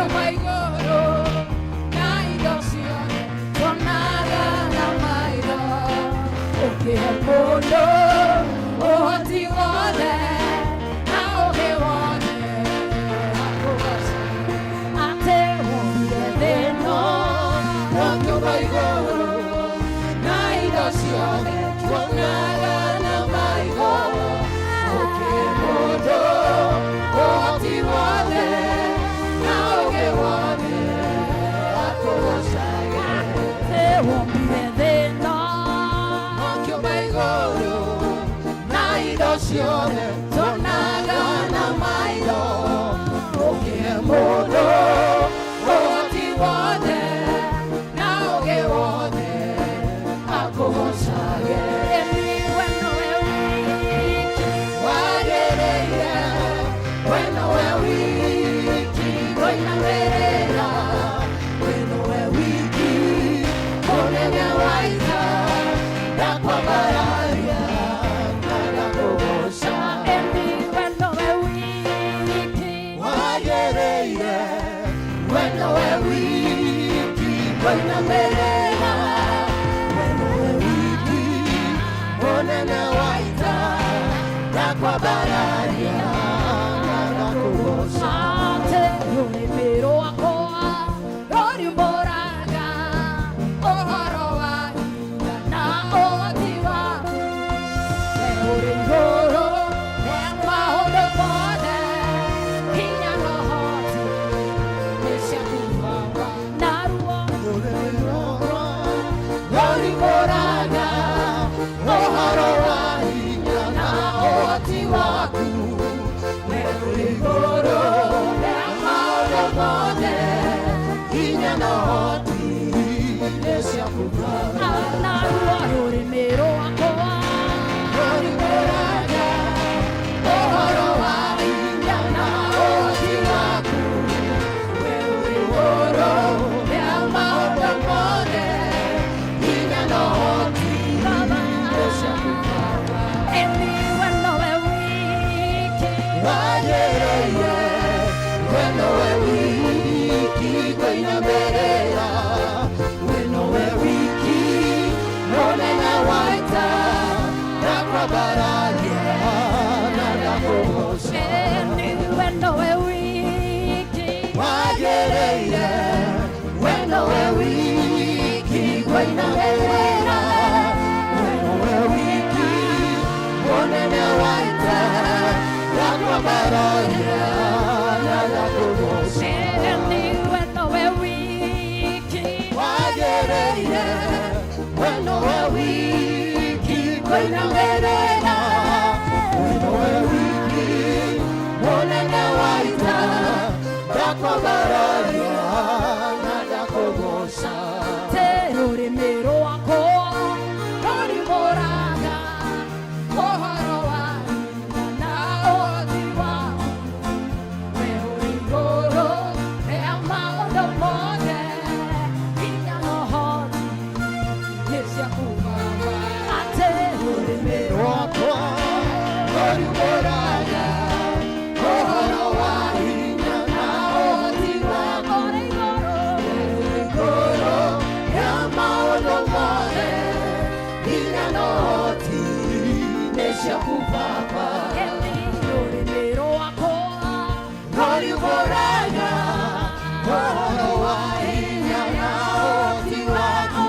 Kĩũmba igũrũ na indo ciothe tuonaga na maitho, ũkĩhe mũndũ ũhoti wothe na ũgĩ wothe akũgoce. Atĩ wombire thĩ ĩno na kĩũmba igũrũ na indo ciothe tuonaga na maitho, ũkĩhe mũndũ ũhoti wothe na ũgĩ wothe akũgocage. Wombire thĩ ĩno kĩũmba igũrũ na indo ciothe tuonaga na maitho, ũkĩhe mũndũ ũhoti wothe na ũgĩ wothe akũgocage. We nowe wiki wagĩrĩire, we nowe wiki kũinamĩrĩra, we nowe wiki mũnene wa ita, ndakwambararia na ndakũgoca. We nowe wiki wagĩrĩire, we nowe wiki kũinamĩrĩra, we nowe wiki mũnene wa ita, ndakwambararia na ndakũgoca. Atĩ rũrĩmĩ rwakwa rũriumbũraga ũhoro wa hinya na ũhoti waku. We ũrĩ igũrũ rĩa maũndũ mothe, hinya na ũhoti nĩ ciaku Baba. Naruo rũriumbũraga ũhoro wa hinya na ũhoti waku. We ũrĩ igũrũ rĩa maũndũ mothe, hinya na ũhoti nĩ ciaku Baba. Naruo rũrĩmĩ rwakwa rũriumbũraga ũhoro wa hinya na ũhoti waku. We ũrĩ igũrũ rĩa maũndũ mothe, hinya na ũhoti nĩ ciaku Baba. We nowe wiki wagĩrĩire, we nowe wiki kũinamĩrĩra, we nowe wiki mũnene wa ita, ndakwambararia na ndakũgoca. We nowe wiki wagĩrĩire, we nowe wiki kũinamĩrĩra, we nowe wiki mũnene wa ita, ndakwambararia na ndakũgoca. We nowe wiki wagĩrĩire, we nowe wiki kũinamĩrĩra, we nowe wiki mũnene wa ita, ndakwambararia na ndakũgoca. Rũrĩmĩ rwakwa rũriumbũraga ũhoro wa hinya na ũhoti waku. We ũrĩ igũrũ rĩa maũndũ mothe, hinya na ũhoti nĩ ciaku Baba. Atĩ rũrĩmĩ rwakwa rũriumbũraga ũhoro wa hinya na ũhoti waku. Ũrĩ igũrũ rĩa maũndũ mothe, hinya na ũhoti nĩ ciaku Baba. Rũrĩmĩ rwakwa rũriumbũraga ũhoro wa hinya na ũhoti waku.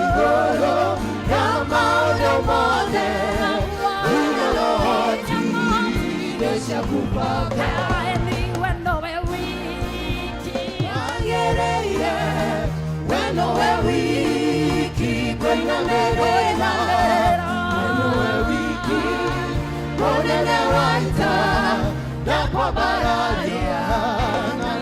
Igũrũ rĩa maũndũ mothe, hinya na ũhoti nĩ ciaku Baba. We nowe wiki wagĩrĩire, we nowe wiki kũinamĩrĩra, we nowe wiki mũnene wa ita, ndakwambararia na.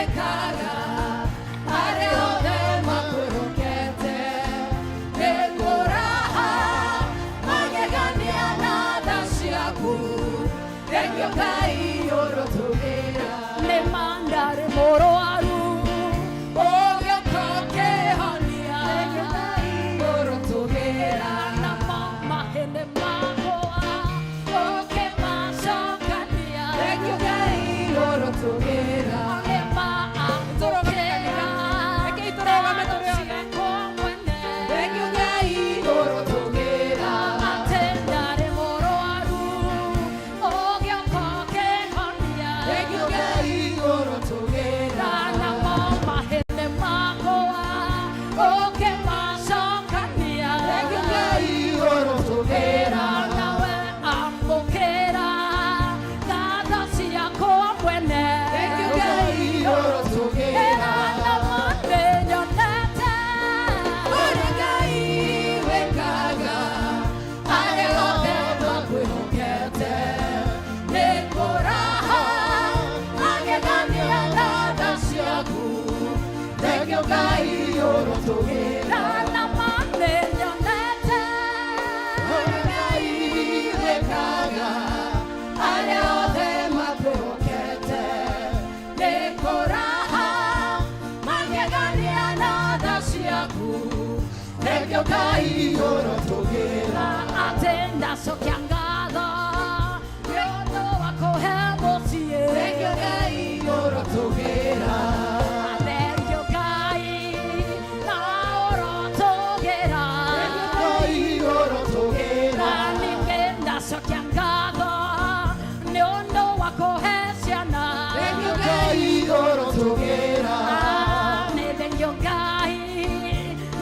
wĩkaga arĩa othe makwĩhokete nĩ kũraha magegania na tha ciaku thengiũ Ngai ũrotũgĩra Nĩ ma ndarĩ mũrwaru ũgĩũka ũkĩhonia thengiũ Ngai ũrotũgĩra namo mahĩndĩ makwa ũkĩmacokania thengiũ Ngai ũrotũgĩra Nĩ ma amũkĩra Rekei tũrũgame tũrĩ othe. ciakwa mwene thengiũ Ngai ũrotũgĩra atĩ ndarĩ mũrwaru ũgĩũka ũkĩhonia thengiũ Ngai ũrotũgĩra namo mahĩndĩ makwa ũkĩmacokania thengiũ Ngai ũrotũgĩra nawe amũkĩra ngatho ciakwa mwene thengiũ Ngai ũrotũgĩra namo nĩnyonete ũrĩa Ngai wĩkaga arĩa othe makwĩhokete nĩ kũraha magegania na tha ciaku thengiũ Ngai ũrotũgĩra namo nĩnyonete ũrĩa Ngai wĩkaga arĩa othe makwĩhokete nĩ kũraha magegania na tha ciaku thengiũ Ngai ũrotũgĩra atĩ ndacokia ngatho nĩ ũndũ wa kũhe mũciĩ thengiũ Ngai ũrotũgĩra Thengiũ Ngai na ũrotũgĩra Ngai ũrotũgĩra na ningĩ ndacokia ngatho nĩ ũndũ wa kũhe ciana thengiũ Ngai ũrotũgĩra nĩ thengiũ Ngai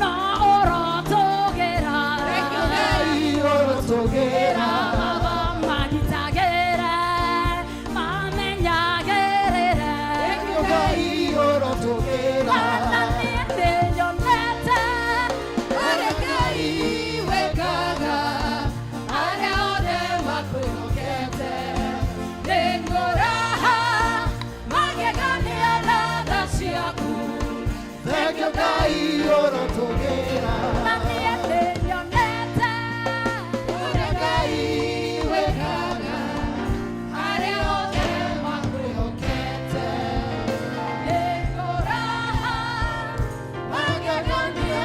na ũrotũgĩra thengiũ Ngai ũrotũgĩra Baba magitagĩre mamenyagĩrĩre thengiũ Ngai ũrotũgĩra na niĩ nĩnyonete ũrĩa Ngai wĩkaga arĩa othe makwĩhokete nĩ ngũraha magegania na tha ciaku thengiũ Ngai ũrotũgĩra na niĩ nĩnyonete ũrĩa Ngai wĩkaga arĩa othe makwĩhokete nĩ ngũraha magegania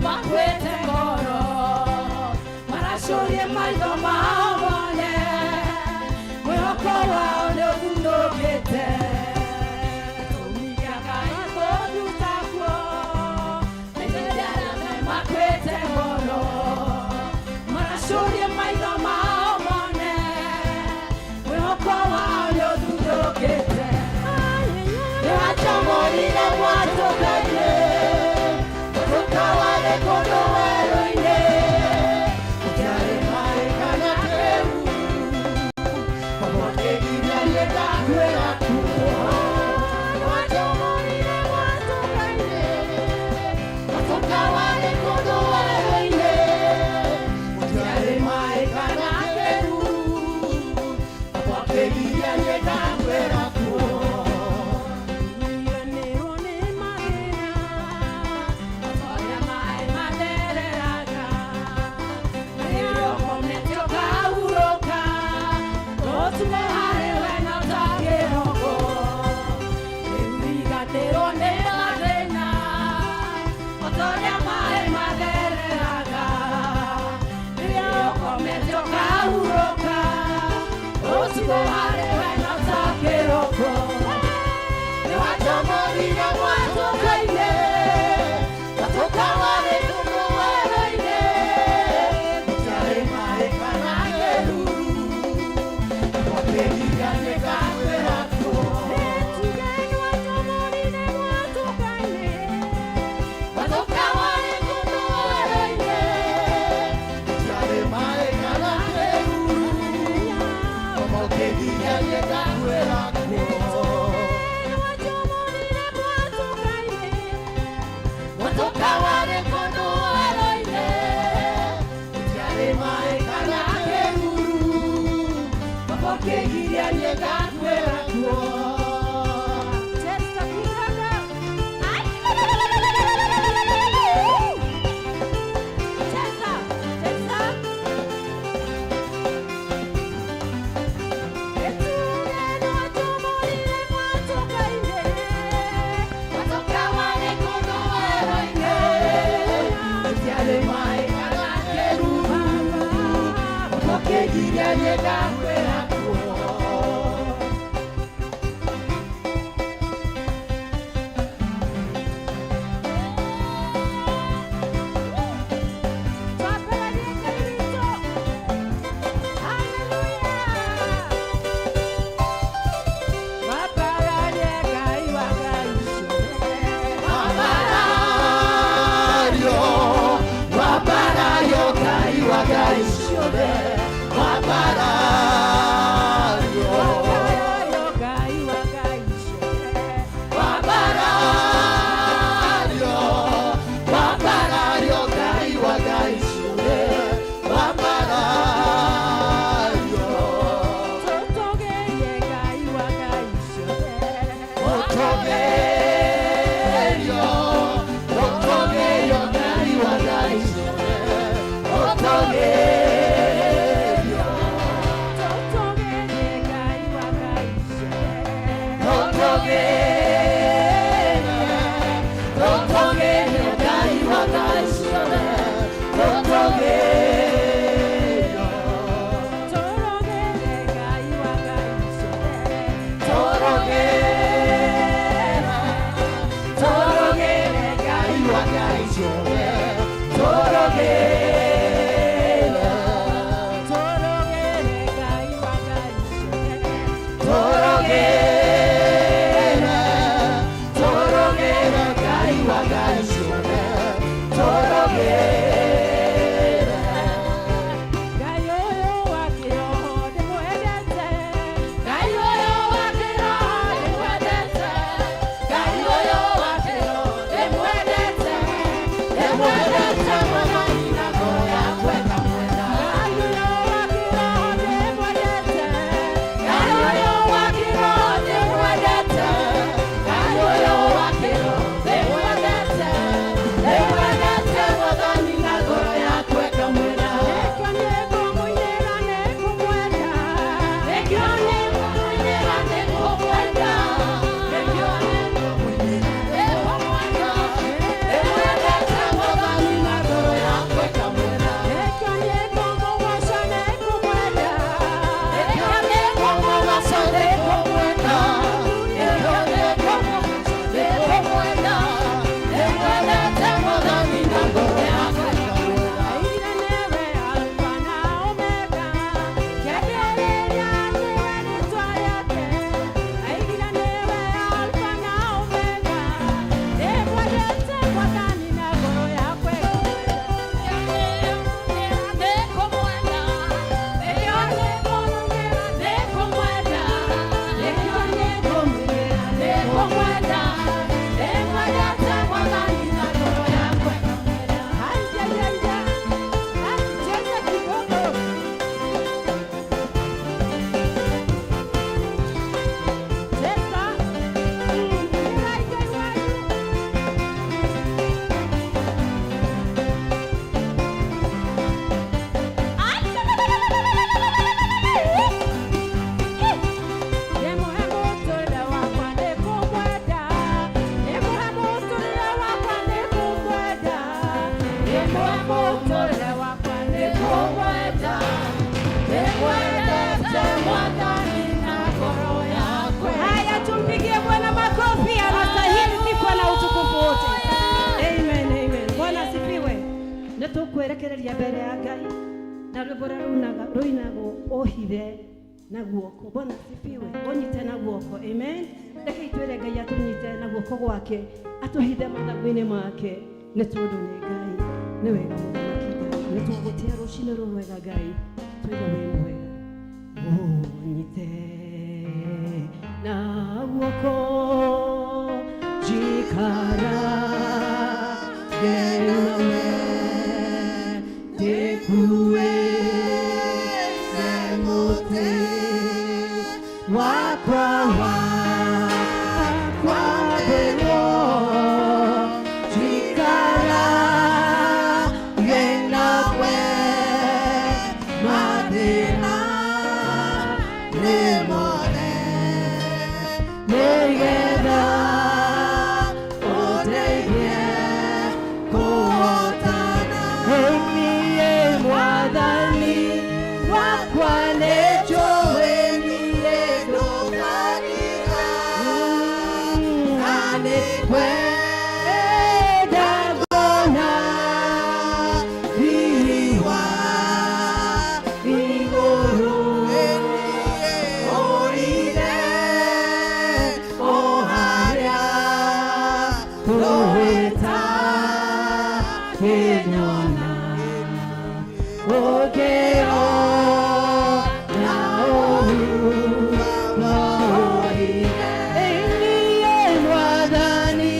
Makwete ngoro Maracurie maitho mao mone mwĩhoko wao nĩ Ũtukũ harĩ we no ta kĩroko. Nĩwatũmũrire mwatũka-inĩ, mwatũka warĩ kũndũ werũ-inĩ, gũtiarĩ maĩ kana kĩruru, ũkĩgiria nĩngakwĩra kuo. Mwatũka warĩ kũndũ werũ-inĩ, gũtiarĩ maĩ kana kĩruru, ũkĩgiria nĩngakwĩra kuo. Mwatũka warĩ kũndũ werũ-inĩ, gũtiarĩ maĩ kana kĩruru, ũkĩgiria nĩngakwĩra kuo. Cheza, cheza. Mwatũka warĩ kũndũ werũ-inĩ, gũtiarĩ maĩ kana kĩruru, ũkĩgiria nĩngakwĩra kuo. Wambarario, wambarario Ngai wa Ngai ciothe, wambarario, wambarario, wambarario Ngai wa Ngai ciothe, wambarario. Ũtũgĩrio, ũtũgĩrio Ngai wa Ngai ciothe, ũtũgĩrio. Ũtũgĩrio, ũtũgĩrio Ngai wa Ngai ciothe, ũtũgĩrio. Tũrũgĩre, tũrũgĩre Ngai wa Ngai ciothe, tũrũgĩre. Tũrũgĩre, Kwĩrekereria mbere ya Ngai na rwĩmbo rũrĩa rũinagwo ũhithe na guoko. Bwana asifiwe. Ũnyite na guoko. Amen. Reke itwĩre Ngai atũnyite na guoko gwake, atũhithe mathagu-inĩ make, nĩ tondũ nĩ Ngai. Nĩ wega, Mũthamaki Ngai, nĩ tũgũtĩa rũcinĩ rũrũ rwega. Ngai, twaiga wĩ mwega. Ũnyite na guoko, njikara nawe, ndĩkuĩte mũtĩ wakwa wa kwambĩrwo, njikara nawe, mathĩna nĩ mothe, nĩgetha ũndeithie kũhotana. Niĩ Mwathani wakwa nĩnjũĩ niĩ ndũkandiga, na nĩngwenda kuona riri wa igũrũ. Ũrire o harĩa tũwĩta kĩnyona, ũngĩona ũru no ũrire. Niĩ Mwathani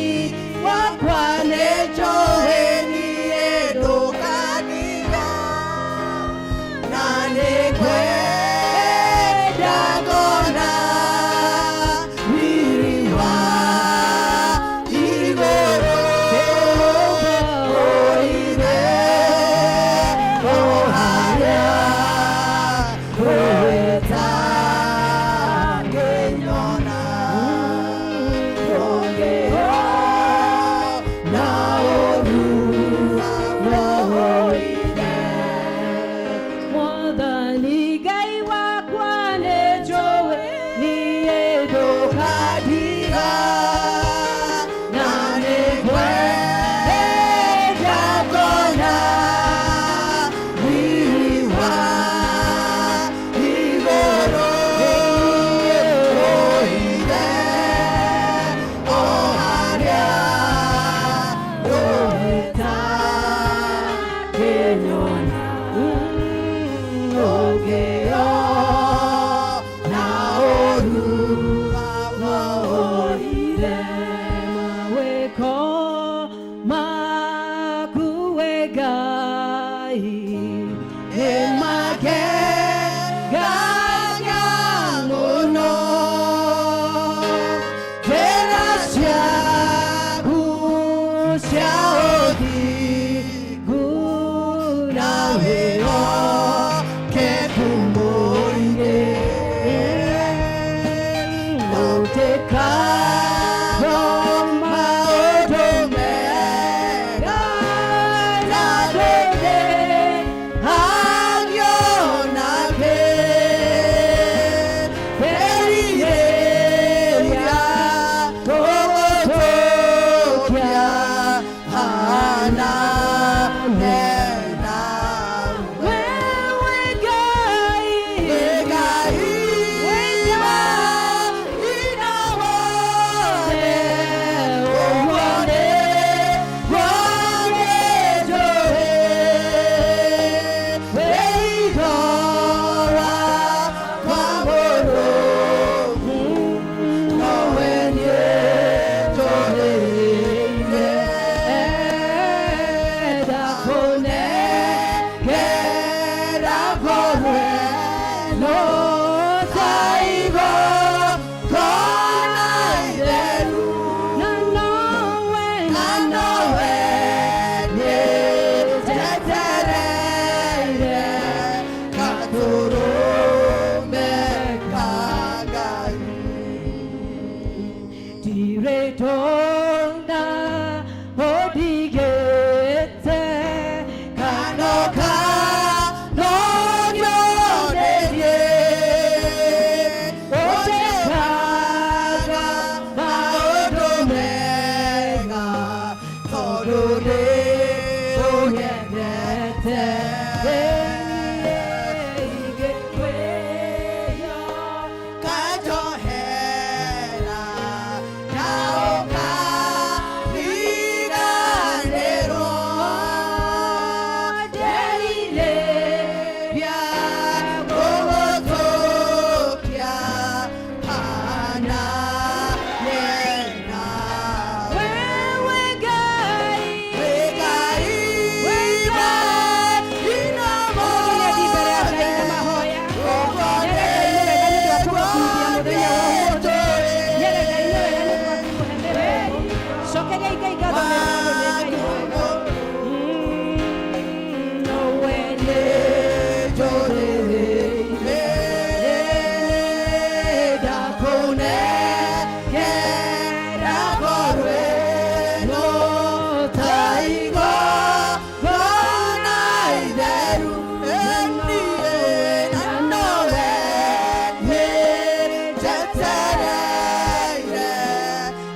Njetereire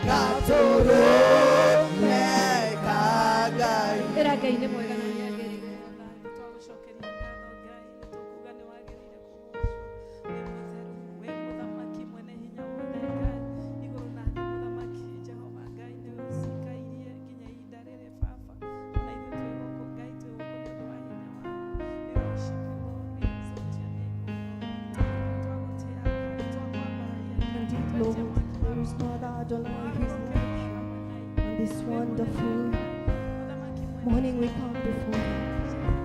gatũrũme ka Ngai. Ĩra Ngai nĩ mwega na nĩ agĩrĩire. Twagũcokeria ngatho Ngai, nĩ tũkuga nĩ wagĩrĩire kũgocwo. Wĩ mũtheru, wĩ mũthamaki mwene hinya wothe Ngai, igũrũ na thĩ mũthamaki Jehova Ngai nĩwe ũcikairie nginya ihinda rĩrĩ Baba. Ona ithuĩ twĩ gũkũ Ngai, twĩ gũkũ nĩ ũndũ wa hinya waku. We worship you, Lord. We exalt your name, O Lord. Twagũtĩa Ngai, twakwambararia Ngai, Indeed, twetie Lord, mwaki there is waku. no other Adonai who is like you. On this wonderful morning we come before you,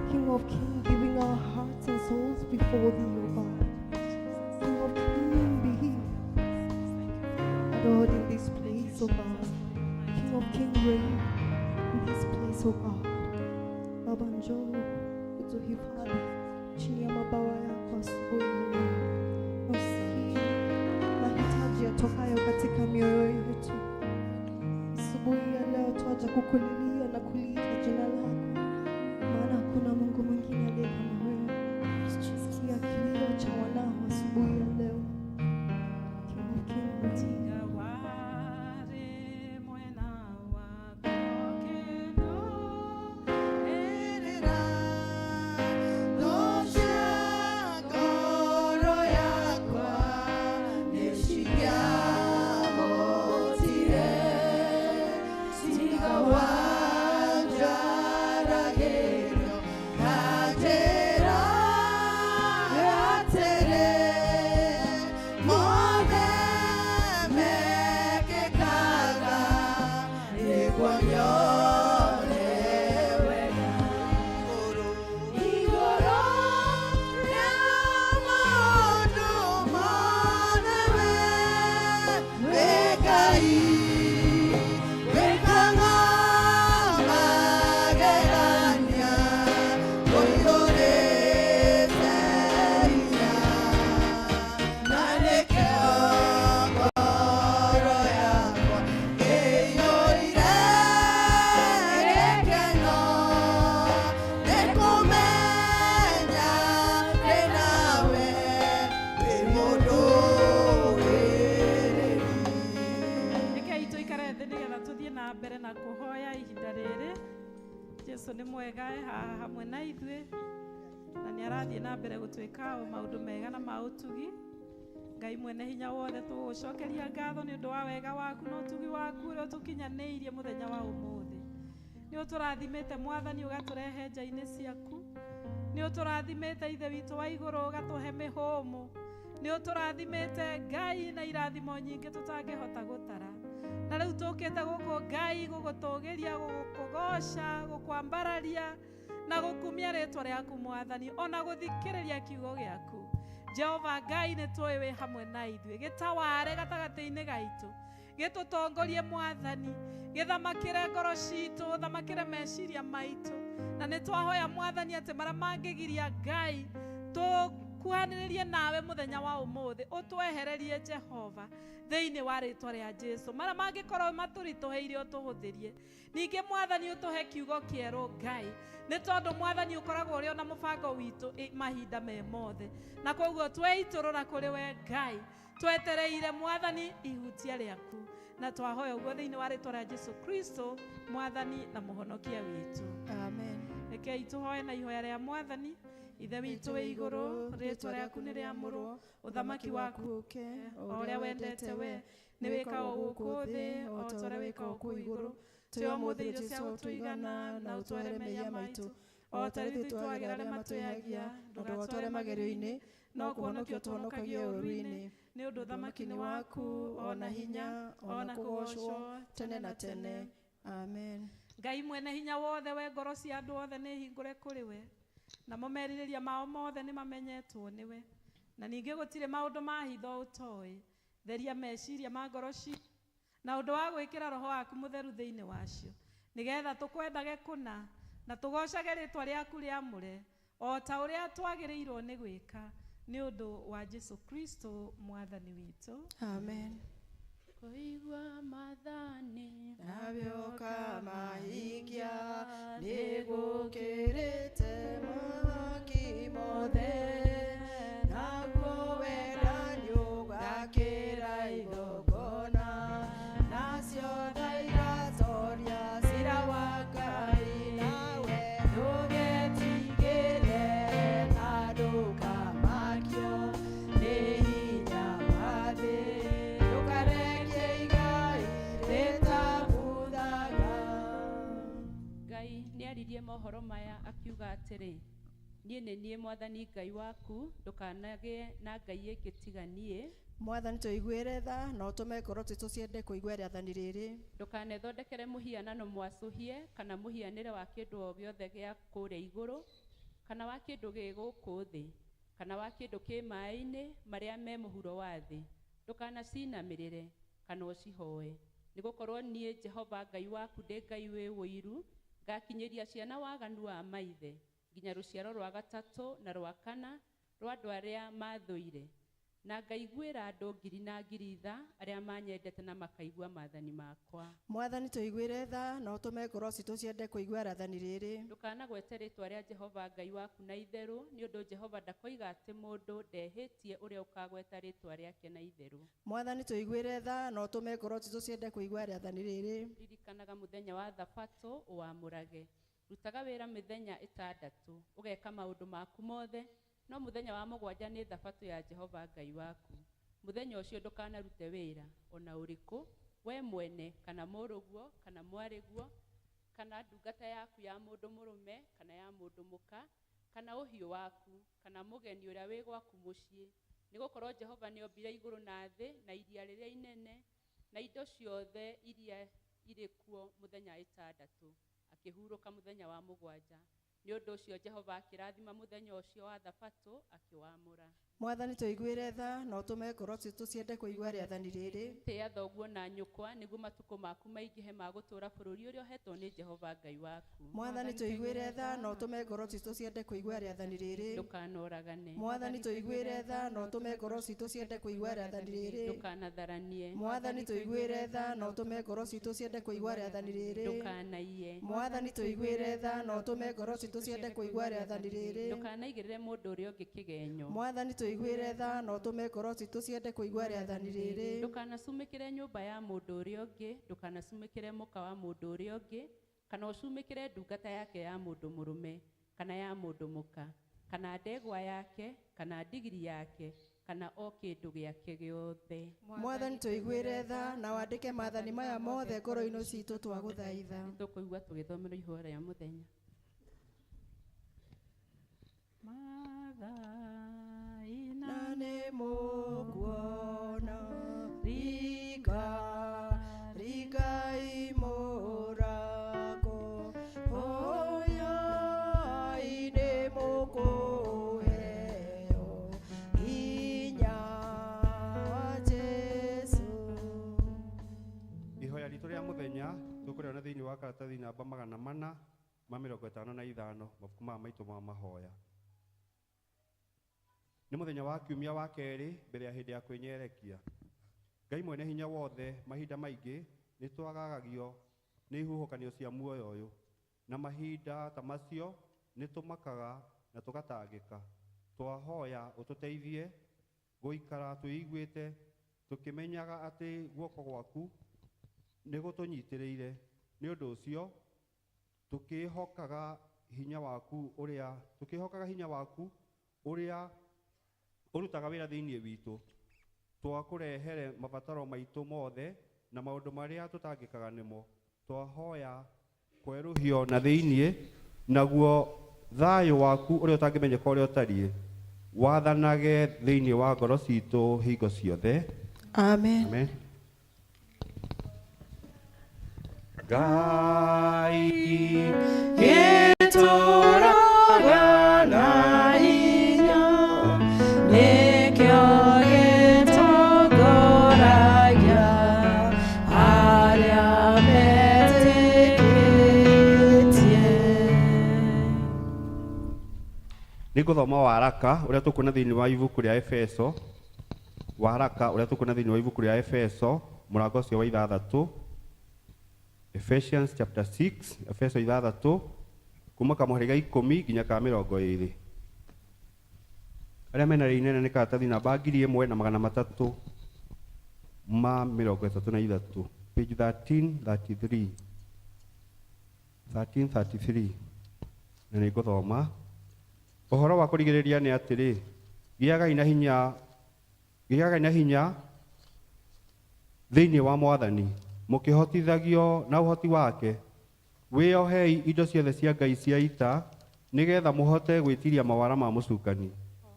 King of Kings, giving our hearts and souls before thee, O God. King of Kings, be he adored in this place, O God. King of Kings, reign in this place, O God. Baba, njoo utuhifadhi chini ya mabawa yako asubuhi ya leo. Na usikie mahitaji yatokayo katika mioyo yetu. Asubuhi ya leo twaja kukulilia na kuliita jina lako, maana hakuna Mungu mwingine aliye kama wewe. Sikia kilio cha wanao asubuhi ya leo. King of Kings, reign. Rekei tũikare thĩ nĩgetha tũthiĩ na mbere na kũhoya ihinda rĩrĩ. Jesu nĩ mwega e haha hamwe na ithuĩ na nĩ arathiĩ na mbere gũtwĩka o maũndũ mega na ma ũtugi. Ngai mwene hinya wothe, tũgũcokeria ngatho nĩ ũndũ wa wega waku na ũtugi waku ũrĩa ũtũkinyanĩirie mũthenya wa ũmũthĩ. Nĩ ũtũrathimĩte Mwathani, ũgatũrehe nja-inĩ ciaku. Nĩ ũtũrathimĩte Ithe witũ wa igũrũ, ũgatũhe mĩhũmũ. Nĩ ũtũrathimĩte Ngai na irathimo nyingĩ tũtangĩhota gũtara. Na rĩu tũkĩte gũkũ Ngai gũgũtũgĩria, gũgũkũgoca, gũkwambararia na gũkumia rĩtwa rĩaku Mwathani, ona gũthikĩrĩria kiugo gĩaku. Jehova Ngai, nĩ tũĩ wĩ hamwe na ithuĩ, gĩtaware gatagatĩ-inĩ gaitũ, gĩtũtongorie Mwathani, gĩthamakĩre ngoro citũ, thamakĩre meciria maitũ. Na nĩ twahoya Mwathani atĩ marĩa mangĩgiria Ngai tũkuhanĩrĩrie nawe mũthenya wa ũmũthĩ, ũtwehererie Jehova thĩinĩ wa rĩtwa rĩa Jesu. Marĩa mangĩkorwo matũritũhĩire ũtũhũthĩrie. Ningĩ Mwathani ũtũhe kiugo kĩerũ Ngai, nĩ tondũ Mwathani ũkoragwo ũrĩ ona mũbango witũ mahinda me mothe, na koguo tweitũrũra kũrĩ we Ngai, twetereire Mwathani ihutia rĩaku, na twahoya ũguo thĩinĩ wa rĩtwa rĩa Jesu Kristo Mwathani na mũhonokia witũ. Amen. Rekei tũhoe na ihoya rĩa Mwathani. Ithe witũ wĩ igũrũ, rĩtwa rĩaku nĩ rĩamũrwo, ũthamaki waku ũke, o ũrĩa wendete we nĩ wĩkagwo gũkũ thĩ o ta ũrĩa wĩkagwo kũu igũrũ. Tũhe ũmũthĩ irio cia gũtũigana, na ũtware mehia maitũ o ta rĩu ithuĩ twagĩra arĩa matwĩhagia, ndũgatware magerio-inĩ, no kũhonokia ũtũhonokagie ũũru-inĩ. Nĩ ũndũ ũthamaki nĩ waku, o na hinya, o na kũgoocwo tene na tene. Amen. Ngai mwene hinya wothe, we ngoro cia andũ othe nĩ hingũre kũrĩ we, namo merirĩria mao mothe nĩ mamenyetwo nĩwe, na ningĩ gũtirĩ maũndũ ma hitho ũtoĩ. Theria meciria ma ngoro citũ na ũndũ wa gwĩkĩra roho waku mũtheru thĩinĩ wacio, nĩgetha tũkwendage kũna na tũgocage rĩtwa rĩaku rĩamũre o ta ũrĩa twagĩrĩirwo nĩ gwĩka, nĩ ũndũ wa Jesu Kristo Mwathani witũ. Amen. Kũigua maathani Nabyoka mahingia nĩgũkĩrĩte mahaki mothe, naguo wendani ũgakĩra. mohoro maya akiuga atĩrĩ, niĩ nĩ niĩ mwathani Ngai waku, ndũkanagĩe na ngai ĩngĩ tiga niĩ. Mwathani tũiguĩre tha na ũtũme ngoro citũ ciende kũigua rĩathani rĩrĩ. Ndũkanethondekere mũhianano mwacũhie kana mũhianĩre wa kĩndũ o gĩothe gĩa kũrĩa igũrũ kana wa kĩndũ gĩ gũkũ thĩ kana wa kĩndũ kĩ maĩ-inĩ marĩa me mũhuro wa thĩ. Ndũkanacinamĩrĩre kana ũcihoe, nĩgũkorwo niĩ Jehova Ngai waku ndĩ Ngai wĩ ũiru, ngakinyĩria ciana waganu wa maithe nginya rũciaro rwa gatatũ na rwa kana rwa andũ arĩa mathũire, na ngaiguĩra andũ ngiri na ngiri tha arĩa manyendete na makaigua maathani makwa. Mwathani tũiguĩre tha na ũtũme ngoro citũ ciende kũigua rĩathani rĩrĩ. Ndũkanagwete rĩĩtwa rĩa Jehova Ngai waku na itherũ, nĩ ũndũ Jehova ndakoiga atĩ mũndũ ndehĩtie ũrĩa ũkagweta rĩĩtwa rĩake na itherũ. Mwathani tũiguĩre tha na ũtũme ngoro citũ ciende kũigua rĩathani rĩrĩ. Ririkanaga mũthenya wa thabatũ ũwamũrage. Rutaga wĩra mĩthenya ĩtandatũ, ũgeka maũndũ maku mothe, no mũthenya wa mũgwanja nĩ thabatũ ya Jehova Ngai waku. Mũthenya ũcio ndũkanarute wĩra o na ũrĩkũ, we mwene kana mũrũguo kana mwarĩguo kana ndungata yaku ya mũndũ mũrũme kana ya mũndũ mũka kana ũhiũ waku kana mũgeni ũrĩa wĩ gwaku mũciĩ, nĩgũkorwo Jehova nĩombire igũrũ na thĩ na iria rĩrĩa inene na indo ciothe iria irĩ kuo mũthenya ĩtandatũ, akĩhurũka mũthenya wa mũgwanja. Nĩ ũndũ ũcio Jehova akĩrathima mũthenya ũcio wa thabatũ akĩwamũra. Mwathani tũiguĩre tha na ũtũme ngoro citũ ciende kũigua rĩathani rĩrĩ. Tĩa thoguo na nyũkwa nĩguo matukũ maku maingĩhe ma gũtũũra bũrũri ũrĩa ũheetwo nĩ Jehova Ngai waku. Mwathani tũiguĩre tha na ũtũme ngoro citũ ciende kũigua rĩathani rĩrĩ. Ndũkanoragane. Mwathani tũiguĩre tha na ũtũme ngoro citũ ciende kũigua rĩathani rĩrĩ. Ndũkanatharanie. Mwathani tũiguĩre tha na ũtũme ngoro citũ ciende kũigua rĩathani rĩrĩ. Ndũkanaiye. Mwathani tũiguĩre tha na ũtũme ngoro citũ ciende kũigua rĩathani rĩrĩ. Ndũkanaigĩrĩre mũndũ ũrĩa ũngĩ kĩgenyo. Mwathani tũiguĩre tha na ũtũme ngoro citũ ciende kũigua rĩathani rĩrĩ. Ndũkanacumĩkĩre nyũmba ya mũndũ ũrĩa ũngĩ, ndũkanacumĩkĩre mũka wa mũndũ ũrĩa ũngĩ, kana ũcumĩkĩre ndungata yake ya mũndũ mũrũme kana ya mũndũ mũka, kana ndegwa yake, kana ndigiri yake, kana o kĩndũ gĩake gĩothe. Mwathani tũiguĩre tha na wandĩke maathani maya mothe ngoro-inĩ citũ twagũthaitha. Nĩtũkũigua tũgĩthomerwo ihoya rĩa mũthenya. Mathaina Na nĩ mũkuona rika rikai mũrango hoyai nĩ mũkũheo hinya Jesũ. Ihoya ritũ rĩa mũthenya tũkũrĩona thĩinĩ wa karatathi namba 455 mabuku maya maitũ ma mahoya. Nĩ mũthenya wa kiumia wa kerĩ mbere ya hĩndĩ ya kwĩnyerekia. Ngai mwene hinya wothe mahinda maingĩ nĩ twagagagio nĩ ihuhũkanio cia muoyo ũyũ, na mahinda ta macio nĩ tũmakaga na tũgatangĩka. Twahoya ũtũteithie gũikara twĩiguĩte tũkĩmenyaga atĩ guoko gwaku nĩ gũtũnyitĩrĩire. Nĩ ũndũ ũcio tũkĩhokaga hinya waku ũrĩa ũrutaga wĩra thĩinĩ witũ, twakũrehere mabataro maitũ mothe na maũndũ marĩa tũtangĩkaga nĩmo. Twahoya kwerũhio na thĩinĩ, naguo thayũ waku ũrĩa ũtangĩmenyeka ũrĩa ũtariĩ wathanage thĩinĩ wa ngoro citũ hingo ciothe. Amen. Amen. Ngai gĩtũũraga na hinya nĩkĩo gĩtongoragia arĩa metĩkĩtie. Nĩngũthoma waraka ũrĩa tũkuona thĩinĩ wa ibuku rĩa Efeso, waraka ũrĩa tũkuona thĩinĩ wa ibuku rĩa Efeso mũrango ũcio wa ithathatũ, Ephesians chapter 6, Efeso ithathatũ kuma kamũhari ga 10 nginya ka 20. Arĩa mena rĩa inene nĩ karatathi namba 1333, page 1333, 1333. Na nĩngũthoma. Ũhoro wa kũrigĩrĩria nĩ atĩrĩ, gĩagai na hinya, gĩagai na hinya thĩinĩ wa Mwathani, mũkĩhotithagio na ũhoti wake. Wĩohei indo ciothe cia Ngai cia ita, nĩgeetha mũhote gwĩtiiria mawara ma mũcukani.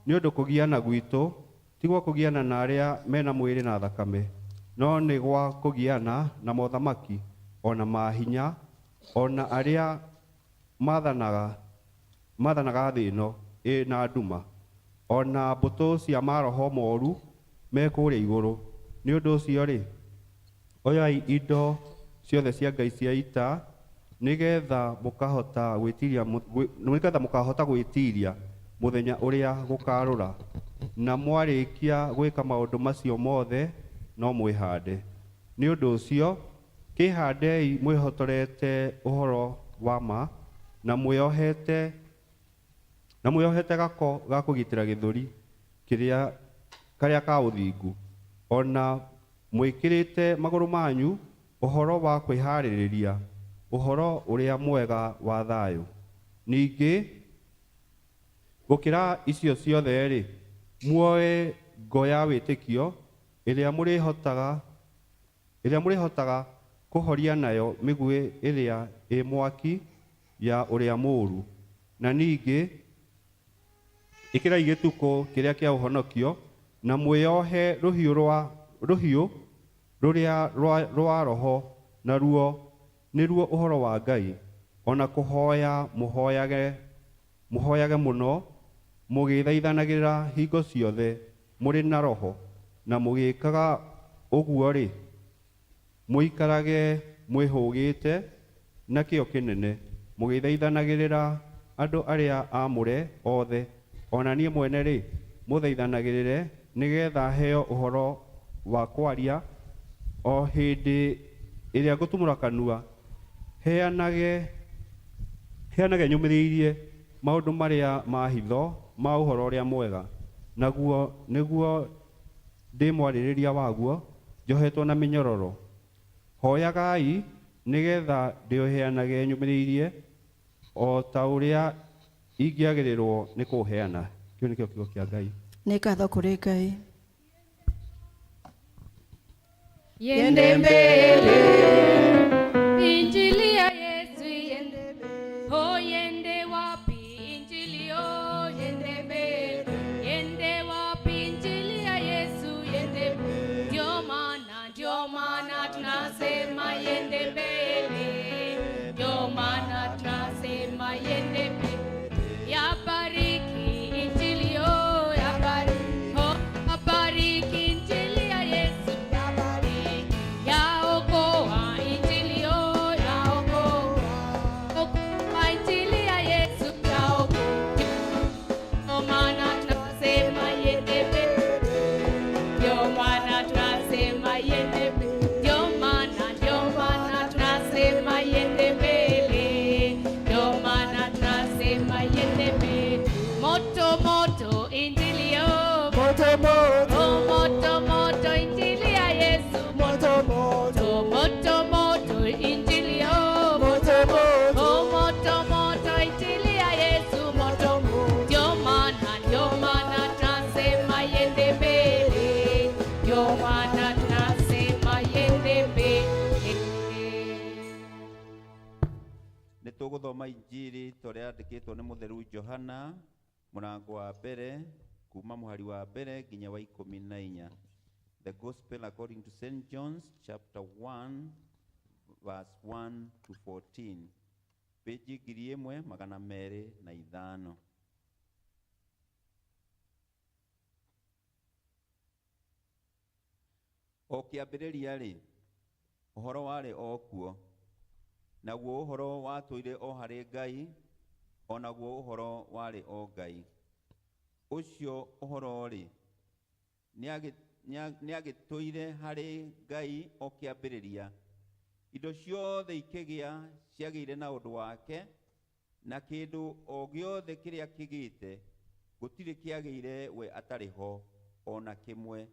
Nĩ ũndũ kũgiana gwitũ ti gwa kũgiana na arĩa mena mwĩrĩ na thakame, no nĩ gwa kũgiana na mothamaki, o na mahinya, o na arĩa maathanaga thĩ ĩno ĩna nduma, o na mbũtũ cia maroho moru me kũrĩa igũrũ. Nĩ ũndũ ũcio-rĩ, oyai indo ciothe cia Ngai cia ita, nĩgeetha mũkahota gwĩtiiria nĩgeetha mũkahota gwĩtiiria mũthenya ũrĩa gũkarũra, na mwarĩkia gwĩka maũndũ macio mothe no mwĩhande. Nĩ ũndũ ũcio kĩhandei mwĩhotorete ũhoro wa ma, na mwĩohete gako ga kũgitĩra gĩthũri kĩrĩa karĩa ka ũthingu, o na mwĩkĩrĩte magũrũ manyu ũhoro wa kwĩharĩrĩria ũhoro ũrĩa mwega wa thayũ. Ningĩ gũkĩra icio ciothe-rĩ, muoe ngo ya wĩtĩkio ĩrĩa mũrĩhotaga kũhoria nayo mĩguĩ ĩrĩa ĩ mwaki ya ũrĩa mũũru. Na ningĩ ĩkĩrai gĩtukũ kĩrĩa kĩa ũhonokio, na mwĩohe rũhiũ rũrĩa rwa roho, naruo nĩruo ũhoro wa Ngai. O na kũhoya mũhoyage mũno, mũgĩthaithanagĩra hingo ciothe mũrĩ na roho, na mũgĩĩkaga ũguo-rĩ, mũikarage mwĩhũgĩte na kĩyo kĩnene, mũgĩthaithanagĩrĩra andũ arĩa aamũre othe. O na niĩ mwene-rĩ, mũthaithanagĩrĩre, nĩgeetha heo ũhoro wa kwaria o hĩndĩ ĩrĩa ngũtumũra kanua, heanage nyũmĩrĩirie maũndũ marĩa ma hitho ma ũhoro ũrĩa mwega, naguo nĩguo ndĩ mwarĩrĩria waguo, njohetwo na mĩnyororo. Hoyagai nĩgeetha ndĩũheanage nyũmĩrĩirie o ta ũrĩa ingĩagĩrĩrwo nĩ kũũheana. Kĩu nĩkĩo kiugo kĩa Ngai. Nĩ ngatho kũrĩ Ngai. Yende mbele, Injili ya Yesu yende mbele. Oh, yende wapi Injili, oh, yende mbele. Yende wapi Injili ya Yesu yende mbele. Ndio maana tunasema yende mbele. Ndio maana tunasema yende mbele. Yabariki Injili, oh, yabariki. Oh, yabariki Injili ya Yesu. Yabariki. Yaokoa Injili, oh, yaokoa. Okoa Injili ya Yesu, yaokoa. Ndio maana tunasema yende mbele. Ndio maana tunasema yende mbele. Ndio maana tunasema yende mbele. Ndio maana tunasema yende mbele. Moto moto Injili, oh, Moto moto, oh, moto moto Injili ya Yesu. moto moto, Moto moto Injili, oh, moto moto, oh, moto moto Injili ya Yesu. Moto moto. ndio maana tunasema yende mbele. Ndio maana tunasema yende mbele. Nĩ tũgũthoma injiri ta ũrĩa yandĩkĩtwo nĩ mũtheru Johana mũrango wa mbere kuma mũhari wa mbere nginya wa 14. The Gospel according to St. John's chapter 1 verse 1 to 14. Page 1205. O kĩambĩrĩria-rĩ, ũhoro warĩ o kuo, naguo ũhoro watũire o harĩ Ngai, o naguo ũhoro warĩ o Ngai. Ũcio ũhoro-rĩ, nĩagĩtũire harĩ Ngai o kĩambĩrĩria. Indo ciothe ikĩgĩa ciagĩire na ũndũ wake, na kĩndũ o gĩothe kĩrĩa kĩgĩte gũtirĩ kĩagĩire we atarĩ ho o na kĩmwe.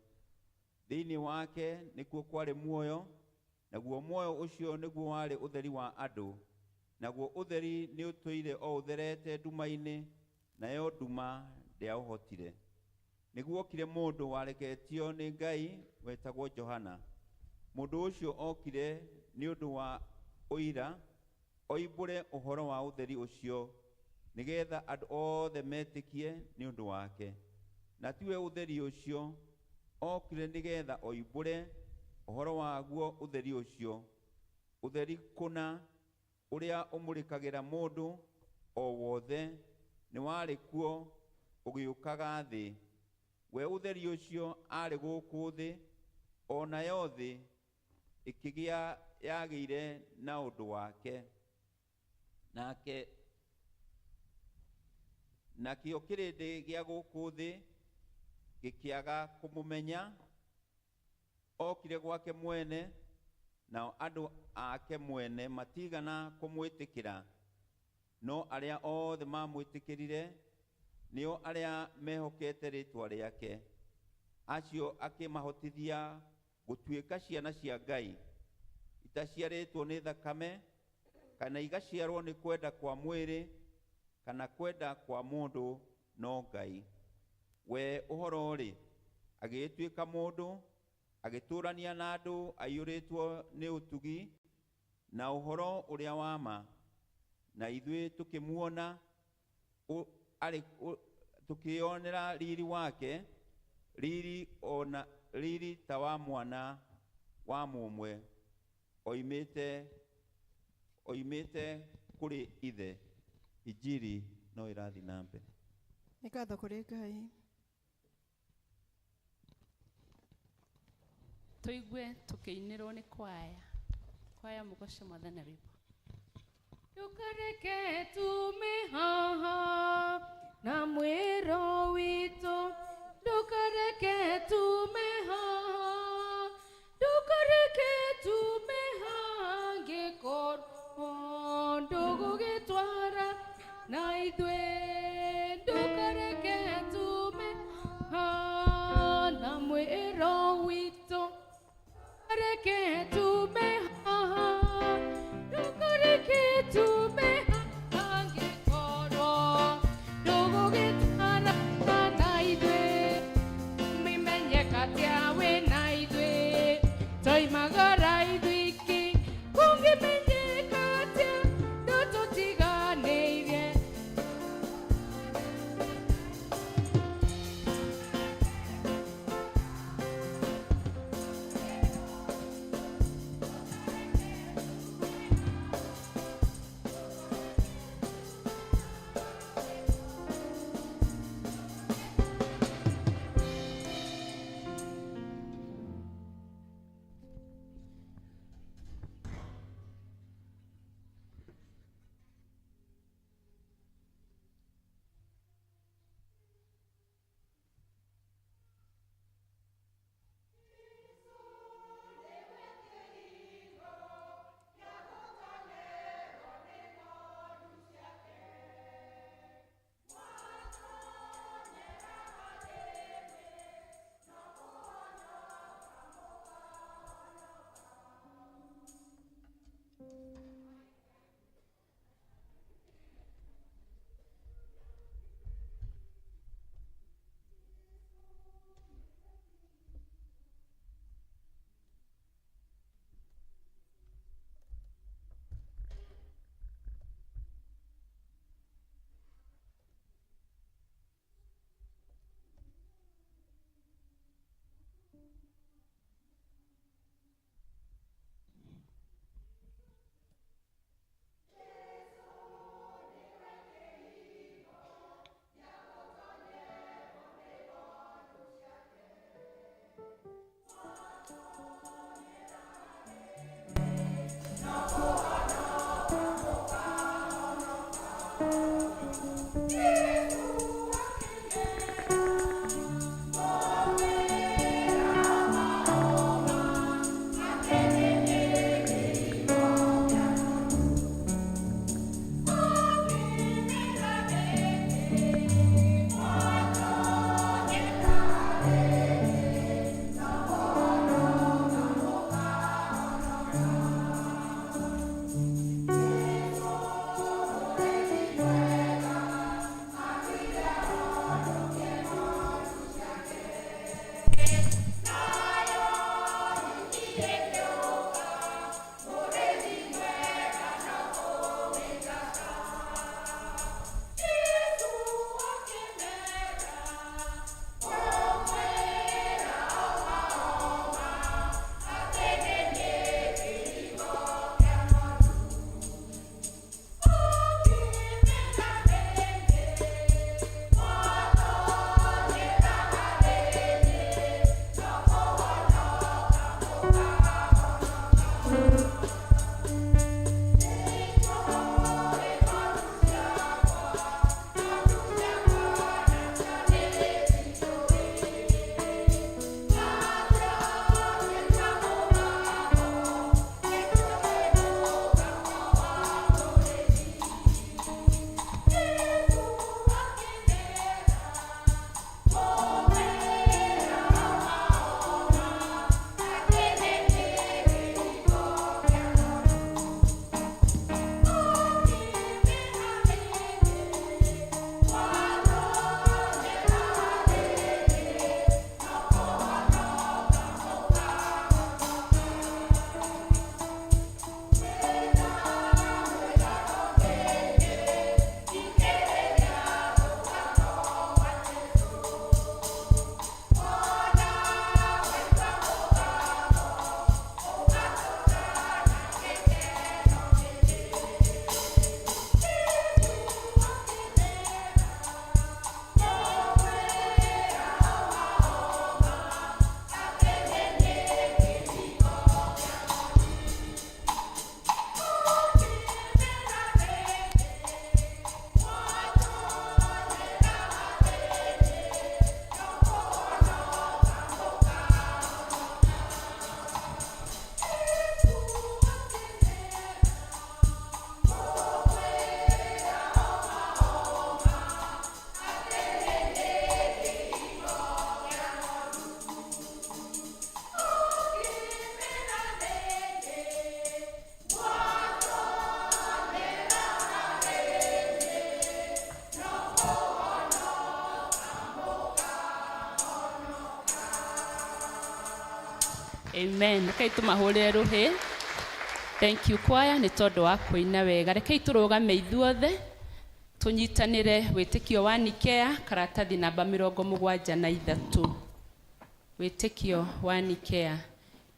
Thĩinĩ wake nĩkuo kwarĩ muoyo, naguo muoyo ũcio nĩguo warĩ ũtheri wa andũ. Naguo ũtheri nĩũtũire o ũtherete nduma-inĩ, nayo nduma ndĩaũhotire. Nĩguokire mũndũ wareketio nĩ Ngai wetagwo Johana. Mũndũ ũcio okire nĩ ũndũ wa ũira, Oimbũre ũhoro wa ũtheri ũcio, nĩgeetha andũ othe metĩkie nĩ ũndũ wake. Na tiwe ũtheri ũcio, okire nĩgeetha oimbũre ũhoro waguo ũtheri ũcio. Ũtheri kũna ũrĩa ũmũrĩkagĩra mũndũ o wothe nĩwarĩ kuo ũgĩũkaga thĩ. We ũtheri ũcio aarĩ gũkũ thĩ, o nayo thĩ ĩkĩgĩa yagĩire na ũndũ wake. Nake nakĩo kĩrĩndĩ gĩa gũkũ thĩ gĩkĩaga kũmũmenya. Okire gwake mwene, nao andũ ake mwene matigana kũmwĩtĩkĩra. No arĩa othe mamwĩtĩkĩrire nĩo arĩa mehokete rĩĩtwa rĩake, acio akĩmahotithia gũtuĩka ciana cia Ngai, itaciarĩtwo nĩ thakame, kana igaciarwo nĩ kwenda kwa mwĩrĩ, kana kwenda kwa mũndũ, no Ngai. We ũhoro-rĩ, agĩgĩtuĩka mũndũ, agĩtũũrania na andũ aiyũrĩtwo nĩ ũtugi na ũhoro ũrĩa wa ma, na ithuĩ tũkĩmuona tũkĩonera riri wake, riri ona riri ta wa mwana wa mũmwe oimĩte kũrĩ ithe. Injiri no ĩrathiĩ na mbere. Nĩ ngatho kũrĩ Ngai. Tũigue tũkĩinĩrwo nĩ kwaya. Kwaya mũgoce Mwathani na rwĩmbo. Ndũkareke tume haha na mwĩro witũ, ndũkareke tume haha, ndũkareke tume haha, ngĩkorwo ndũgũgĩtwara na ithuĩ, ndũkareke tume haha na mwĩro witũ, ndũkareke tume haha, ndũkareke tume haha, ngĩkorwo ndũgũgĩtwara na ithuĩ, mimenyeka atĩa wĩ na ithuĩ, toimagara ithuĩ iki, kũngĩmenyeka atĩa ndũtũtiganĩirie. Amen. Rekei tũmahũrĩre rũhĩ. Thank you choir nĩ tondũ wa kũina wega. Rekei tũrũgame ithuothe tũnyitanĩre wĩtĩkio wa Nikea karatathi namba 73. Wĩtĩkio wa Nikea.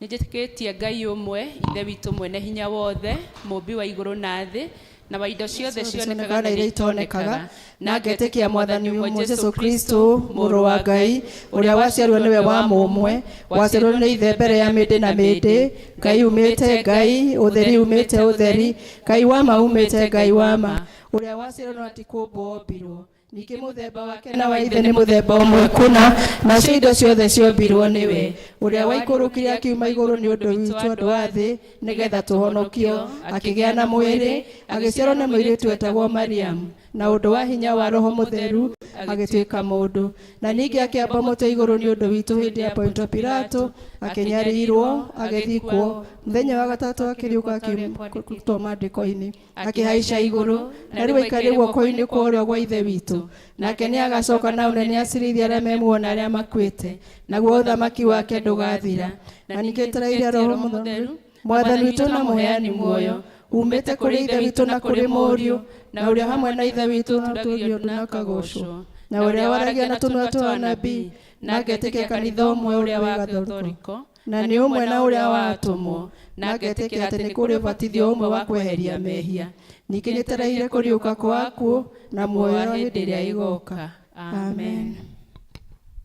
Nĩ njĩtĩkĩtie Ngai ũmwe, Ithe witũ mwene hinya wothe, mũmbi wa igũrũ na thĩ, na wa indo ciothe cionekaga na iria itonekaga, na ngetĩkia Mwathani ũmwe Jesũ Kristo, Mũrũ wa Ngai, ũrĩa waciarirwo nĩwe wa mũmwe, waciarirwo nĩ Ithe mbere ya mĩndĩ na mĩndĩ, Ngai umĩte Ngai, ũtheri umĩte ũtheri, Ngai wa ma umĩte Ngai wa ma, ũrĩa waciarirwo no ti kũũmbwo ombirwo, ningĩ mũthemba wake na wa Ithe nĩ mũthemba ũmwe kũna, nacio indo ciothe ciombirwo nĩwe, ũrĩa waikũrũkire akiuma igũrũ nĩ ũndũ witũ andũ a thĩ, nĩgetha tũhonokio, akĩgĩa na mwĩrĩ, agĩciarwo nĩ mũirĩtu wetagwo Mariamu, na ũndũ wa hinya wa Roho Mũtheru agĩtuĩka mũndũ, na ningĩ akĩamba mũtĩ igũrũ nĩ ũndũ witũ hĩndĩ ya Ponto Pilato, akĩnyarirwo, agĩthikwo, mũthenya wa gatatũ akĩriũka akĩrutwo maandĩko-inĩ, akĩhaica igũrũ, na rĩu aikarĩte guoko-inĩ kwa ũrĩo gwa Ithe witũ, nake nĩ agacoka na ũnene acirithie arĩa me muoyo na arĩa makuĩte, naguo ũthamaki wake ndũgathira. Na ningĩ etereire Roho Mũtheru, Mwathani witũ na mũheani muoyo, umĩte kũrĩ Ithe witũ na kũrĩ Mũriũ, na ũrĩa hamwe na Ithe witũ atũũgĩrio na akagocwo, na ũrĩa waragia na tũnua twa anabii, na ngetĩkia kanitha ũmwe ũrĩa wa Gathoriko, na nĩ ũmwe na ũrĩa wa atũmwo, na ngetĩkia atĩ nĩ kũrĩ ũbatithio ũmwe wa kweheria mehia, ningĩ nĩtereire kũriũka kwa akuũ na muoyo wa hĩndĩ ĩrĩa ĩgooka. Amen.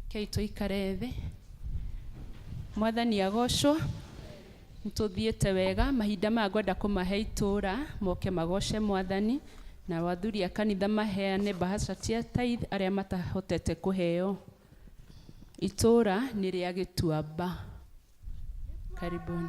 Rekei tũikare thĩ. Mwathani agocwo. Nĩtũthiĩte wega mahinda maya ngwenda kũmahe itũra moke magoce Mwathani, na athuri a kanitha maheane mbahaca cia tithe arĩa matahotete kũheo. Itũra nĩ rĩa Gĩtuamba. Karibuni.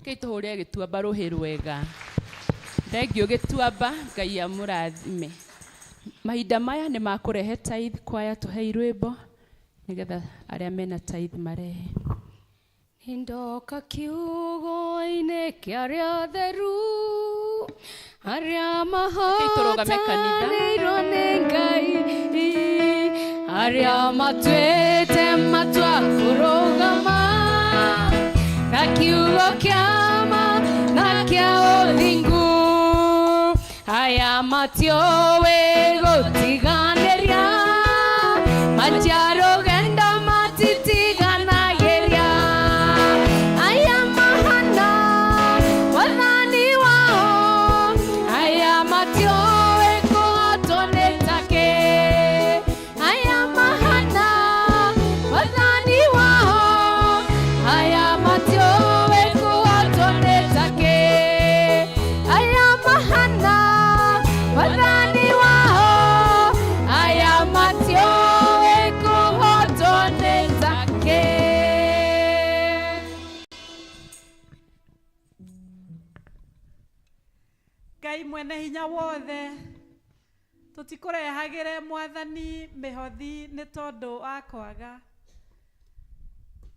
Rekei tũhũre gĩtuamba rũhĩ rwega. Thengiũ gĩtuamba, Ngai amũrathime. Mahinda maya nĩ makũrehe tithe, kwaya tũhei rwĩmbo nĩgetha arĩa mena tithe marehe. Ndoka kiugo-inĩ kĩa arĩa atheru arĩa Rekei tũrũgame kanitha. mahotanĩirwo nĩ Ngai arĩa matuĩte matua kũrũgama na kiugo kĩa ma na kĩa ũthingu aya matioĩ gũtiganĩria matiarũgendo matitiganagĩria aya mahana wathani wao aya matioĩ kũhotwo nĩ takĩ aya mahana wathani wao aya matioĩ kũhotwo nĩ takĩ aya mahana wathani wao aya matioĩ kũhotwo nĩ takĩ. Ngai mwene hinya wothe tũtikũrehagĩre mwathani mĩhothi nĩ tondũ wa kwaga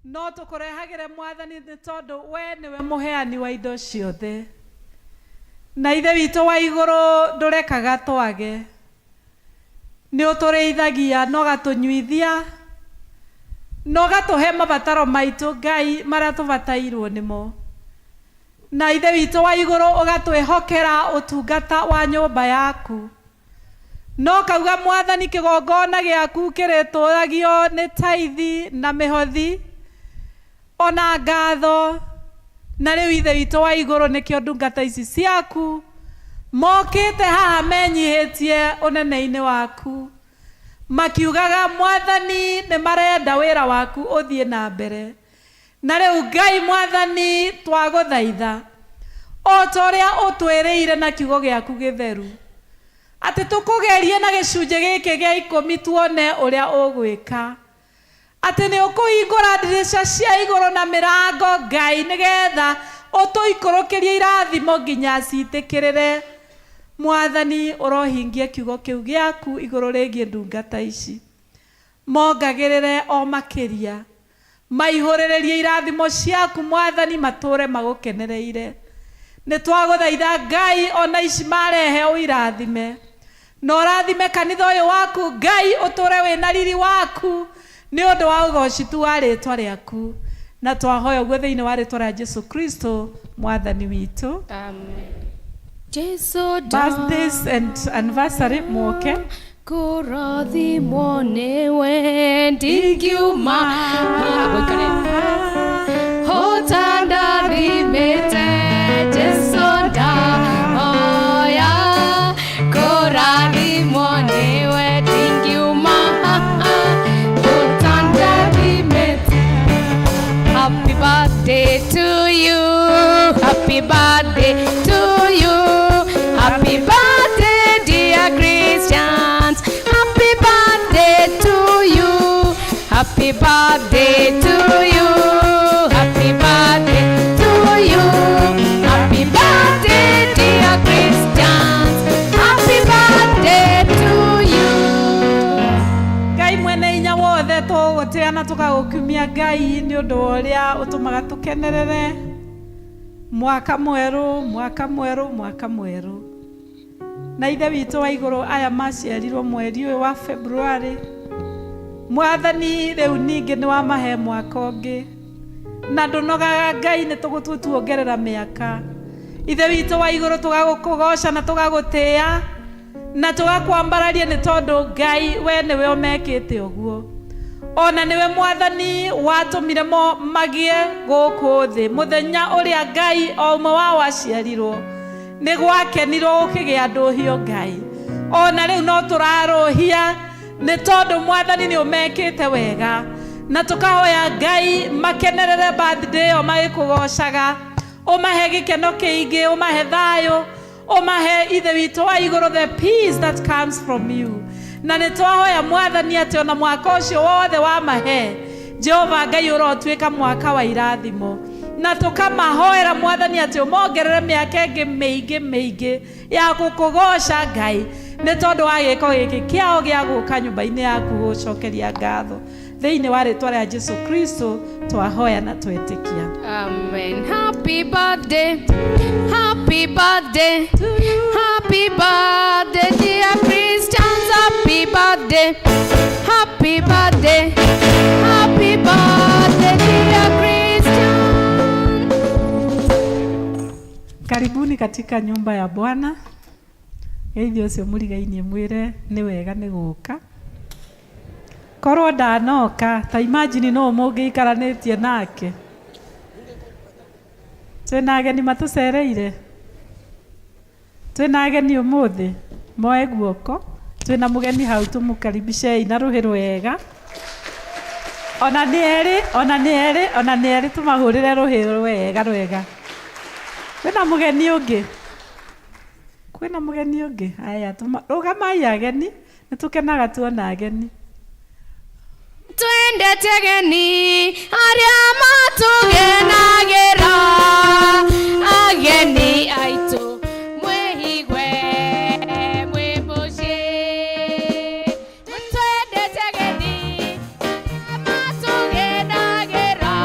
no tũkũrehagĩre mwathani nĩ tondũ we nĩwe mũheani wa indo ciothe na ithe witũ wa igũrũ ndũrekaga twage nĩ ũtũrĩithagia na ũgatũnyuithia na ũgatũhe mabataro maitũ Ngai marĩa tũbatairwo nĩmo na ithe witũ wa igũrũ ũgatwĩhokera ũtungata wa nyũmba yaku no kauga mwathani kĩgongona gĩaku kĩrĩtũragio nĩ taithi na mĩhothi ona ngatho na rĩu ithe witũ wa igũrũ nĩkĩo ndungata ici ciaku mokĩte haha menyihĩtie ũnene-inĩ waku makiugaga mwathani nĩ marenda wĩra waku ũthiĩ na mbere na rĩu Ngai mwathani twagũthaitha o ta ũrĩa ũtwĩrĩire na kiugo gĩaku gĩtheru atĩ tũkũgerie na gĩcunjĩ gĩkĩ gĩa ikũmi tuone ũrĩa ũgwĩka atĩ nĩ ũkũhingũra ndirica cia igũrũ na mĩrango Ngai nĩgetha ũtũikũrũkĩrie irathimo nginya citĩkĩrĩre mwathani ũrohingia kiugo kĩu gĩaku igũrũ rĩgiĩ ndungata ici mongagĩrĩre o makĩria maihũrĩrĩrie irathimo ciaku mwathani matũre magũkenereire nĩ twagũthaitha Ngai ona ici marehe ũirathime na ũrathime kanitha ũyũ waku Ngai ũtũre wĩna riri waku nĩ ũndũ wa ũgoci tu wa rĩtwa rĩaku na twahoya ũguo thĩinĩ wa rĩtwa rĩa Jesu Kristo mwathani witũ. Amen. Jesu Birthdays and anniversary muoke kũrathimwo nĩwe ndingiuma ũtandathimĩte Jesu ndahoya kũrathimwo nĩwe ndingiuma ũtandathimĩte. Happy birthday to you. Happy birthday to you. Happy birthday, dear Christians. Happy birthday to you. Happy birthday to you. Happy birthday to you. Happy birthday, dear Christians. Happy birthday to you. Ngai mwene hinya wothe tũgũtĩa na tũgagũkumia Ngai nĩ ũndũ wa ũrĩa ũtũmaga tũkenerere mwaka mwerũ mwaka mwerũ mwaka mwerũ na ithe witũ wa igũrũ aya maciarirwo mweri ũyũ wa February mwathani rĩu ningĩ nĩ wamahe mwaka ũngĩ na ndũnogaga Ngai nĩ tũgũtuongerera mĩaka ithe witũ wa igũrũ tũgagũkũgoca na tũgagũtĩa na tũgakwambararia nĩ tondũ Ngai we nĩwe ũmekĩte ũguo ona nĩwe mwathani watũmire mo magĩe gũkũ thĩ mũthenya ũrĩa Ngai o ũmwe wao aciarirwo nĩ gwakenirwo gũkĩgĩa ndũhio Ngai ona rĩu no tũrarũhia nĩ tondũ mwathani nĩ ũmekĩte wega na tũkahoya Ngai makenerere birthday ĩyo magĩkũgocaga ũmahe gĩkeno kĩingĩ ũmahe thayũ ũmahe ithe witũ wa igũrũ the peace that comes from you na nĩ twahoya mwathani atĩ ona mwaka ũcio wothe wamahe Jehova Ngai ũrotuĩka mwaka wa irathimo. Na tũkamahoera Mwathani atĩ ũmongerere mĩaka ĩngĩ mĩingĩ mĩingĩ ya gũkũgoca Ngai nĩ tondũ wa gĩko gĩkĩ kĩao gĩa gũka nyũmba-inĩ yaku gũcokeria ngatho. Thĩinĩ wa rĩtwa rĩa Jesu Kristo twahoya na twetĩkia. Amen. Happy birthday. Happy birthday. Happy birthday, dear Christians. Happy birthday. Happy birthday. Happy birthday, dear Christians. Karibuni katika nyumba ya Bwana. Geithio ũcio mũrigainie mwĩre nĩ wega nĩ gũka. Korwo ndanoka ta imagine no mũngĩikaranĩtie nake. Twĩna ageni matũcereire. Twĩna ageni ũmũthĩ moe guoko. Twĩna mũgeni hau tũmũkaribicei na rũhĩ rwega. Ona nĩ erĩ, ona nĩ erĩ, ona nĩ erĩ tũmahũrĩre rũhĩ rwega rwega. Kwĩna mũgeni ũngĩ? Kwĩna mũgeni ũngĩ? Aya, rũgamai ageni, nĩ tũkenaga tuona ageni. Twendete ageni arĩa matũgenagĩra, ageni aitũ mwĩigue mwĩ mũciĩ. Twendete ageni matũgenagĩra,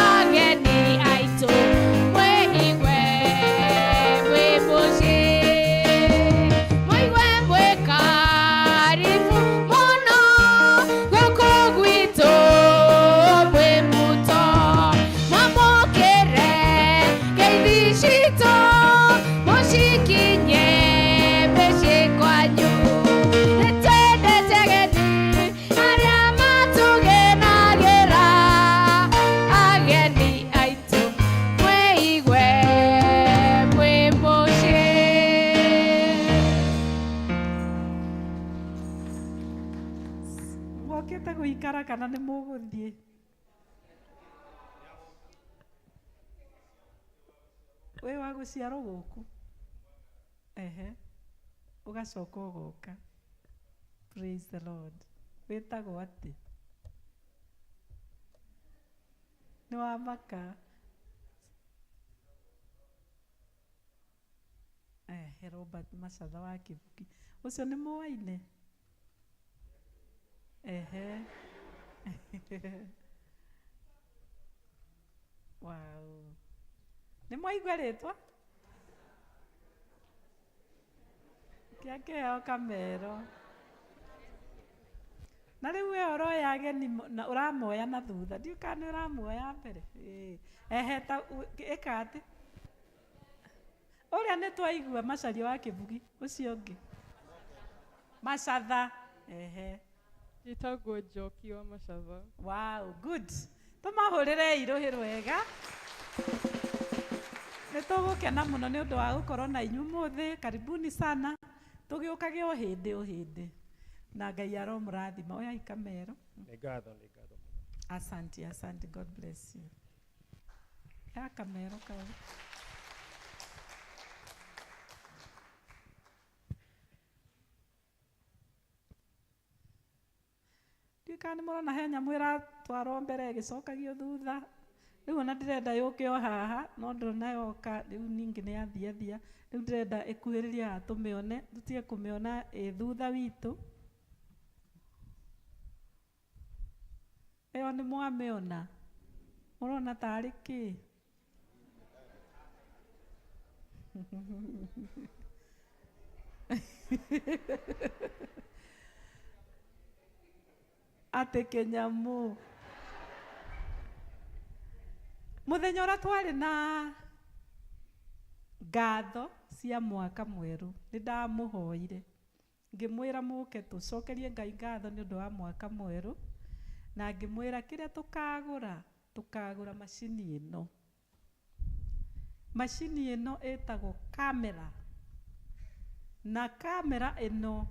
ageni aitũ mwĩigue mwĩ mũciĩ. Mwĩigue mwĩ karibu mũno gũkũ gwitũ mwĩ muto, mwamũkĩre ngeithi citũ mũcikinye mĩciĩ kwanyu. Nĩtwendete ageni arĩa matũgenagĩra, ageni aitũ mwĩigue mwĩ mũciĩ. Mwokĩte gũikara kana nĩ mũgũthiĩ? Wĩ wa gũciarwo gũkũ? Ehe. Ũgacoka ũgoka. Praise the Lord. Wĩtagwo atĩ? Nĩ wa maka. Ehe, Robert Macatha wa Kĩbuki. Ũcio nĩ mũwaine? Ehe. Wow. Nĩ mwaigua rĩtwa? Kĩa kĩheo kamero. Na rĩu we ũroya ageni na ũramoya na thutha. Ndiũĩ kana nĩ ũramuoya mbere. Ĩĩ. Ehe, ta ĩka atĩ. Ũrĩa nĩ twaigua Macharia wa Kĩbugi, ũcio ũngĩ. Macatha. Ehe. Njĩtagwo Njoki wa Macatha. Wow, good. Tũmahũrĩrei rũhĩ rwega. Nĩ tũgũkena mũno nĩ ũndũ wa gũkorwo na inyuĩ ũmũthĩ. Karibuni sana. Tũgĩũkage o hĩndĩ o hĩndĩ. Na Ngai aromũrathima. Oyai kamero. Nĩ ngatho, nĩ ngatho. Asante, asante. God bless you. Ya kamero kau. Ndiũĩ kana nĩ mũrona he nyamũ ĩratwarwo mbere ĩgĩcokagio thutha. Rĩu ona ndĩrenda yũke o haha, no ndĩrona yoka, rĩu ningĩ nĩ yathiathia. Rĩu ndĩrenda ĩkuhĩrĩrie haha tũmĩone, tũtige kũmĩona ĩ thutha witũ. Ĩyo nĩ mwamĩona? Mũrona tarĩ kĩ? Atĩ kĩnyamũ. Mũthenya ũrĩa twarĩ na ngatho cia mwaka mwerũ, nĩ ndamũhoire. Ngĩmwĩra mũke tũcokerie Ngai ngatho nĩ ũndũ wa mwaka mwerũ, na ngĩmwĩra kĩrĩa tũkagũra, tũkagũra macini ĩno. Macini ĩno ĩtagwo kamera. Na kamera ĩno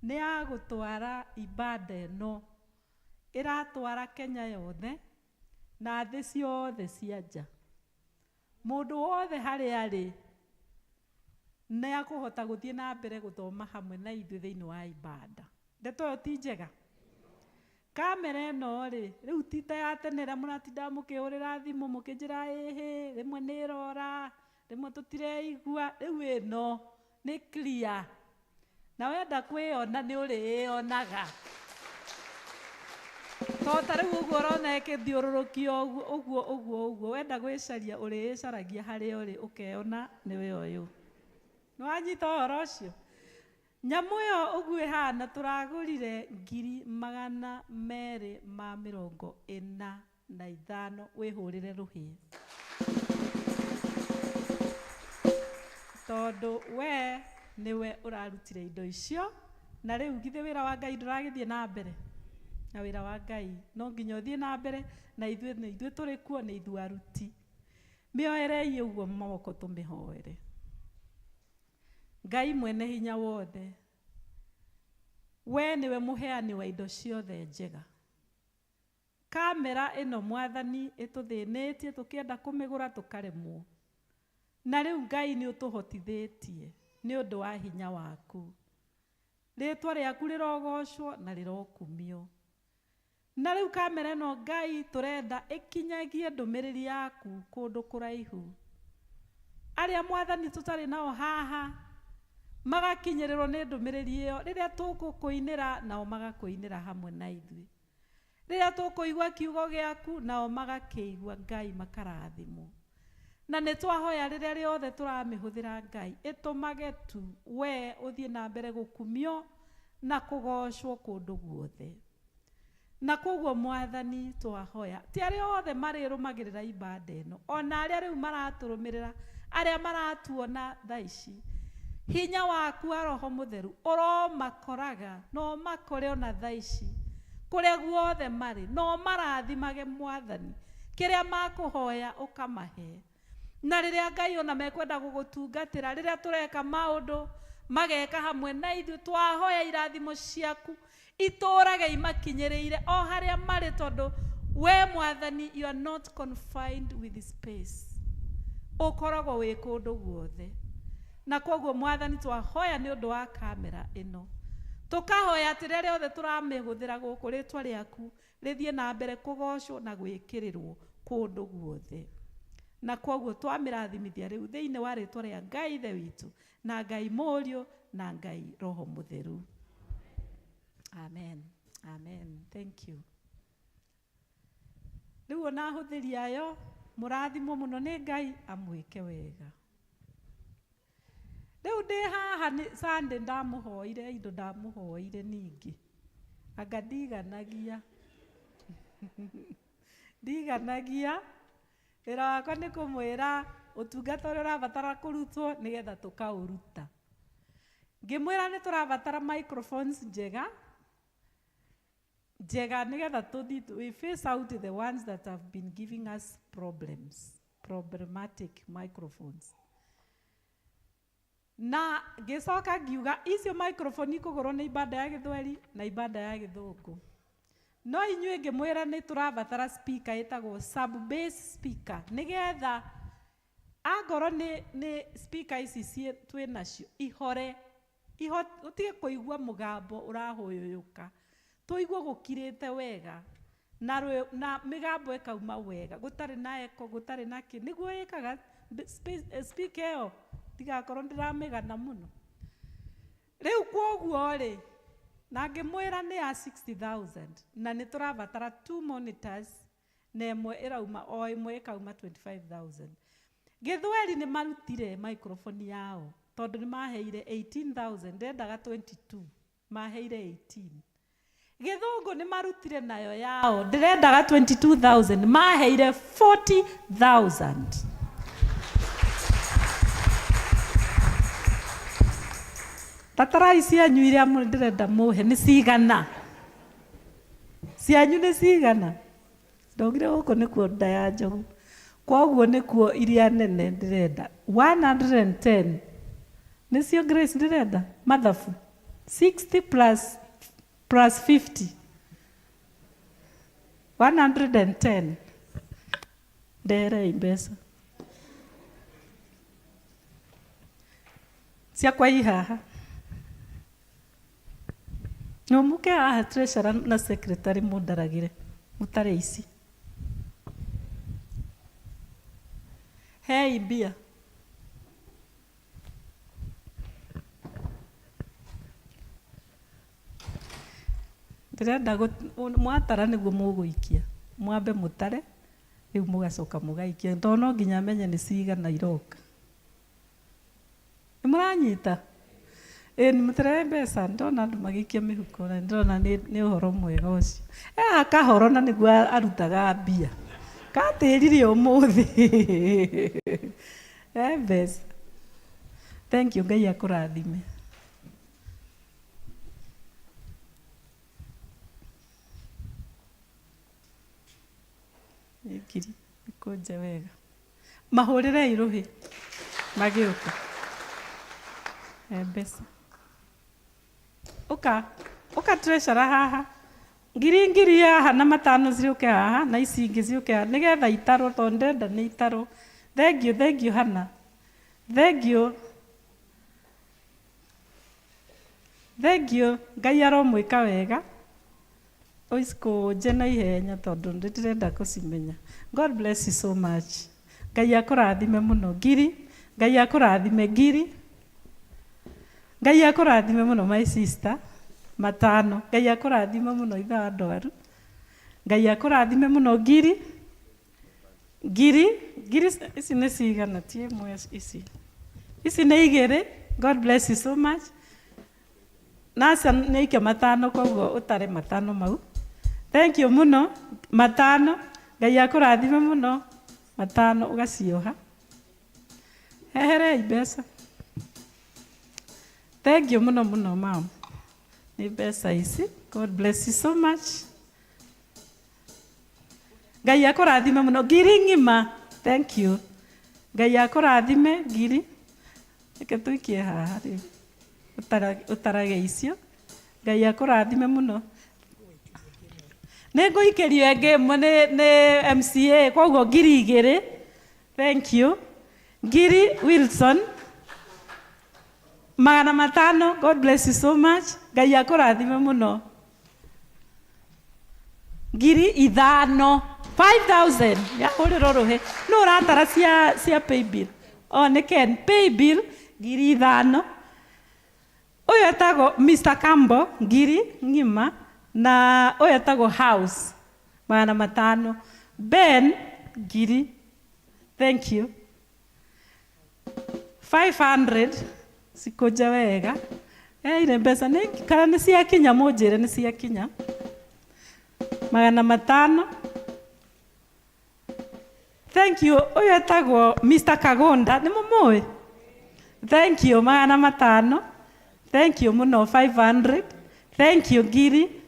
nĩ ya gũtwara ibada ĩno. Ĩratwara Kenya yothe na thĩ ciothe cia nja. Mũndũ wothe harĩa arĩ nĩ akũhota gũthiĩ na mbere gũthoma hamwe na ithuĩ thĩinĩ wa ibada. Ndeto ĩyo ti njega? Kamera ĩno rĩ, rĩu ti ta ya tene ĩrĩa mũratindaga mũkĩhũrĩra thimũ mũkĩnjĩra ĩhĩ, rĩmwe nĩ ĩrora, rĩmwe tũtireigua. Rĩu ĩno nĩ clear. Na wenda kwĩyona nĩ ũrĩĩyonaga. To ta rĩu ũguo ũrona ĩkĩthiũrũrũkio ũguo ũguo ũguo ũguo, wenda gwĩcaria ũrĩĩcaragia harĩa ũrĩ ũkeyona nĩwe ũyũ. Nĩ wanyita ũhoro ũcio? Nyamũ ĩyo ũguo ĩhana tũragũrire ngiri magana merĩ ma mĩrongo ĩna na ithano wĩhũrĩre rũhĩ. Tondũ we nĩwe ũrarutire indo icio, na rĩu githĩ wĩra wa Ngai ndũragĩthiĩ na mbere? Na wĩra wa Ngai no nginya ũthiĩ na mbere, na ithuĩ nĩ ithuĩ tũrĩ kuo, nĩ ithuĩ aruti. Mĩoerei ũguo moko tũmĩhoere. Ngai mwene hinya wothe, we nĩwe mũheani wa indo ciothe njega. Kamera ĩno Mwathani ĩtũthĩnĩtie tũkĩenda kũmĩgũra tũkaremwo. Na rĩu Ngai nĩ ũtũhotithĩtie nĩ ũndũ wa hinya waku. Rĩtwa rĩaku rĩrogocwo na rĩrokumio. Na rĩu kamera ĩno Ngai tũrenda ĩkinyagie ndũmĩrĩri yaku kũndũ kũraihu. Arĩa Mwathani tũtarĩ nao haha magakinyĩrĩrwo nĩ ndũmĩrĩri ĩyo rĩrĩa tũgũkũinĩra nao magakũinĩra hamwe na ithuĩ. Rĩrĩa tũkũigua kiugo gĩaku nao magakĩigua Ngai makarathimwo. Na nĩ twahoya rĩrĩa rĩothe tũramĩhũthĩra Ngai ĩtũmage tu we ũthiĩ na mbere gũkumio na kũgocwo kũndũ guothe. Na koguo Mwathani twahoya ti arĩa othe marĩrũmagĩrĩra ibada ĩno, ona arĩa rĩu maratũrũmĩrĩra, arĩa maratuona thaa ici, hinya waku wa Roho Mũtheru ũromakoraga na ũmakore ona thaa ici kũrĩa guothe marĩ, na ũmarathimage Mwathani, kĩrĩa makũhoya ũkamahe. Na rĩrĩa Ngai ona mekwenda gũgũtungatĩra, rĩrĩa tũreka maũndũ mageka hamwe na ithuĩ, twahoya irathimo ciaku itũrage imakinyĩrĩire o harĩa marĩ, tondũ we Mwathani you are not confined with space, ũkoragwo wĩ kũndũ guothe. Na koguo Mwathani twahoya nĩ ũndũ wa kamera ĩno, tũkahoya atĩ rĩrĩa rĩothe tũramĩhũthĩra gũkũ rĩtwa rĩaku rĩthiĩ na mbere kũgocwo na gwĩkĩrĩrwo kũndũ guothe. Na koguo twamĩrathimithia rĩu thĩinĩ wa rĩtwa rĩa Ngai Ithe witũ na Ngai Mũriũ na Ngai Roho Mũtheru. Amen. Amen. Thank you. Rĩu ona ahũthĩri ayo mũrathimwo mũno nĩ Ngai amwĩke wega. Rĩu ndĩ haha nĩ Sunday ndamũhoire indo ndamũhoire ningĩ. Anga ndiganagia. Ndiganagia. Wĩra wakwa nĩ kũmwĩra ũtungata ũrĩa ũrabatara kũrutwo nĩgetha tũkaũruta. Ngĩmwĩra nĩ tũrabatara microphones njega, njega nĩgetha tũthiĩ we face out the ones that have been giving us problems, problematic microphones. Na ngĩcoka ngiuga icio microphone ikũgũrwo nĩ ibada ya Gĩthweri na ibada ya Gĩthũngũ. No inyuĩ ngĩmwĩra nĩ tũrabatara speaker ĩtagwo sub bass speaker nĩgetha angorwo nĩ speaker ici twĩ nacio ihore, ũtige kũigua mũgambo ũrahũyũyũka, tũigue gũkirĩte wega na mĩgambo ĩkauma wega, gũtarĩ na echo, gũtarĩ na kĩ. Nĩguo ĩkaga speaker ĩyo ndigakorwo ndĩramĩgana mũno. Rĩu kwoguo rĩ, na ngĩmwĩra nĩ ya 60,000 na nĩ tũrabatara 2 monitors na ĩmwe ĩrauma o ĩmwe ĩkauma 25,000. Gĩthweri nĩ marutire microphone yao tondũ nĩ maheire 18,000, ndendaga 22, maheire 18. Gĩthũngũ nĩ marutire nayo yao, ndĩrendaga 22,000, maheire 40,000. Tatarai cianyu iria ndĩrenda mũhe nĩ cigana? Cianyu nĩ cigana? Ndogire gũkũ nĩkuo nda ya njogu. Kwoguo nĩkuo iria nene ndĩrenda 110. Nĩcio Grace ndĩrenda mathabu 60 plus 50 110. Nderei mbeca ciakwa i haha. No mũke haha treasurer na secretary mũndaragĩre mũtare ici. Hei mbia. Ndĩrenda mwatara nĩguo mũgũikia. Mwambe mũtare rĩu mũgacoka mũgaikia tondũ no nginya menye nĩ cigana iroka. Nĩ mũranyita? Ĩĩ nĩ mũtĩrehe mbeca ndona andũ magĩikia mĩhuko na ndĩrona nĩ ũhoro mwega ũcio. Haha kahoro na nĩguo arutaga mbia. Katĩrire ũmũthĩ. He mbeca. Thank you, Ngai akũrathime. Nĩ ngiri ikũnje wega. Mahũrĩrei rũhĩ magĩũka. He mbeca. Ũka, ũka treasurer haha. Ngiri ngiri haha na matano ciũke haha na ici ingĩ ciũke haha nĩgetha itarwo tondũ ndĩrenda nĩ itarwo. Thank you, thank you Hannah. Thank you. Thank you. Ngai aromwĩka wega. Ũcikũnje na ihenya tondũ ndĩrenda kũcimenya. God bless you so much. Ngai akũrathime mũno. Ngiri. Ngai akũrathime ngiri. Ngai akũrathime mũno my sister. Matano. Ngai akũrathime mũno ithe wa ndwaru. Ngai akũrathime mũno ngiri. Ngiri. Ngiri ici nĩ cigana ti ĩmwe ici. Ici nĩ igĩrĩ. God bless you so much. Nasa nĩ aikia matano koguo ũtare matano mau. Thank you mũno. Matano. Ngai akũrathime mũno. Matano ũgacioha. Heherei mbeca. Thank you mũno mũno mam. Nĩ mbeca ici. God bless you so much. Ngai akũrathime mũno. Ngiri ng'ima. Thank you. Ngai akũrathime ngiri. Reke tũikie haha rĩu. Ũtarage icio. Ngai akũrathime mũno. Nĩ ngũikĩrio ĩngĩ ĩmwe nĩ MCA koguo ngiri igĩrĩ. Thank you. Ngiri Wilson. Magana matano. God bless you so much. Ngai akũrathime mũno. Ngiri ithano. 5000. Yahũrĩrwo rũhĩ. Nũ ũratara cia pay bill? O nĩ Ken. Pay bill ngiri ithano. Ũyũ etagwo Mr. Campbell ngiri ng'ima na ũyũ etagwo House magana matano. Ben ngiri. Thank you. 500 sikũnje wega. Ire mbeca nĩ kana nĩ ciakinya mũnjĩre nĩ ciakinya. Magana matano. Thank you. Ũyũ etagwo Mr. Kagonda nĩ mũmũĩ? Thank you magana matano. Thank you mũno 500. Thank you ngiri.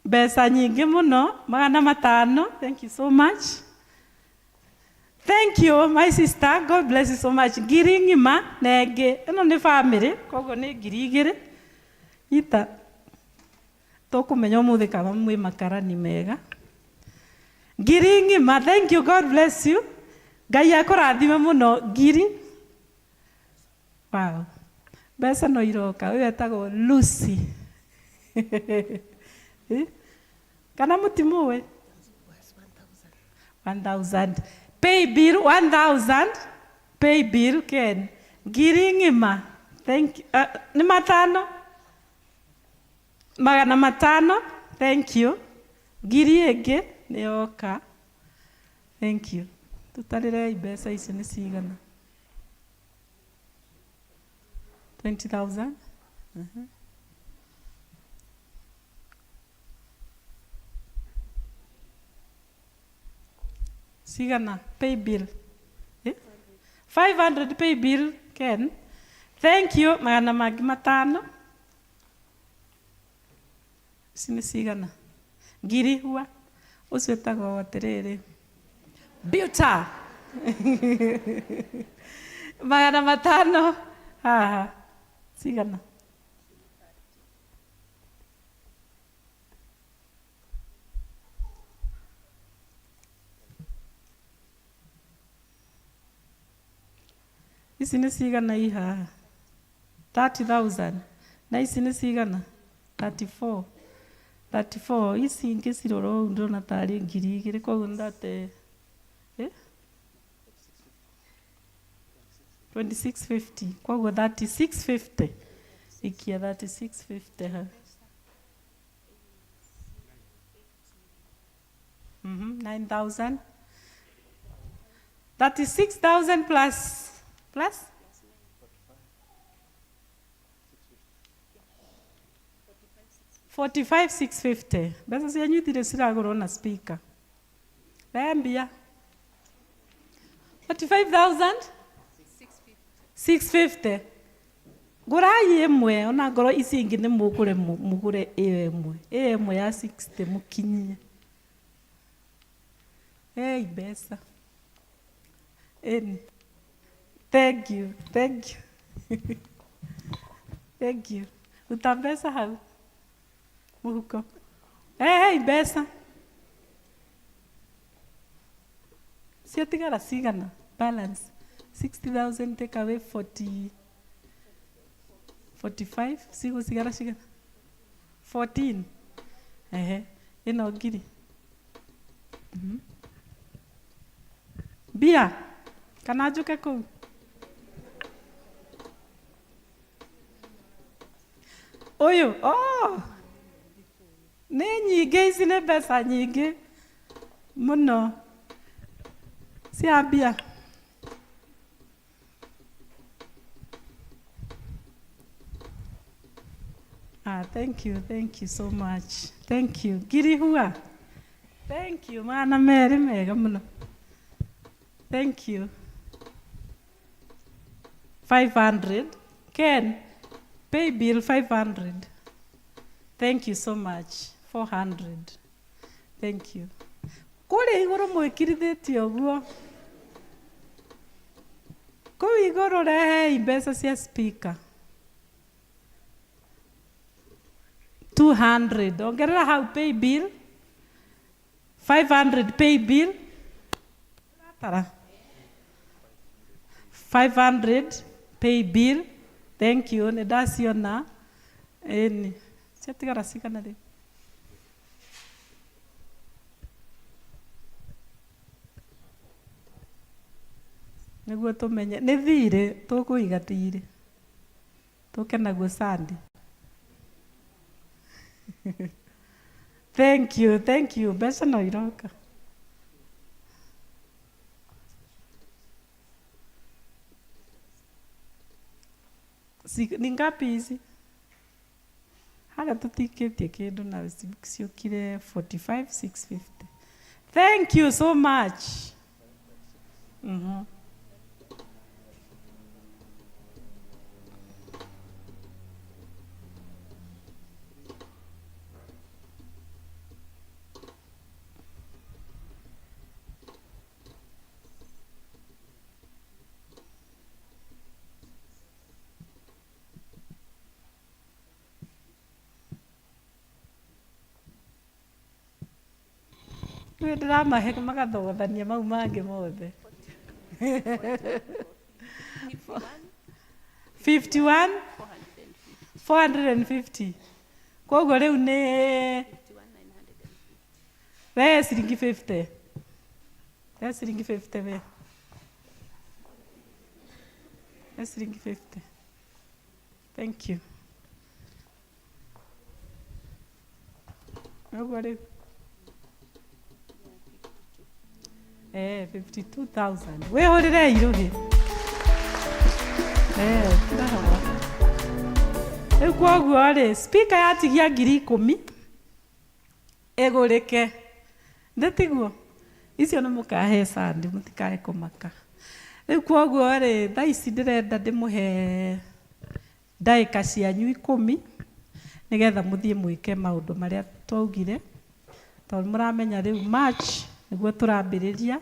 Mbeca nyingĩ mũno magana matano. Thank you so much. Thank you my sister. God bless you so much. Ngiri ng'ima na ĩngĩ. Ĩno nĩ family koguo nĩ ngiri igĩrĩ. Ita tũkũmenya ũmũthĩ kana mwĩ makarani mega. Ngiri ng'ima. Thank you. God bless you. Ngai akũrathime mũno ngiri. Wow. Mbeca no iroka. Ũyũ etagwo Lucy. Kana mũtimũĩ? 1000. Pay bill 1000. Pay bill Ken. Ngiri ng'ima. Thank you. Nĩ matano? Magana matano. Thank you. Ngiri ĩngĩ nĩ yoka. Thank you. Tũtarĩrei mbeca icio nĩ cigana. 20,000. Cigana pay bill. 500 pay bill Ken. Thank you magana mangĩ matano. Ici nĩ cigana. Ngiri hua. Ũcio etagwo atĩrĩrĩ. Buta. Magana matano. Haha. Cigana. Ici nĩ cigana i haha? 30000 na ici nĩ cigana? 34. 34 ici ingĩcirora ũũ ndĩrona tarĩ 2000, koguo nĩ ndate eh? 2650, koguo 3650, ikia 3650 hau. 9000, 36000 plus plus 45650. Mbeca cianyu ithirĩ ciragũrwo na speaker. Rehe mbia. 45650. Ngũrai ĩmwe, ona ngorwo ici ingĩ nĩ mũgũre, mũgũre ĩyo ĩmwe, ĩyo ĩmwe ya 60 mũkinyie. Hey, mbeca. Ĩni. Thank you, thank you. Thank you. Ruta mbeca hau mũhuko. Hey, mbeca. Ciatigara cigana? Balance. 60,000 take away 40, 45, cigũcigara cigana? 14. Ehe, ĩno ngiri. Mbia, kana njũke kũu? Ũyũ, oh! Nĩ nyingĩ ici, nĩ mbeca nyingĩ mũno cia mbia. Ah, thank you, thank you so much. Thank you. Ngiri hua. Thank you, 200 mega mũno. Thank you. 500. Ken, pay bill 500. Thank you so much. 400. Thank you. Kũrĩa igũrũ mwĩkirithĩtie ũguo. Kũu igũrũ rehei mbeca cia speaker. 200. Ongerera hau pay bill. 500 pay bill. Tara. 500 pay bill. Thank you. Nĩ ndaciona. Ĩni. Ciatigara cigana rĩu? Nĩguo tũmenye nĩ thirĩ tũkũiga, thirĩ tũke naguo Sunday. Thank you, thank you. Mbeca no iroka. Ni ngapi ici? Harĩa tũtikĩtie kĩndũ na ciũkire 45650. Thank you so much. Rĩu ndĩramahe magathogothania mau mangĩ mothe. 51 450, koguo rĩu nĩ we ciringi 50, we ciringi 50, we ciringi 50. Thank you. Ũguo rĩu 52,000. Wĩhũrĩre irũhĩ. Ndahawa. Rĩu koguo rĩ, speaker yatigia 10,000 ĩgũrĩke. Ndĩtiguo? Icio nĩ mũkahe Sunday, mũtikae kũmaka. Rĩu koguo rĩ, thaa ici ndĩrenda ndĩmũhe ndagĩka cianyu 10 nĩgetha mũthiĩ mwĩke maũndũ marĩa twaugire, tondũ mũramenya rĩu March nĩguo tũrambĩrĩria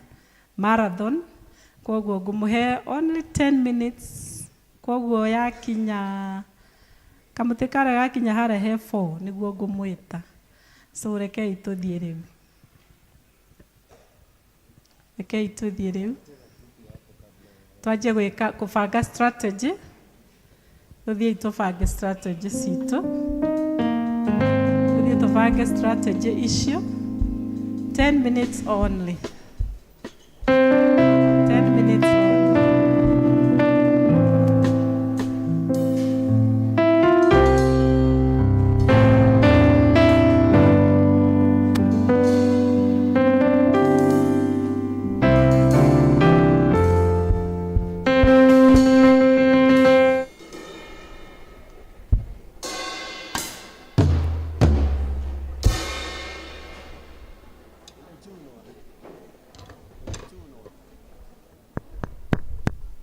marathon. Koguo ngũmũhe only 10 minutes. Koguo yakinya kamũtĩ karĩa gakinya harĩa he 4 nĩguo ngũmwĩta. So rekei tũthiĩ rĩu, rekei tũthiĩ rĩu twanjie gwĩka kũbanga strategy. Tuthiei tubange strategy citũ, tuthiĩ tubange strategy icio. 10 minutes only, 10 minutes only.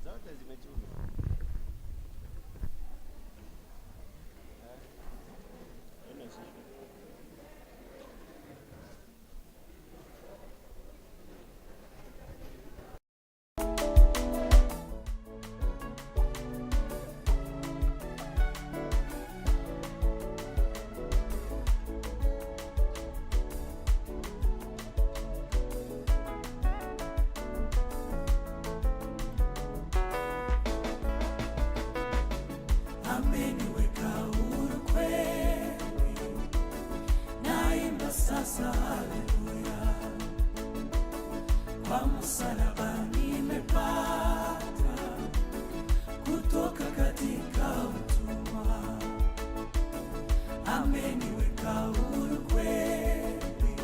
Zote zimechunwa. Haina shida. Ameniweka huru kweli, naimba sasa haleluya. Kwa msalaba nimepata kutoka katika utumwa. Ameniweka huru kweli,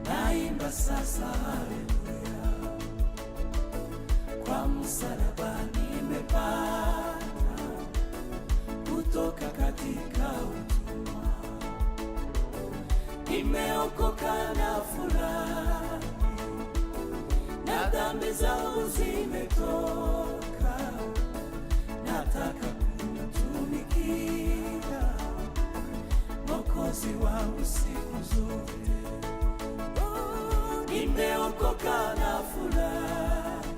naimba sasa haleluya. Kwa msalaba nimepata kutoka katika utumwa. Nimeokoka na furahi, na dhambi zangu zimetoka. Nataka kumtumikia Mwokozi wangu siku zote. Oh, nimeokoka na furahi,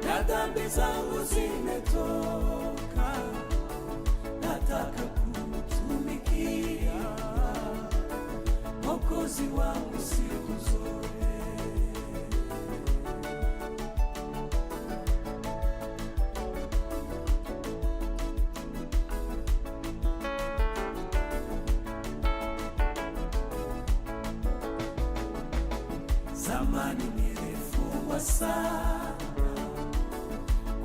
na dhambi zangu zimetoka. Nataka kumtumikia Mwokozi wangu siku zote. Zamani nilifungwa sana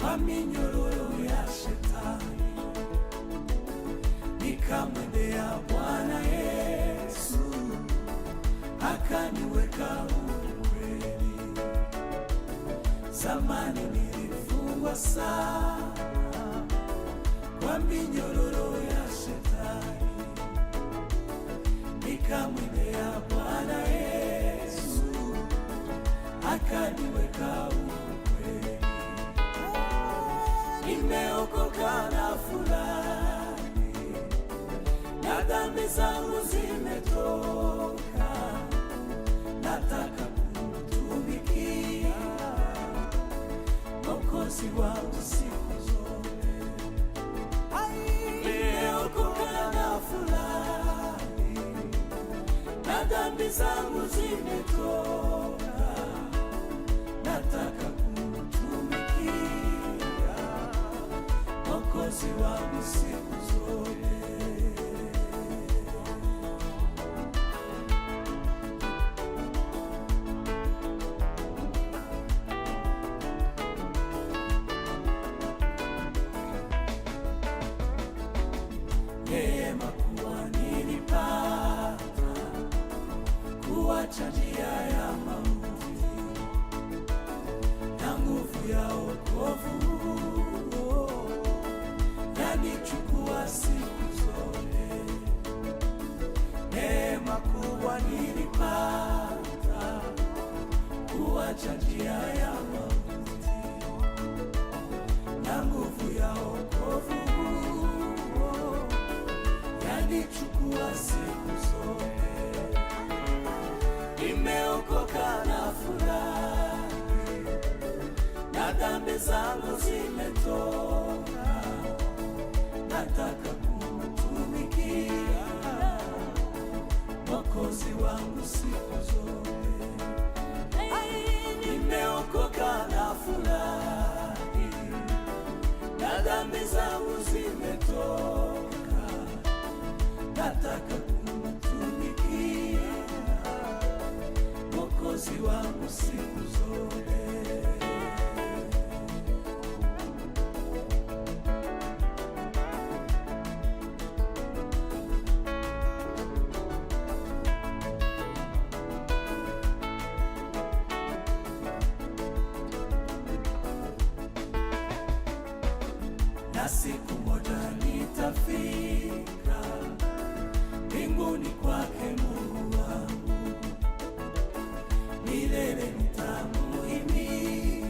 kwa minyororo ya shetani, nikamwendea Bwana Yesu, akaniweka huru kweli. Zamani nilifungwa sana kwa minyororo ya shetani, nikamwendea Bwana Yesu, akaniweka huru kweli. Nimeokoka na furahi, na dhambi zangu zimetoka. Nataka kumtumikia Mwokozi wangu siku zote. Nimeokoka na furahi, na dhambi zangu zimetoka. Nataka kumtumikia Mwokozi wangu siku zote. Neema kuwa nilipata kuacha njia ya mauti na nguvu ya wokovu yanichukua siku zote. Neema kubwa nilipata kuacha njia ya mauti na nguvu ya wokovu yanichukua siku zote. Nimeokoka na furahi, na dhambi zangu zimetoka. Nataka kumtumikia Mwokozi wangu siku zote. Nimeokoka na furahi, na dhambi zangu zimetoka, nataka kumtumikia Mwokozi wangu siku zote. Na siku moja nitafika mbinguni kwake Mungu wangu, milele nitamuhimidi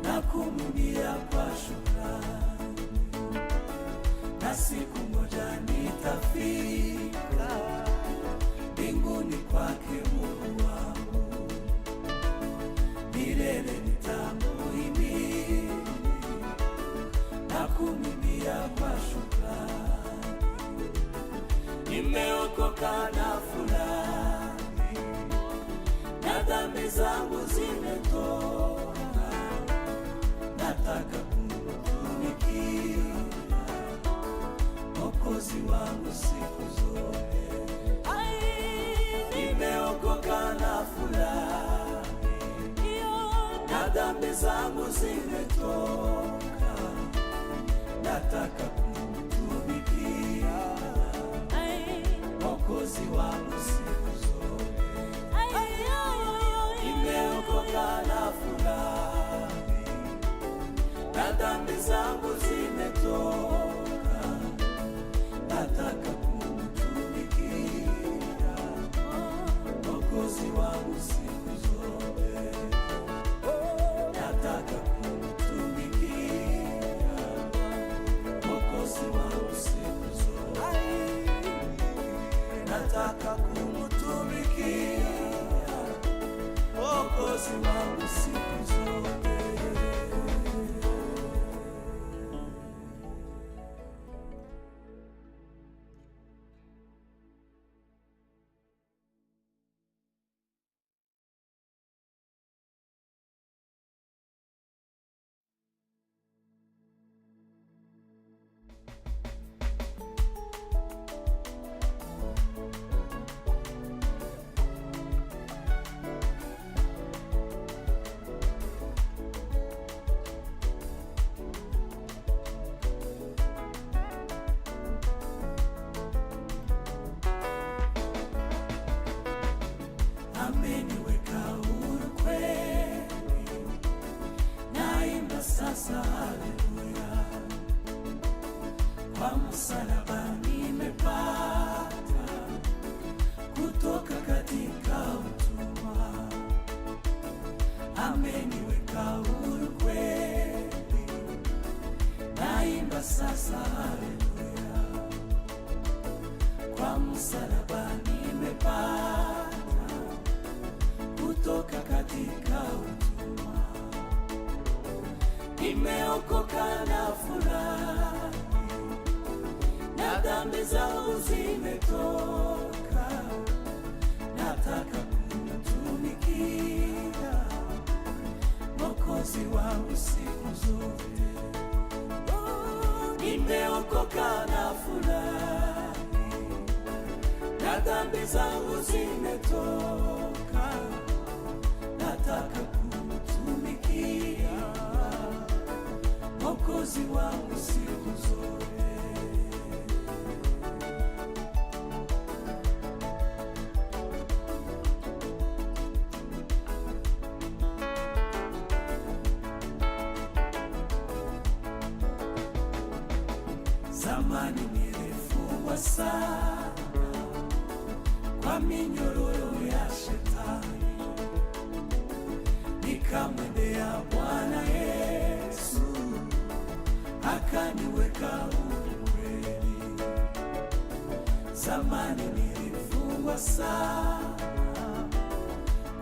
na kumwimbia kwa shukrani. Na siku moja nitafika mbinguni kwake Mungu wangu, milele nitamuhimidi na kumwimbia kwa shukrani. Nimeokoka na furahi, na dhambi zangu zimetoka, nataka kumtumikia Mwokozi wangu siku zote. Nimeokoka na furahi, na dhambi zangu zimetoka, nataka kumtumikia Mwokozi wangu siku zote. Nimeokoka na furahi, na dhambi zangu zimetoka, nataka kumtumikia Mwokozi wangu siku zote. Nataka kumtumikia Mwokozi wangu siku zote. Nataka kumtumikia Mwokozi wangu siku zote. Ameniweka huru kweli, naimba sasa haleluya. Kwa msalaba nimepata kutoka katika utumwa. Ameniweka huru kweli, naimba sasa haleluya. Kwa msalaba nimepata kutoka katika utumwa. Nimeokoka na furahi, na dhambi zangu zimetoka, nataka kumtumikia Mwokozi wangu siku zote. Nimeokoka na furahi, na dhambi zangu zimetoka, nataka kumtumikia Mwokozi wangu siku zote. Zamani nilifungwa sana kwa minyororo ya shetani, nikamwendea Bwana Yesu akaniweka huru kweli. Zamani nilifungwa sana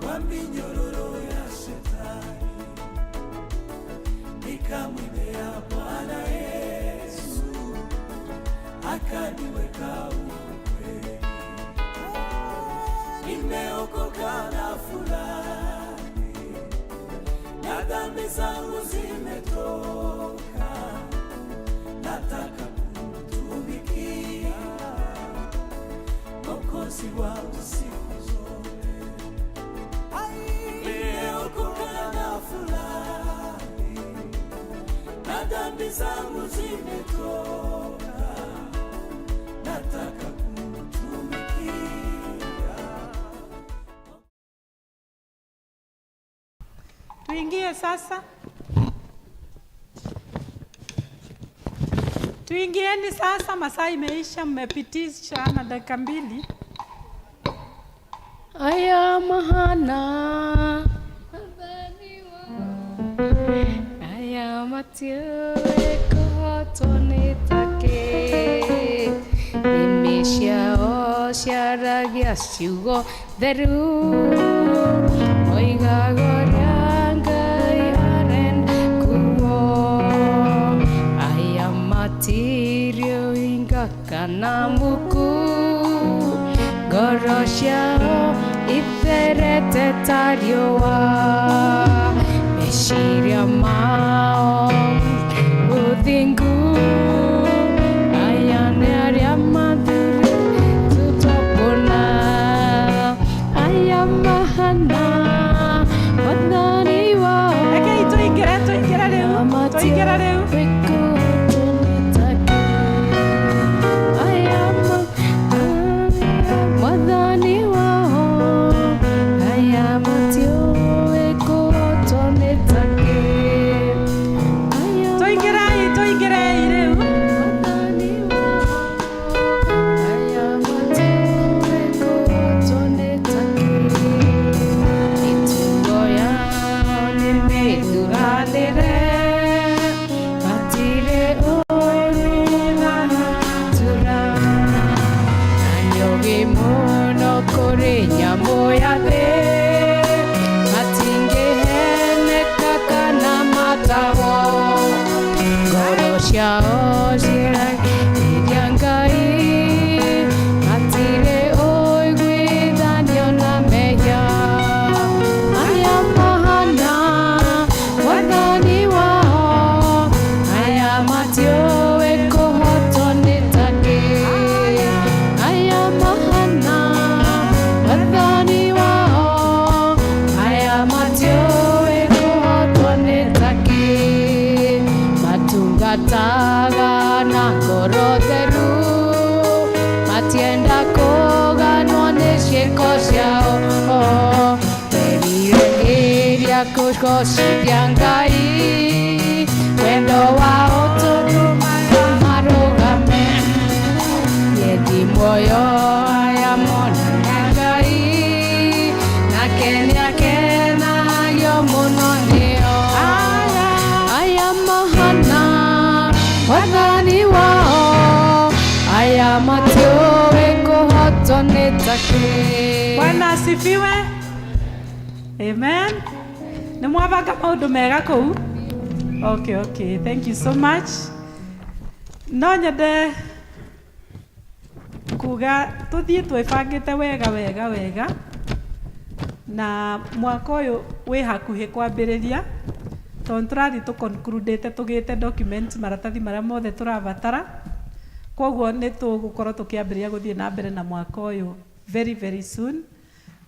kwa minyororo ya shetani, nikamwendea Bwana Yesu akaniweka huru kweli. Nimeokoka na furahi, na dhambi zangu zimetoka, Nataka kumtumikia Mwokozi wangu siku zote. Nimeokoka na furahi, na dhambi zangu zimetoka. Nataka kumtumikia. Tuingie sasa, tuingieni sasa, masaa imeisha, mmepitisha na dakika 2. Aya mahana aya matiũĩ kũhotwo nĩ takĩ nĩmĩ ciao ciaragia ciugo theru moigaga ũrĩa Ngai arenda kuo aya matirĩ ũhinga kana muku ngoro ciao itherete ta riũa meciria mao ũthingu aya nĩ arĩa mathurĩtwo kũna aya mahana mwathani wao. Rekei tũingĩre, tũingĩre rĩu, tũingĩre rĩu. Mwathani wao aya matiũĩ kũhotwo nĩ takĩ. Tũingĩrei, tũingĩrei rĩu. Aya matiũĩ kũhotwo nĩ takĩ. Mĩtugo yao nĩ mĩthuranĩre matirĩ ũũru matura na nĩũgĩ mũno kũrĩ nyamũ ya thĩ matingĩheneka kana matahwo ngoro ciao ciragĩria Ngai matirĩ ũiguithanio na mehia aya mahana mwathani wao aya matiũĩ kũhotwo nĩ takĩ aya mahana mwathani wao aya matiũĩ kũhotwo nĩ takĩ matungataga na ngoro theru matienda kũganwo nĩ ciĩko ciao meriragĩria kũgocithia Ngai wendo wao tũtũmaga marũgame yendi muoyo aya monana Ngai nake nĩakenagio mũno nĩo aya mahana mwathani wao aya matiũĩ kũhotwo nĩ takĩ. Bwana asifiwe. Amen. Nĩ mwabanga maũndũ mega kũu? Okay, okay. Thank you so much. No nyende kuga tũthiĩ twĩbangĩte wega wega wega na mwaka ũyũ wĩ hakuhĩ kwambĩrĩria tondũ tũrathiĩ tũconcludĩte tũgĩte documents maratathi marĩa mothe tũrabatara koguo nĩ tũgũkorwo tũkĩambĩrĩria gũthiĩ na mbere na mwaka ũyũ very very soon.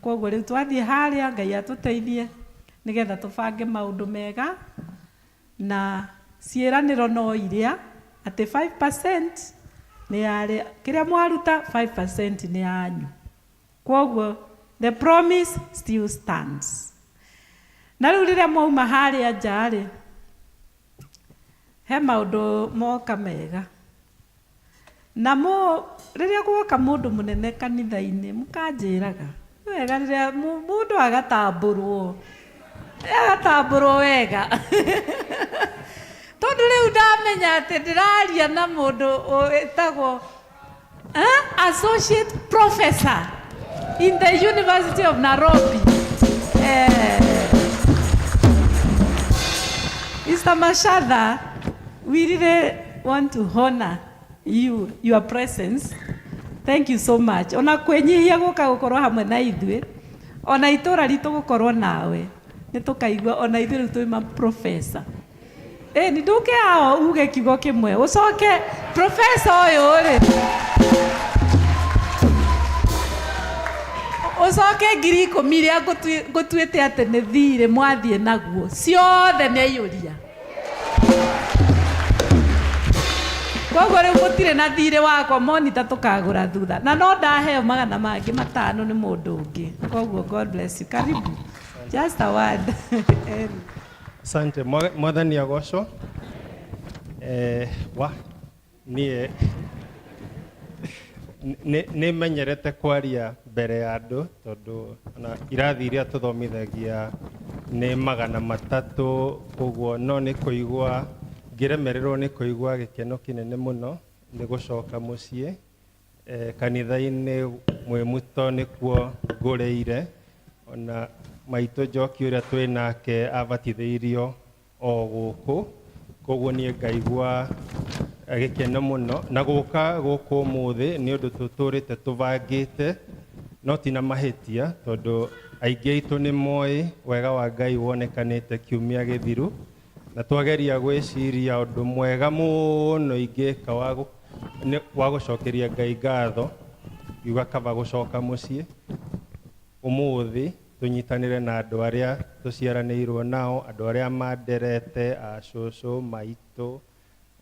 Koguo rĩu twathiĩ harĩa Ngai atũteithie nĩgetha tũbange maũndũ mega na ciĩranĩro no iria atĩ 5% nĩ yarĩa kĩrĩa mwaruta 5% nĩ yanyu koguo the promise still stands. Na rĩu rĩrĩa mwauma harĩa nja rĩ he maũndũ moka mega na mo rĩrĩa guoka mũndũ mũnene kanitha-inĩ mũkanjĩraga nĩ wega rĩrĩa mũndũ agatambũrwo agatambũrwo wega tondũ rĩu ndamenya atĩ ndĩraria na mũndũ wĩtagwo associate professor in the University of Nairobi. Mr. Machatha, we really want to honor you, your presence. Thank you so much. Ona kwenyihia guka gukorwo hamwe na ithuĩ, ona itũra ritũ gũkorwo nawe, nĩ tũkaigua ona ithuĩ rĩu twĩ ma professor. Ĩni ndũke haha uge kiugo kĩmwe ũcoke professor ũyũ rĩ ũcoke 10,000 iria ngũtuĩte atĩ nĩ thirĩ mwathiĩ naguo ciothe nĩ aiyũria. Koguo rĩu mũtirĩ na thirĩ wakwa monita tũkagũra thutha na no ndaheo magana mangĩ matano nĩ mũndũ ũngĩ. Koguo God bless you. Karibu. Just a word. Asante. Mwathani agocwo. Wa niĩ nĩ menyerete kwaria mbere ya andũ tondũ ona irathi iria tũthomithagia nĩ 300 koguo no nĩ kũigua ngĩremererwo nĩ kũigua gĩkeno kĩnene mũno nĩ gũcoka mũciĩ kanitha-inĩ Mwĩmuto nĩkuo ngũrĩire ona maitũ Njoki ũrĩa twĩ nake abatithĩirio o gũkũ koguo niĩ ngaigua gĩkeno mũno na gũka gũkũ ũmũthĩ nĩ ũndũ tũtũrĩte tũbangĩte no ti na mahĩtia tondũ aingĩ aitũ nĩ moĩ wega wa Ngai wonekanĩte kiumia gĩthiru na twageria gwĩciria ũndũ mwega mũno ingĩka wa gũcokeria Ngai ngatho ngiuga kaba gũcoka mũciĩ ũmũthĩ tũnyitanĩre na andũ arĩa tũciaranĩirwo nao andũ arĩa manderete acũcũ maitũ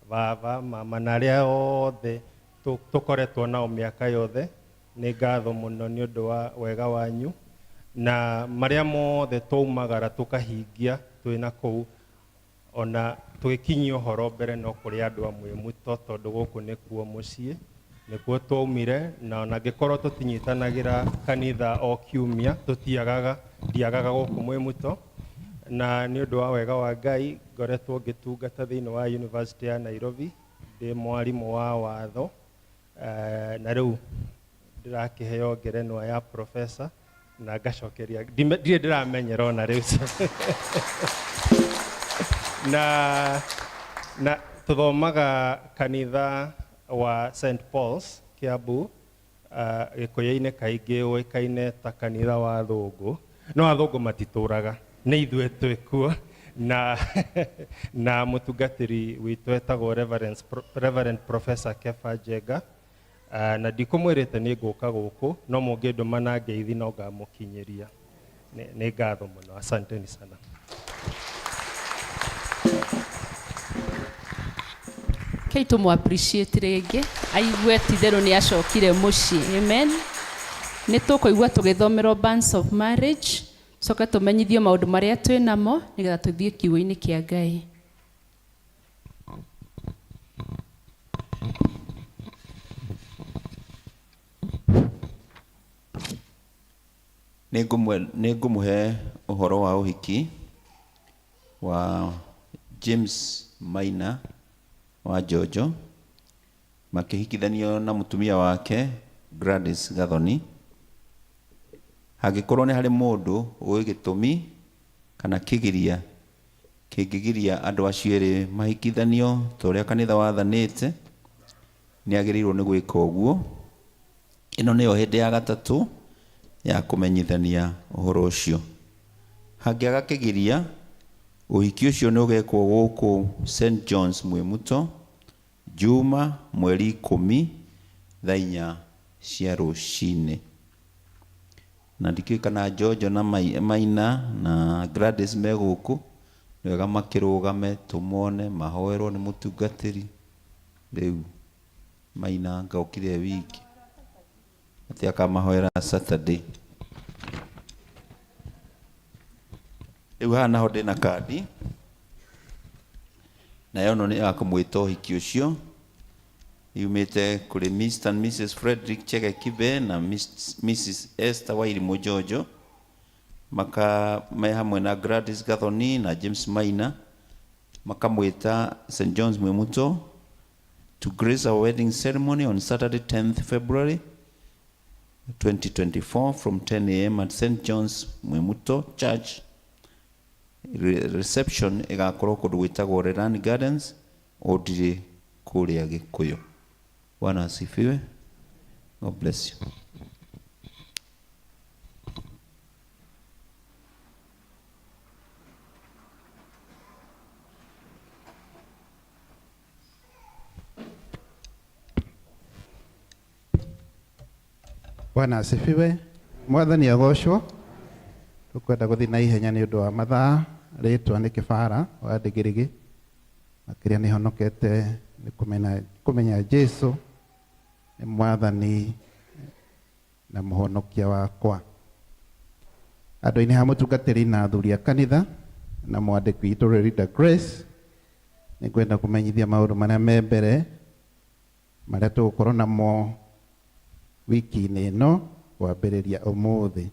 baba mama na arĩa othe tũkoretwo nao mĩaka yothe nĩ ngatho mũno nĩ ũndũ wa wega wanyu na marĩa mothe twaumagara tũkahingia twĩna kũu ona tũgĩkinyia ũhoro mbere no kũrĩ andũ a Mwĩmuto tondũ gũkũ nĩkuo mũciĩ nĩkuo twaumire na ona angĩkorwo tũtinyitanagĩra kanitha o kiumia tũtiagaga ndiagaga gũkũ Mwĩmuto na nĩ ũndũ wa wega wa Ngai ngoretwo ngĩtungata thĩinĩ wa University ya Nairobi ndĩ mwarimũ wa watho na rĩu ndĩrakĩheo ngerenwa ya professor na ngacokeria ndirĩ ndĩramenyera ona rĩu na tuthomaga kanitha wa St Paul's Kiambu Gĩkũyũ-inĩ kaingĩ ũĩkaine ta kanitha wa athũngũ no athũngũ matitũraga nĩ ithuĩ twĩkuo na mũtungatĩri witũ etagwo Reverend Professor Kefa Njenga na ndikũmwĩrĩte nĩ ngũka gũkũ no mũngĩndũma na ngeithi no ngamũkinyĩria nĩ ngatho mũno asanteni sana. Kei tũmũ appreciate rĩngĩ aigue titherũ nĩ acokire mũciĩ amen. Nĩ tũkũigua tũgĩthomerwo bands of marriage coke tũmenyithio maũndũ marĩa twĩ namo nĩgetha tũthiĩ kiugo-inĩ kĩa Ngai. Nĩ ngũmũhe ũhoro wa ũhiki wa James Maina wa Jojo makĩhikithanio na mũtumia wake Gladys Gathoni. Hangĩkorwo nĩ harĩ mũndũ ũĩ gĩtũmi kana kĩgiria kĩngĩgiria andũ acio erĩ mahikithanio ta ũrĩa kanitha wathanĩte nĩ agĩrĩirwo nĩ gwĩka ũguo. Ĩno nĩyo hĩndĩ ya gatatũ ya kũmenyithania ũhoro ũcio. Hangĩaga kĩgiria ũhiki ũcio nĩ ũgekwo gũkũ St John's Mwĩmuto Juma mweri 10 thaa 4 cia rũcinĩ. Na ndikĩũĩ kana Jojo na Maina na Gladys me gũkũ nĩ wega makĩrũgame tũmone mahoerwo nĩ mũtungatĩri. Rĩu Maina ngokire wiki atĩ akamahoera Saturday. Rĩu haha naho ndĩna kandi nayo ĩno nĩ ya kũmwĩta ũhiki ũcio yumĩte kũrĩ Mr and Mrs Frederick Chege Kibe na Mrs Esther Wairimu Jojo maka me hamwe na Gladys Gathoni na James Maina makamwĩta St John's Mwĩmuto to grace our wedding ceremony on Saturday 10th February 2024 from 10 a.m. at St John's Mwimuto Church. Reception ĩgakorwo kũndũ gwĩtagwo Reran Gardens Ũndirĩ kũrĩa Gĩkũyũ. Bwana asifiwe. God bless you. Bwana asifiwe. Mwathani agocwo. Tukwenda guthi na ihenya ni undu wa mathaa. Ritwa ni Kibara wa Ndigirigi. Makiria ni honokete ni kumenya Jesu ni Mwathani na muhonokia wakwa. Andũ-inĩ ha mũtungatĩri na athuri a kanitha na mwandĩki witũ Rita Grace, nĩngwenda kũmenyithia maũndũ marĩa me mbere marĩa tũgũkorwo namo wiki-inĩ ĩno kwambĩrĩria ũmũthĩ.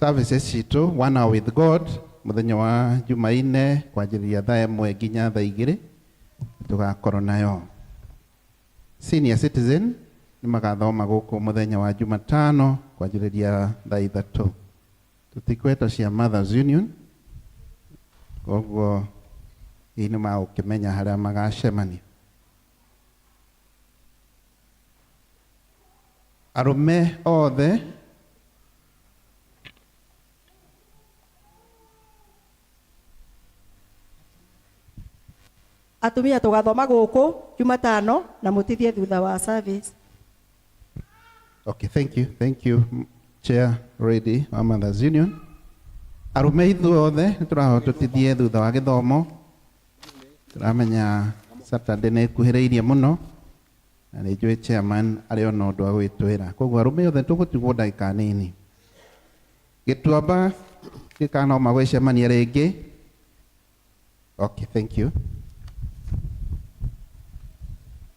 Services citũ One Hour with God mũthenya wa Jumaine kwanjĩrĩria thaa 1 nginya thaa 2 tũgakorwo nayo. Senior citizen nĩ magathoma gũkũ mũthenya wa Jumatano kwanjĩrĩria thaa 3. Tũtikwetwo cia Mothers Union, koguo hihi nĩ magũkĩmenya harĩa magacemania. Arũme othe atumia tugathoma guku Jumatano na mutithie thutha wa service. Okay, thank you. Thank you, Chair Ready wa Mothers Union. Arũme ithuothe nĩ tũrahota tũtithie thutha wa gĩthomo. Tũramenya Saturday nĩ ĩkuhĩrĩirie mũno na nĩ njũĩ chairman arĩ ona ũndũ wa gwĩtwĩra. Koguo arũme othe tũgũtigwo ndagĩka nini. Gĩtuamba gĩkanoma gwĩcemania rĩngĩ. Okay, thank you.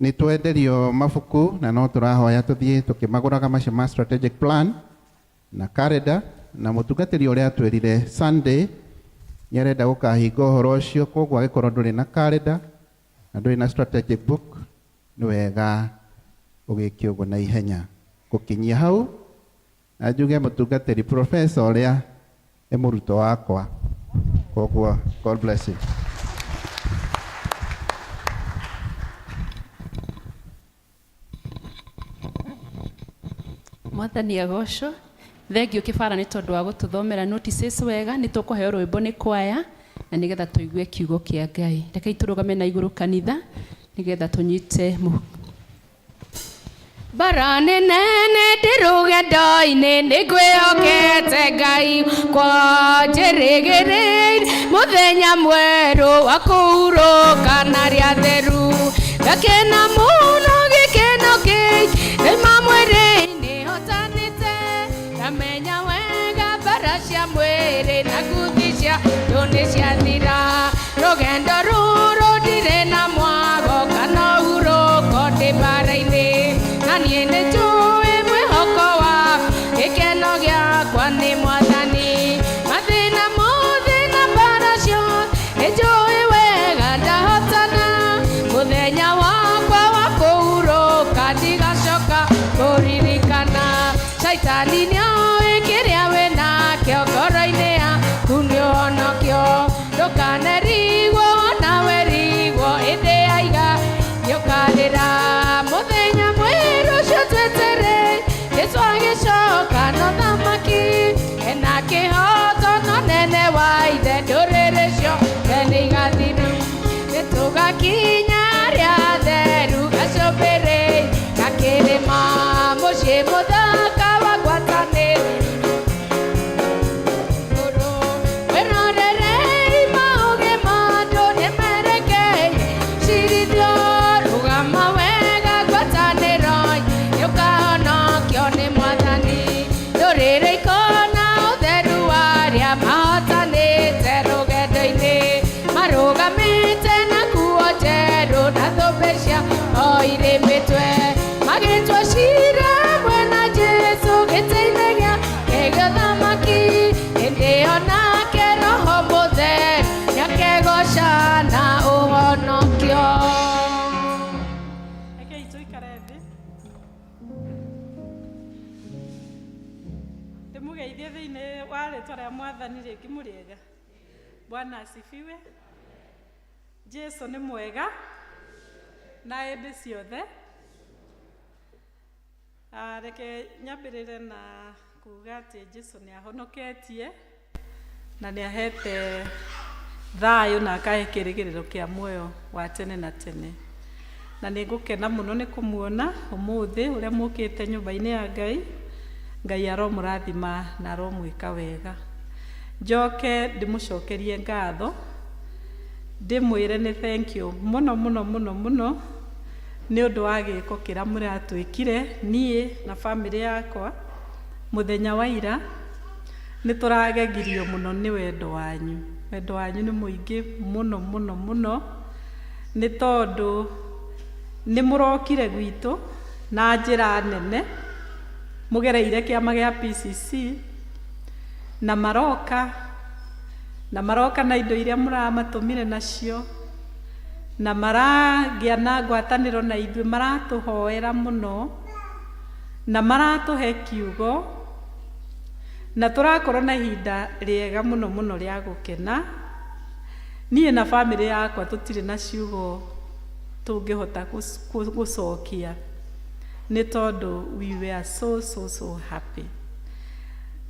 Nĩ twenderio mabuku na no tũrahoya tũthiĩ tũkĩmagũraga macio ma strategic plan na calendar, na mũtungatĩri ũrĩa atwĩrire Sunday nĩ arenda gũkahinga ũhoro ũcio, koguo angĩkorwo ndũrĩ na calendar na ndũrĩ na strategic book nĩ wega ũgĩke ũguo na ihenya. Gũkinyia hau na njuge mũtungatĩri professor ũrĩa nĩ mũrutwo wakwa, koguo God bless you. Mwathani agocwo. Thengio Kibara nĩ tondũ wa gũtũthomera notices wega. Nĩ tũkũheo rwĩmbo nĩ kwaya na nĩgetha tũigue kiugo kĩa Ngai. Rekei tũrũgame na igũrũ kanitha nĩgetha tũnyite Bara nĩ nene ndĩ rũgendo-inĩ, nĩ ngwĩhokete Ngai kwa njĩrĩgĩrĩire mũthenya mwerũ wa kũhurũka na rĩa theru. Ngakena mũno gĩkeno kĩingĩ ndaima mwĩrĩ-inĩ hotanĩte, ndamenya wega mbara cia mwĩrĩ na nguthi cia thũ nĩ ciathira. Rũgendo rũrũ ndirĩ na mwago kana ũhurũko ndĩ mbara-inĩ, na niĩ nĩ njũĩ mwĩhoko wakwa, gĩkeno gĩakwa nĩ Mwathani. Mathĩna mothe na mbara ciothe nĩ njũĩ wega ndahotana, mũthenya wakwa wa kũhurũka ndigacoka kũririkana. Caitani nĩoĩ kĩrĩa wĩnakĩo ngoro-inĩ yaku nĩ ũhonokio, ndũkanerigwo ona werigwo ĩndĩ aiga nĩũkarĩra. Mũthenya mwerũ ũcio twetereire Jesũ agĩcoka na ũthamaki, ena kĩhoto na ũnene wa ithe, ndũrĩrĩ ciothe nĩigathira. Nĩtũgakinya harĩa hatheru gacũmbĩrĩ ga kĩrĩma, mũciĩ mũthaka wa ngwatanĩro. Wĩrorerei maũgĩ ma andũ nĩmerekeire cirithio, rũgama wega ngwatanĩro nĩũkahonokio nĩ Mwathani. Ndũrĩrĩ ikona ũtheru wa arĩa mahotanĩte rũgendo-inĩ, marũgamĩte na nguo njerũ na thũmbĩ cia o irĩ mĩtwe, magĩtua ciira hamwe na Jesũ gĩtĩ-inĩ gĩake gĩa ũthamaki. Hĩndĩ ĩyo nake Roho Mũtheru nĩakegoca na ũhonokio. Rekei tũikare thĩ. Ndĩmũgeithie thĩinĩ wa rĩtwa rĩa Mwathani rĩngĩ mũrĩega. Bwana asifiwe. Jesu nĩ mwega na hĩndĩ ciothe. Reke nyambĩrĩre na kuga atĩ Jesu nĩ ahonoketie na nĩ ahete thayũ na akahe kĩrĩgĩrĩro kĩa muoyo wa tene na tene. Na nĩ ngũkena mũno nĩ kũmuona ũmũthĩ ũrĩa mũkĩte nyũmba-inĩ ya Ngai. Ngai aromũrathima na aromwĩka wega. Njoke ndĩmũcokerie ngatho, ndĩmwĩre nĩ thank you mũno mũno mũno mũno nĩ ũndũ wa gĩko kĩrĩa mũratwĩkire niĩ na bamĩrĩ yakwa mũthenya wa ira. Nĩ tũragegirio mũno nĩ wendo wanyu. Wendo wanyu nĩ mũingĩ mũno mũno mũno, nĩ tondũ nĩ mũrokire gwitũ na njĩra nene mũgereire kĩama gĩa PCC, na maroka na maroka na indo iria mũramatũmire nacio, na maragĩa na ngwatanĩro na ithuĩ, maratũhoera mũno na maratũhe kiugo, na tũrakorwo na ihinda rĩega mũno mũno rĩa gũkena. Niĩ na bamĩrĩ yakwa tũtirĩ na ciugo tũngĩhota gũcokia, nĩ tondũ we were so so so happy.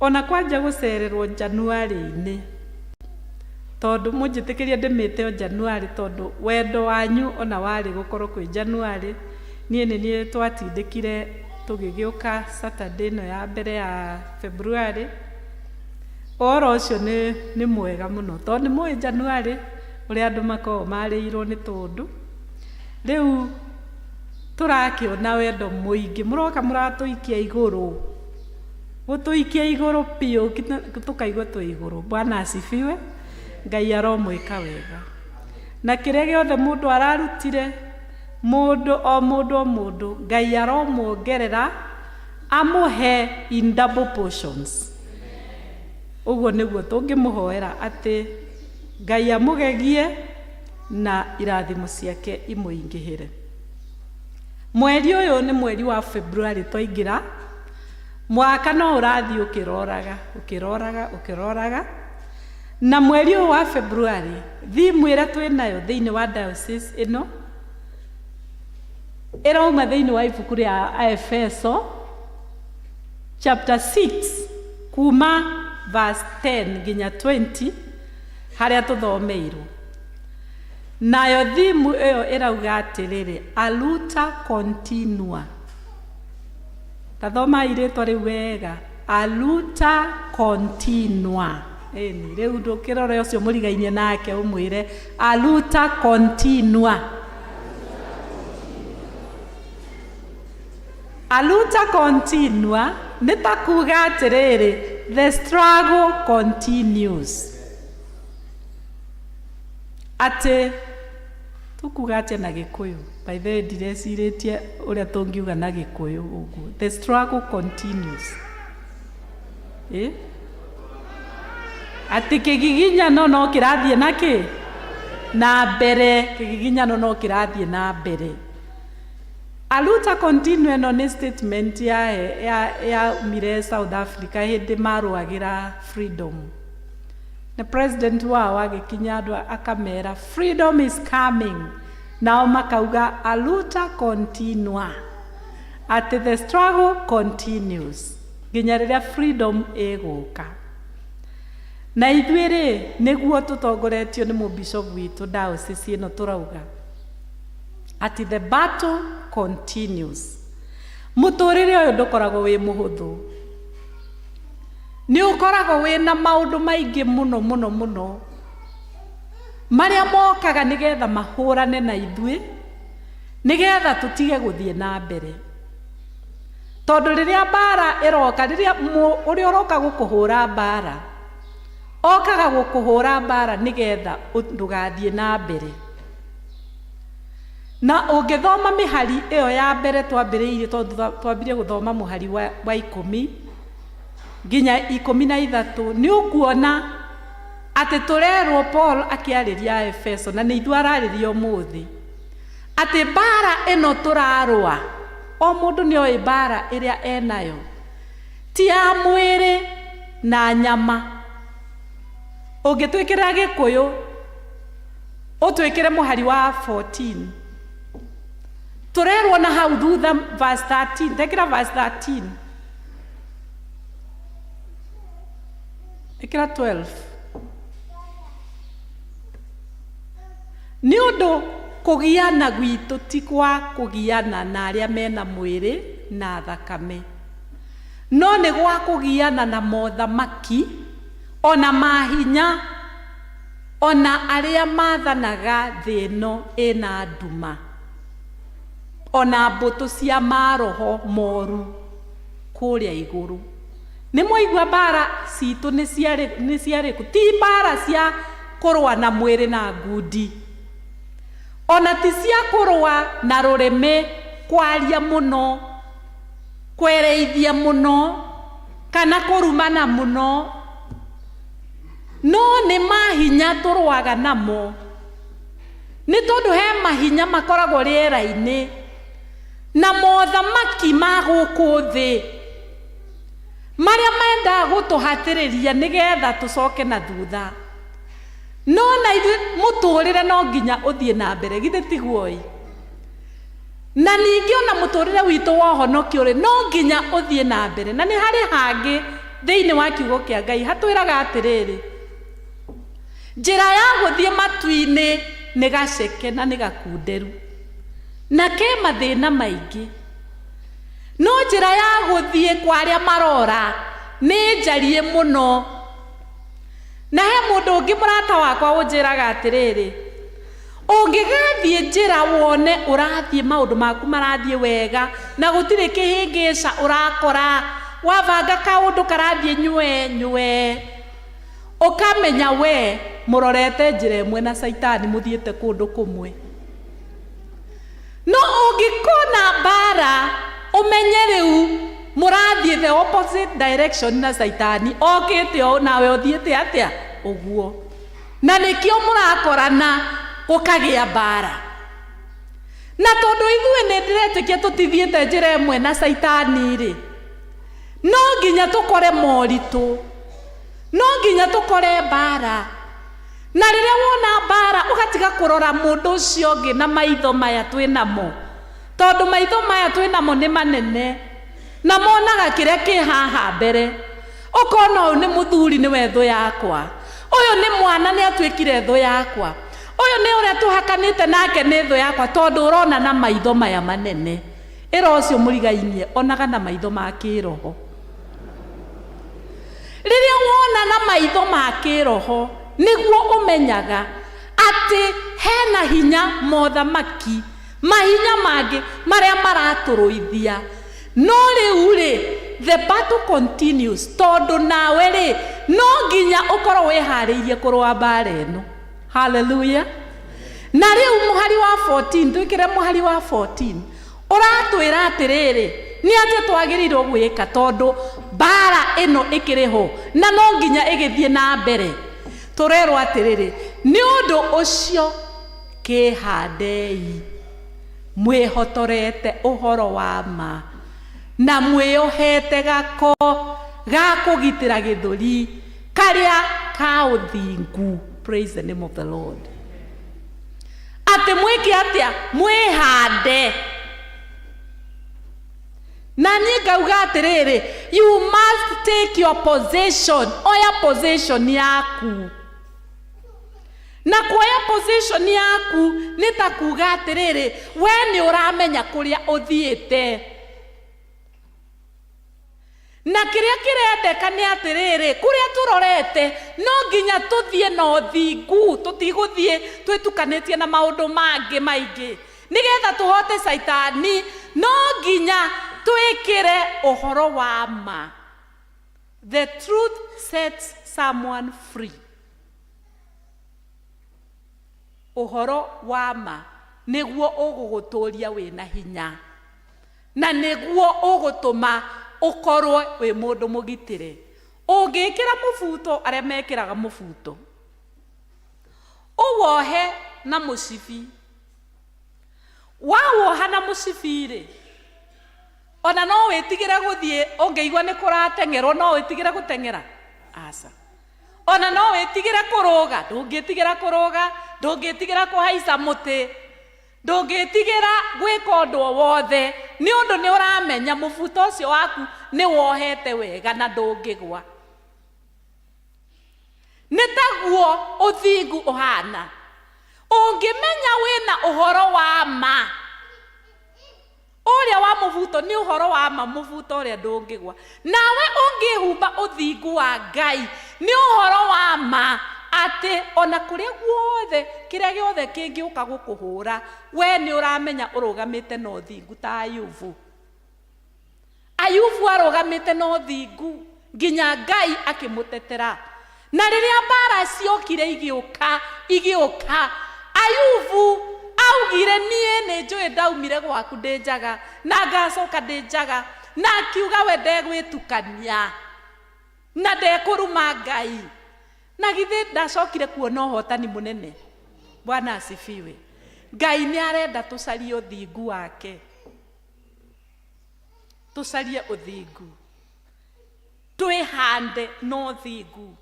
Ona kwanja gũcererwo January-inĩ, tondũ mũnjĩtĩkĩrie ndĩmĩte o January, tondũ wendo wanyu ona warĩ gũkorwo kwĩ January, niĩ nĩ niĩ twatindĩkire tũgĩgĩũka Saturday ĩno ya mbere ya February. Ũhoro ũcio nĩ mwega mũno, tondũ nĩ mũĩ January ũrĩa andũ makoragwo marĩirwo nĩ tũndũ. Rĩu tũrakĩona wendo mũingĩ, mũroka mũratũikia igũrũ, gũtũikia igũrũ biũ, tũkaigua twĩ igũrũ. Bwana asifiwe. Ngai aromwĩka wega. Na kĩrĩa gĩothe mũndũ ararutire, mũndũ o mũndũ o mũndũ, Ngai aromuongerera, amũhe in double portions. Ũguo nĩguo tũngĩmũhoera, atĩ Ngai amũgegie na irathimo ciake imũingĩhĩre. Mweri ũyũ nĩ mweri wa February twaingĩra mwaka, no ũrathiĩ ũkĩroraga ũkĩroraga ũkĩroraga. Na mweri ũyũ wa February, thimu ĩrĩa twĩ nayo thĩinĩ wa diocese ĩno ĩrauma thĩinĩ wa ibuku rĩa Aefeso chapter 6 kuma verse 10 nginya 20, harĩa tũthomeirwo. Nayo thimu ĩyo ĩrauga atĩrĩrĩ, "A luta continua." Tathomai rĩtwa rĩu wega, a luta continua. Ĩni rĩu ndũkĩrore ũcio mũrigainie nake, ũmwĩre a luta continua. A luta continua nĩ ta kuga atĩrĩrĩ, the struggle continues. Atĩ tũkuga atĩa na Gĩkũyũ? By the way, ndirecirĩtie ũrĩa tũngiuga na Gĩkũyũ ũguo the struggle continues. Ĩ atĩ kĩgiginyano no kĩrathiĩ na kĩ na mbere, kĩgiginyano no kĩrathiĩ na mbere. A luta continua ĩno nĩ statement ya umire South Africa hĩndĩ marũagĩra freedom, na president wao agĩkinya andũ akamera, "Freedom is coming," nao makauga a luta continua, atĩ the struggle continues nginya rĩrĩa freedom ĩgũka. Na ithuĩ rĩ, nĩguo tũtongoretio nĩ mũbishop witũ diocese ĩno, tũrauga atĩ the battle continues. Mũtũrĩre ũyũ ndũkoragwo wĩ mũhũthũ, nĩ ũkoragwo wĩna maũndũ maingĩ mũno mũno mũno marĩa mokaga nĩgetha mahũrane na ithuĩ, nĩgetha tũtige gũthiĩ na mbere. Tondũ rĩrĩa mbara ĩroka, rĩrĩa ũrĩa ũroka gũkũhũra mbara okaga gũkũhũra mbara nĩgetha ndũgathiĩ na mbere. Na ũngĩthoma mĩhari ĩyo ya mbere twambĩrĩirie, tondũ twambirie gũthoma mũhari wa 10 nginya 13, nĩ ũkuona atĩ tũrerwo Paul akĩarĩria Efeso, na nĩ ithuĩ ararĩria ũmũthĩ, atĩ mbara ĩno tũrarũa, o mũndũ nĩ oĩ mbara ĩrĩa enayo ti ya mwĩrĩ na nyama. Ũngĩtwĩkĩra Gĩkũyũ, ũtwĩkĩre mũhari wa 14, tũrerwo na hau thutha verse 13, tekĩra verse 13, ĩkĩra 12, nĩ ũndũ Kũgiana gwitũ ti gwa kũgiana na arĩa mena mwĩrĩ na thakame, no nĩ gwa kũgiana na mothamaki, o na mahinya, o na arĩa maathanaga thĩ ĩno ĩna nduma, o na mbũtũ cia maroho moru kũrĩa igũrũ. Nĩ mwaigua mbara citũ nĩ ciarĩkũ? Ti mbara cia kũrũa na mwĩrĩ na ngundi, o na ti cia kũrũa na rũrĩmĩ, kwaria mũno, kwereithia mũno, kana kũrumana mũno, no nĩ mahinya tũrũaga namo. Nĩ tondũ he mahinya makoragwo rĩera-inĩ na mothamaki ma gũkũ thĩ marĩa mendaga gũtũhatĩrĩria nĩgetha tũcoke na thutha. No na ithuĩ mũtũrĩre no nginya ũthiĩ na mbere, githĩ tiguo-ĩ? Na ningĩ ona mũtũrĩre witũ wa ũhonokio-rĩ, no nginya ũthiĩ na mbere. Na nĩ harĩ hangĩ thĩinĩ wa kiugo kĩa Ngai hatwĩraga atĩrĩrĩ, njĩra ya gũthiĩ matu-inĩ nĩ gaceke na nĩ gakunderu, na ke mathĩna maingĩ. No njĩra ya gũthiĩ kwa arĩa marora nĩ njariĩ mũno. Na he mũndũ ũngĩ mũrata wakwa ũnjĩraga atĩrĩrĩ, ũngĩgathiĩ njĩra wone ũrathiĩ maũndũ maku marathiĩ wega na gũtirĩ kĩhĩngĩca ũrakora, wabanga kaũndũ karathiĩ nywe nywe, ũkamenya we mũrorete njĩra ĩmwe na Caitani mũthiĩte kũndũ kũmwe. No ũngĩkona mbara ũmenye rĩu mũrathiĩ the opposite direction na Caitani, okĩte ũũ nawe ũthiĩte atĩa ũguo, na nĩkĩo mũrakorana gũkagĩa mbara. Na tondũ ithuĩ nĩ ndĩretĩkia tũtithiĩte njĩra ĩmwe na Caitani rĩ, no nginya tũkore moritũ, no nginya tũkore mbara. Na rĩrĩa wona mbara ũgatiga kũrora mũndũ ũcio ũngĩ na maitho maya twĩ namo, tondũ maitho maya twĩ namo nĩ manene na monaga kĩrĩa kĩ haha mbere. Ũkona ũyũ nĩ mũthuri nĩwe thũ yakwa, ũyũ nĩ mwana nĩ atuĩkire thũ yakwa, ũyũ nĩ ũrĩa tũhakanĩte nake nĩ thũ yakwa, tondũ ũrona na maitho maya manene. Ĩra ũcio mũrigainie onaga na maitho ma kĩroho. Rĩrĩa wona na maitho ma kĩroho nĩguo ũmenyaga atĩ hena hinya mothamaki, mahinya mangĩ marĩa maratũrũithia. No rĩu rĩ, the battle continues, tondũ nawe rĩ, no nginya ũkorwo wĩharĩirie kũrũa mbara ĩno. Hallelujah. Na rĩu mũhari wa 14, twĩkĩre mũhari wa 14. Ũratwĩra atĩrĩrĩ, nĩ atĩa twagĩrĩirwo gwĩka tondũ mbara ĩno ĩkĩrĩ ho na no nginya ĩgĩthiĩ na mbere? Tũrerwo atĩrĩrĩ, nĩ ũndũ ũcio kĩhandei mwĩhotorete ũhoro wa ma na mwĩohete gako ga kũgitĩra gĩthũri karĩa ka ũthingu. Praise the name of the Lord. Atĩ mwĩke atĩa? Mwĩhande. Na niĩ ngauga atĩrĩrĩ, you must take your position. Oya position yaku. Na kuoya position yaku nĩ ta kuga atĩrĩrĩ, we nĩ ũramenya kũrĩa ũthiĩte. Na kĩrĩa kĩrendeka nĩ atĩrĩrĩ, kũrĩa tũrorete no nginya tũthiĩ na ũthingu, tũtigũthiĩ twĩtukanĩtie na maũndũ mangĩ maingĩ. Nĩgetha tũhote Caitani, no nginya twĩkĩre ũhoro wa ma. The truth sets someone free. Ũhoro wa ma nĩguo ũgũgũtũria wĩna hinya. Na nĩguo ũgũtũma ũkorwo wĩ mũndũ mũgitĩre. Ũngĩkĩra mũbuto, arĩa mekĩraga mũbuto, ũwohe na mũcibi. Wawoha na mũcibi-rĩ, ona no wĩtigĩre gũthiĩ, ũngĩigua nĩ kũrateng'erwo no wĩtigĩre gũteng'era? Aca. Ona no wĩtigĩre kũrũga? Ndũngĩtigĩra kũrũga, ndũngĩtigĩra kũhaica mũtĩ. Ndũngĩtigĩra gwĩka ũndũ o wothe, nĩ ũndũ nĩ ũramenya mũbuto ũcio waku nĩ wohete wega na ndũngĩgwa. Nĩ taguo ũthingu ũhana. Ũngĩmenya wĩna ũhoro wa ma ũrĩa wa mũbuto nĩ ũhoro wa ma mũbuto ũrĩa ndũngĩgwa nawe ũngĩhumba ũthingu wa Ngai nĩ ũhoro wa ma atĩ ona kũrĩa guothe kĩrĩa gĩothe kĩngĩũka gũkũhũra we nĩ ũramenya ũrũgamĩte na ũthingu ta Ayubu. Ayubu arũgamĩte na ũthingu nginya Ngai akĩmũtetera. Na rĩrĩa mbara ciokire igĩũka igĩũka, Ayubu augire niĩ nĩ njũĩ ndaumire gwaku ndĩ njaga na ngacoka ndĩ njaga, na akiuga we ndegwĩtukania na ndekũruma Ngai. Na githĩ ndacokire kuona ũhotani mũnene? Bwana asifiwe. Ngai nĩ arenda tũcarie ũthingu wake. Tũcarie ũthingu. Twĩhande na ũthingu.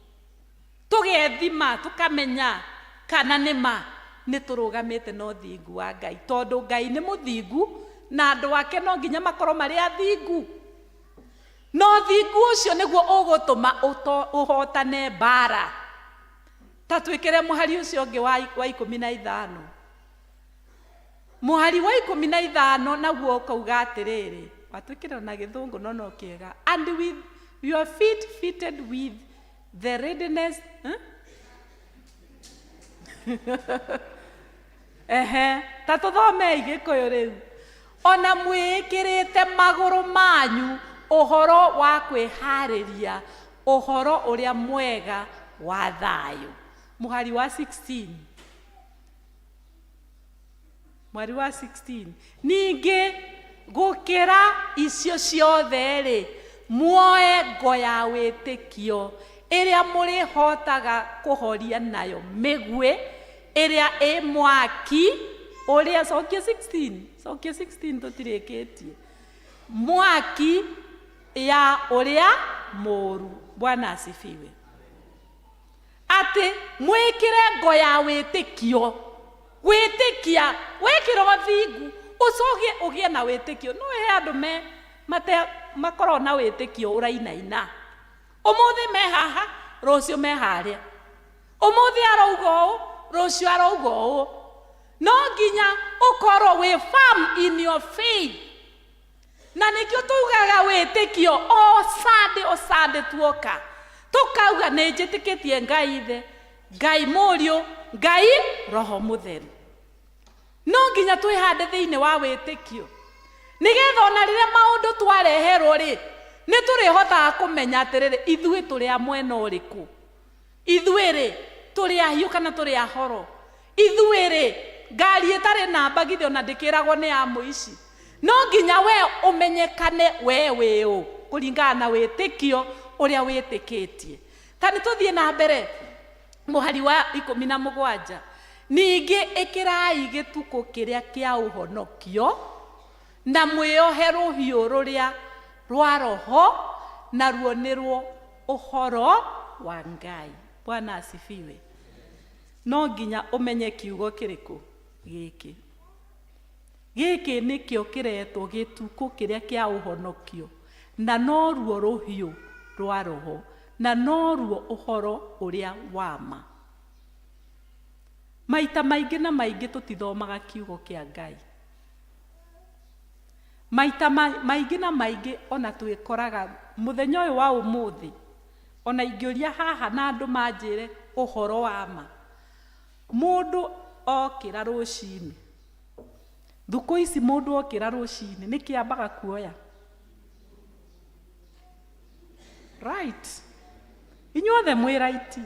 Tũgethima tũkamenya kana nĩ ma nĩ tũrũgamĩte na ũthingu wa Ngai. Tondũ Ngai nĩ mũthingu na andũ ake no nginya makorwo marĩ athingu. Na ũthingu ũcio nĩguo ũgũtũma ũhotane mbara. Ta twĩkĩre mũhari ũcio ũngĩ wa 15. Mũhari wa 15 naguo ũkauga atĩrĩrĩ, watwĩkĩra na gĩthũngũ no no kĩega, and with your feet fitted with the readiness, huh? Ehe, ta tũthomei gĩkũyũ rĩu. Ona mwĩĩkĩrĩte magũrũ manyu ũhoro wa kwĩharĩria ũhoro ũrĩa mwega wa thayũ. Mũhari wa 16. Mweri wa 16. Ningĩ gũkĩra icio ciothe-rĩ, muoe ngo ya wĩtĩkio ĩrĩa mũrĩhotaga kũhoria nayo mĩguĩ ĩrĩa ĩ mwaki ũrĩa, cokia 16, cokia 16 tũtirĩkĩtie, mwaki ya ũrĩa mũũru. Bwana asifiwe. Atĩ mwĩkĩre ngo ya wĩtĩkio. Gwĩtĩkia, wekĩra ũthingu, ũcoke ũgĩe na wĩtĩkio. No he andũ me, mate, makoragwo na wĩtĩkio ũrainaina. Ũmũthĩ me haha, rũciũ me harĩa. Ũmũthĩ arauga ũũ, rũciũ arauga ũũ. No nginya ũkorwo wĩ firm in your faith. Na nĩkĩo tugaga wĩtĩkio o Sunday, o Sunday tuoka tũkauga nĩ njĩtĩkĩtie Ngai Ithe, Ngai Mũriũ, Ngai Roho Mũtheru. No nginya twĩhande thĩinĩ wa wĩtĩkio nĩgetha ona rĩrĩa maũndũ twareherwo rĩ, nĩ tũrĩhotaga kũmenya atĩrĩrĩ, ithuĩ tũrĩ a mwena ũrĩkũ. Ithuĩ-rĩ, tũrĩ ahiũ kana tũrĩ ahoro? Ithuĩ-rĩ, ngari ĩtarĩ namba githĩ ona ndĩkĩragwo nĩ ya mũici? No nginya we ũmenyekane we wĩ ũ kũringana na wĩtĩkio ũrĩa wĩtĩkĩtie. Ta nĩ tũthiĩ na mbere mũhari wa 17. Ningĩ ĩkĩrai gĩtukũ kĩrĩa kĩa ũhonokio, na mwĩohe rũhiũ rũrĩa rwa Roho, naruo nĩruo ũhoro wa Ngai. Bwana asifiwe. No nginya ũmenye kiugo kĩrĩkũ gĩkĩ. Gĩkĩ nĩkĩo kĩretwo gĩtukũ kĩrĩa kĩa ũhonokio, na noruo rũhiũ rwa Roho, na noruo ũhoro ũrĩa wa ma. Maita maingĩ na maingĩ tũtithomaga kiugo kĩa Ngai. Maita maingĩ na maingĩ ona twĩkoraga mũthenya ũyũ wa ũmũthĩ, ona ingĩũria haha na andũ manjĩre ũhoro wa ma, mũndũ okĩra rũcinĩ, thukũ ici mũndũ okĩra rũcinĩ nĩkĩ ambaga kuoya? Right. Inyuothe mwĩ right.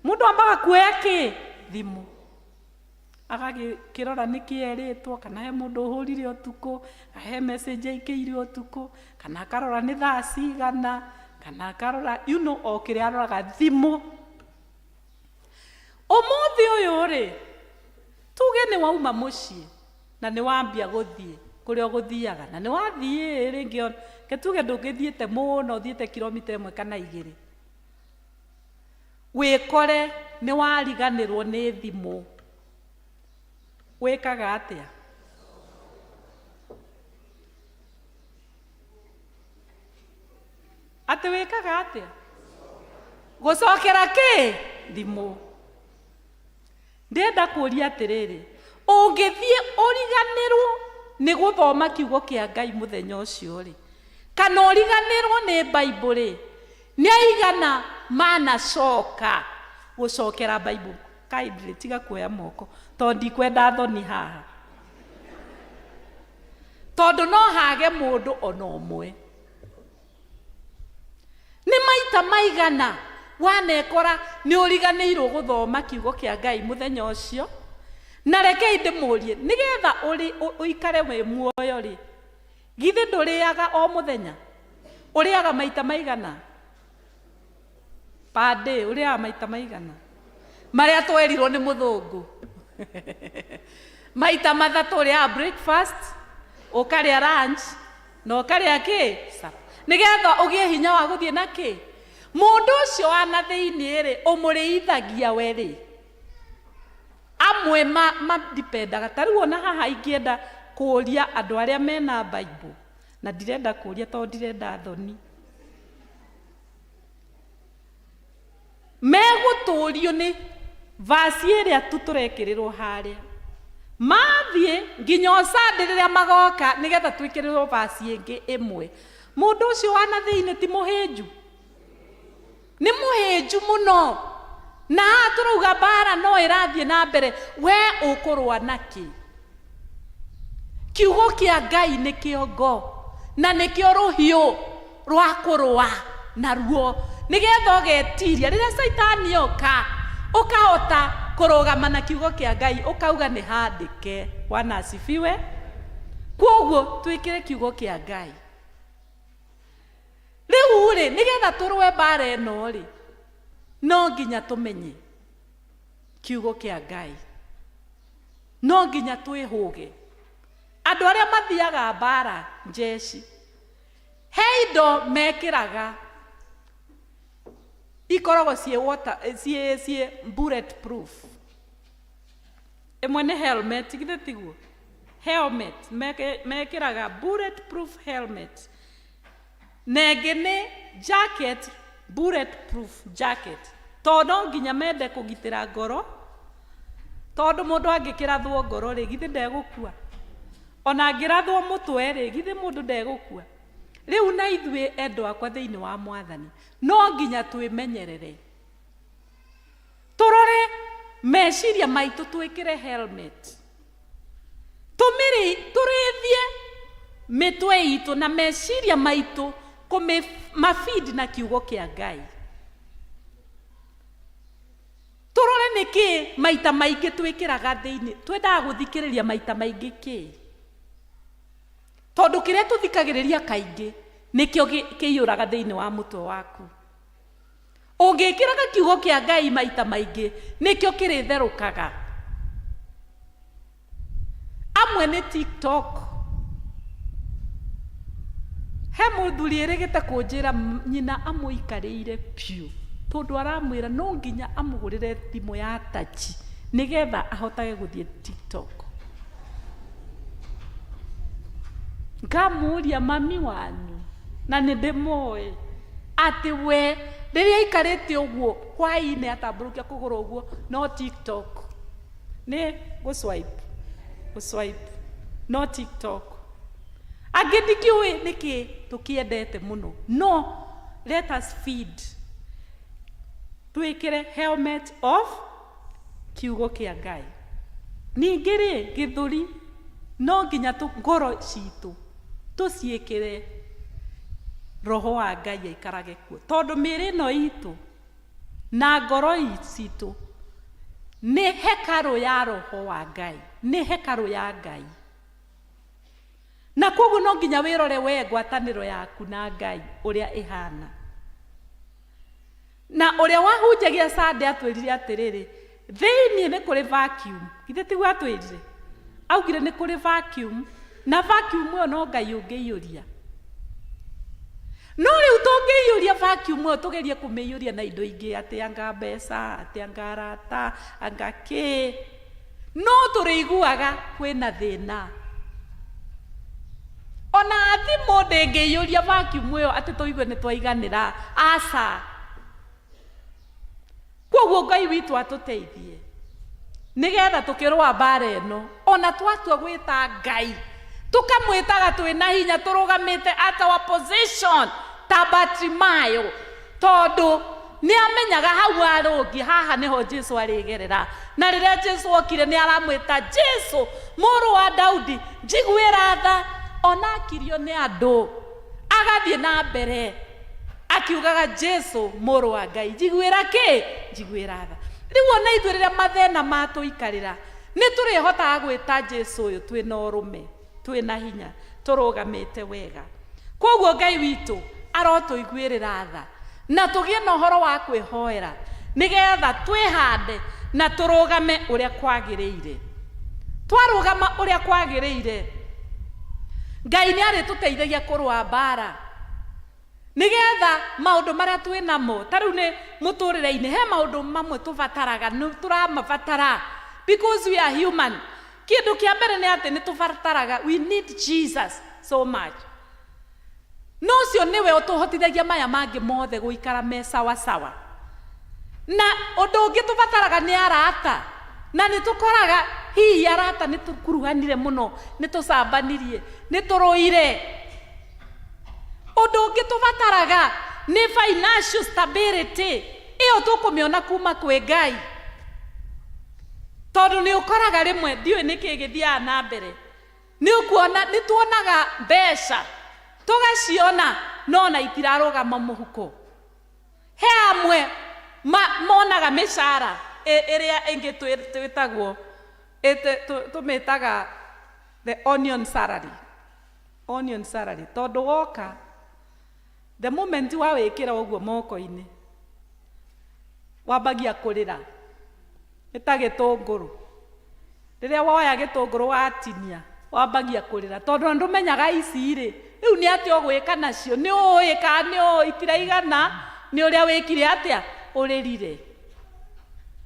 Mũndũ ambaga kuoya kĩ? Thimũ. Agagĩkĩrora nĩkĩ erĩtwo, kana he mũndũ ũhũrire ũtukũ, kana he message aikĩire ũtukũ, kana akarora nĩ thaa cigana, kana akarora, you know, o kĩrĩa aroraga thimũ. Ũmũthĩ ũyũ rĩ, tuge nĩ wauma mũciĩ na nĩ wambia gũthiĩ kũrĩa ũgũthiaga, na nĩ wathiĩ rĩngĩ, reke tuge ndũgĩthiĩte mũno, ũthiĩte kilomita 1 kana 2, wĩkore nĩ wariganĩrwo nĩ thimũ. Wĩkaga atĩa? Atĩ wĩkaga atĩa? Gũcokera kĩ? Thimũ. Ndĩrenda kũria atĩrĩrĩ, ũngĩthiĩ ũriganĩrwo nĩ gũthoma kiugo kĩa Ngai mũthenya ũcio rĩ, kana ũriganĩrwo nĩ Bible rĩ, nĩ aigana manacoka gũcokera Bible? Kindly tiga kuoya moko tondũ ndikwenda thoni haha, tondũ no hage mũndũ ona ũmwe. Nĩ maita maigana wanekora nĩ ũriganĩirwo gũthoma kiugo kĩa Ngai mũthenya ũcio? Na rekei ndĩmũrie, nĩgetha ũikare wĩ muoyo rĩ, githĩ ndũrĩaga o mũthenya? Ũrĩaga maita maigana? Per day, ũrĩaga maita maigana? Marĩa twerirwo nĩ mũthũngũ. Maita mathatũ ũrĩaga breakfast, ũkarĩa lunch, na ũkarĩa kĩ? Supper. Nĩgetha ũgĩe hinya wa gũthiĩ na kĩ? Mũndũ ũcio wa na thĩinĩ rĩ, ũmũrĩithagia we rĩ? Amwe madipendaga, ta rĩu ona haha ingĩenda kũũria andũ arĩa mena Bible, na ndirenda kũũria tondũ ndirenda thoni. Megũtũrio nĩ vasi ĩrĩa tu tũrekĩrĩrwo harĩa. Mathiĩ nginya o Sunday rĩrĩa magoka nĩgetha twĩkĩrĩrwo vasi ĩngĩ ĩmwe. Mũndũ ũcio wa na thĩinĩ ti mũhĩnju? Nĩ mũhĩnju mũno. Na haha tũrauga mbara no ĩrathiĩ na mbere, we ũkũrũa nakĩ? Kiugo kĩa Ngai nĩkĩo ngo na nĩkĩo rũhiũ rwa kũrũa naruo, nĩgetha ũgetiria rĩrĩa Caitani oka, ũkahota kũrũgama na kiugo kĩa Ngai, ũkauga nĩ handĩke. Bwana asifiwe. Kwoguo twĩkĩre kiugo kĩa Ngai. Rĩu-rĩ, nĩgetha tũrũe mbara ĩno-rĩ, no nginya tũmenye kiugo kĩa Ngai. No nginya twĩhũge. Andũ arĩa mathiaga mbara njeci, he indo mekĩraga ikoragwo ciĩ water, ciĩ, ciĩ bullet proof. Ĩmwe nĩ helmet, githĩ tiguo? Helmet, mekĩraga bullet proof helmet. Na ĩngĩ nĩ jacket, bullet proof jacket. Tondũ no nginya mende kũgitĩra ngoro, tondũ mũndũ angĩkĩrathwo ngoro rĩ, githĩ ndegũkua? Ona angĩrathwo mũtwe rĩ, githĩ mũndũ ndegũkua? Rĩu na ithuĩ endwa akwa thĩinĩ wa Mwathani, no nginya twĩmenyerere. Tũrore meciria maitũ, twĩkĩre helmet. Tũrĩthie mĩtwe itũ na meciria maitũ kũmafeed na kiugo kĩa Ngai. Tũrore nĩkĩ maita maingĩ twĩkĩraga thĩinĩ, twendaga gũthikĩrĩria maita maingĩ kĩ? Tondũ kĩrĩa tũthikagĩrĩria kaingĩ nĩkĩo kĩiyũraga thĩinĩ wa mũtwe waku. Ũngĩkĩraga kiugo kĩa Ngai maita maingĩ, nĩkĩo kĩrĩtherũkaga. Amwe nĩ TikTok. He mũthuri ĩrĩgĩte kũnjĩra nyina amũikarĩire biũ, tondũ aramwĩra no nginya amũgũrĩre thimũ ya touch nĩgetha ahotage gũthiĩ TikTok. Ngamũria mami wanyu, na nĩ ndĩmũĩ, atĩ we rĩrĩa aikarĩte ũguo hwaĩ-inĩ atambũrũkia kũgũrũ ũguo no TikTok, nĩ gũ swipe, gũ swipe, no TikTok. Angĩ ndikĩũĩ nĩkĩ tũkĩendete mũno, no let us feed, twĩkĩre helmet of kiugo kĩa Ngai. Ningĩ rĩ, gĩthũri no nginya ngoro citũ tũciĩkĩre roho wa Ngai aikarage kuo, tondũ mĩĩrĩ ĩno itũ na ngoro citũ nĩ hekarũ ya roho wa Ngai, nĩ hekarũ ya Ngai. Na koguo no nginya wĩrore we ngwatanĩro yaku na Ngai ũrĩa ĩhana. Na ũrĩa wahunjagia Sunday atwĩrire atĩrĩrĩ, thĩinĩ nĩ kũrĩ vacuum. Githĩ tiguo atwĩrire? Augire nĩ kũrĩ vacuum, na vacuum ĩyo no Ngai ũngĩiyũria. No rĩu tũngĩiyũria vacuum ĩyo tũgerie kũmĩiyũria na indo ingĩ, atĩ anga mbeca, atĩ anga arata, anga kĩ, no tũrĩiguaga kwĩna thĩna. Ona thimũ ndĩngĩiyũria vacuum ĩyo atĩ tũigue nĩ twaiganĩra, aca. Kwoguo Ngai witũ atũteithie. Nĩgetha tũkĩrũa mbara ĩno, ona twatua gwĩta Ngai, tũkamwĩtaga twĩna hinya, tũrũgamĩte at our position ta Bartimayo, tondũ nĩ amenyaga hau arũngi haha nĩho Jesu arĩgerera. Na rĩrĩa Jesu okire nĩ aramwĩta, Jesu mũrũ wa Daudi, njiguĩra tha. Ona akirio nĩ andũ, agathiĩ na mbere akiugaga, Jesu mũrũ wa Ngai, njiguĩra kĩ? Njiguĩra tha. Rĩu ona ithuĩ rĩrĩa mathĩna matũikarĩra, nĩ tũrĩhotaga gwĩta Jesu ũyũ twĩna ũrũme, twĩna hinya, tũrũgamĩte wega. Koguo Ngai witũ arotũiguĩrĩra tha na tũgĩe na ũhoro wa kwĩhoera, nĩgetha twĩhande na tũrũgame ũrĩa kwagĩrĩire. Twarũgama ũrĩa kwagĩrĩire, Ngai nĩ arĩtũteithagia kũrũa mbara, nĩgetha maũndũ marĩa twĩ namo ta rĩu nĩ mũtũrĩre-inĩ, he maũndũ mamwe tũbataraga, nĩ tũramabatara because we are human. Kĩndũ kĩa mbere nĩ atĩ nĩ tũbataraga, we need Jesus so much. No ũcio nĩwe ũtũhotithagia maya mangĩ mothe gũikara me sawa sawa. Na ũndũ ũngĩ tũbataraga nĩ arata, na nĩ tũkoraga hihi arata nĩ tũkuruhanire mũno, nĩ tũcambanirie, nĩ tũrũire. Ũndũ ũngĩ tũbataraga nĩ financial stability, ĩyo tũkũmĩona kuma kwĩ Ngai, tondũ nĩ ũkoraga rĩmwe ndiũĩ nĩkĩ gĩthiaga na mbere, nĩ ũkuona nĩ tuonaga mbeca tũgaciona, no na itirarũgama mũhuko. He amwe monaga mĩcara ĩrĩa ĩngĩ twĩtagwo tũmĩtaga the onion salary. Onion salary, tondũ woka the moment wawĩkĩra ũguo moko-inĩ, wambagia kũrĩra. Nĩ ta gĩtũngũrũ, rĩrĩa woya gĩtũngũrũ watinia, wambagia kũrĩra, tondũ ndũmenyaga ici rĩ, rĩu nĩ atĩa ũgwĩka nacio, nĩ ũĩ kana nĩ ũĩ itiraigana nĩ ũrĩa wĩkire atĩa, ũrĩrire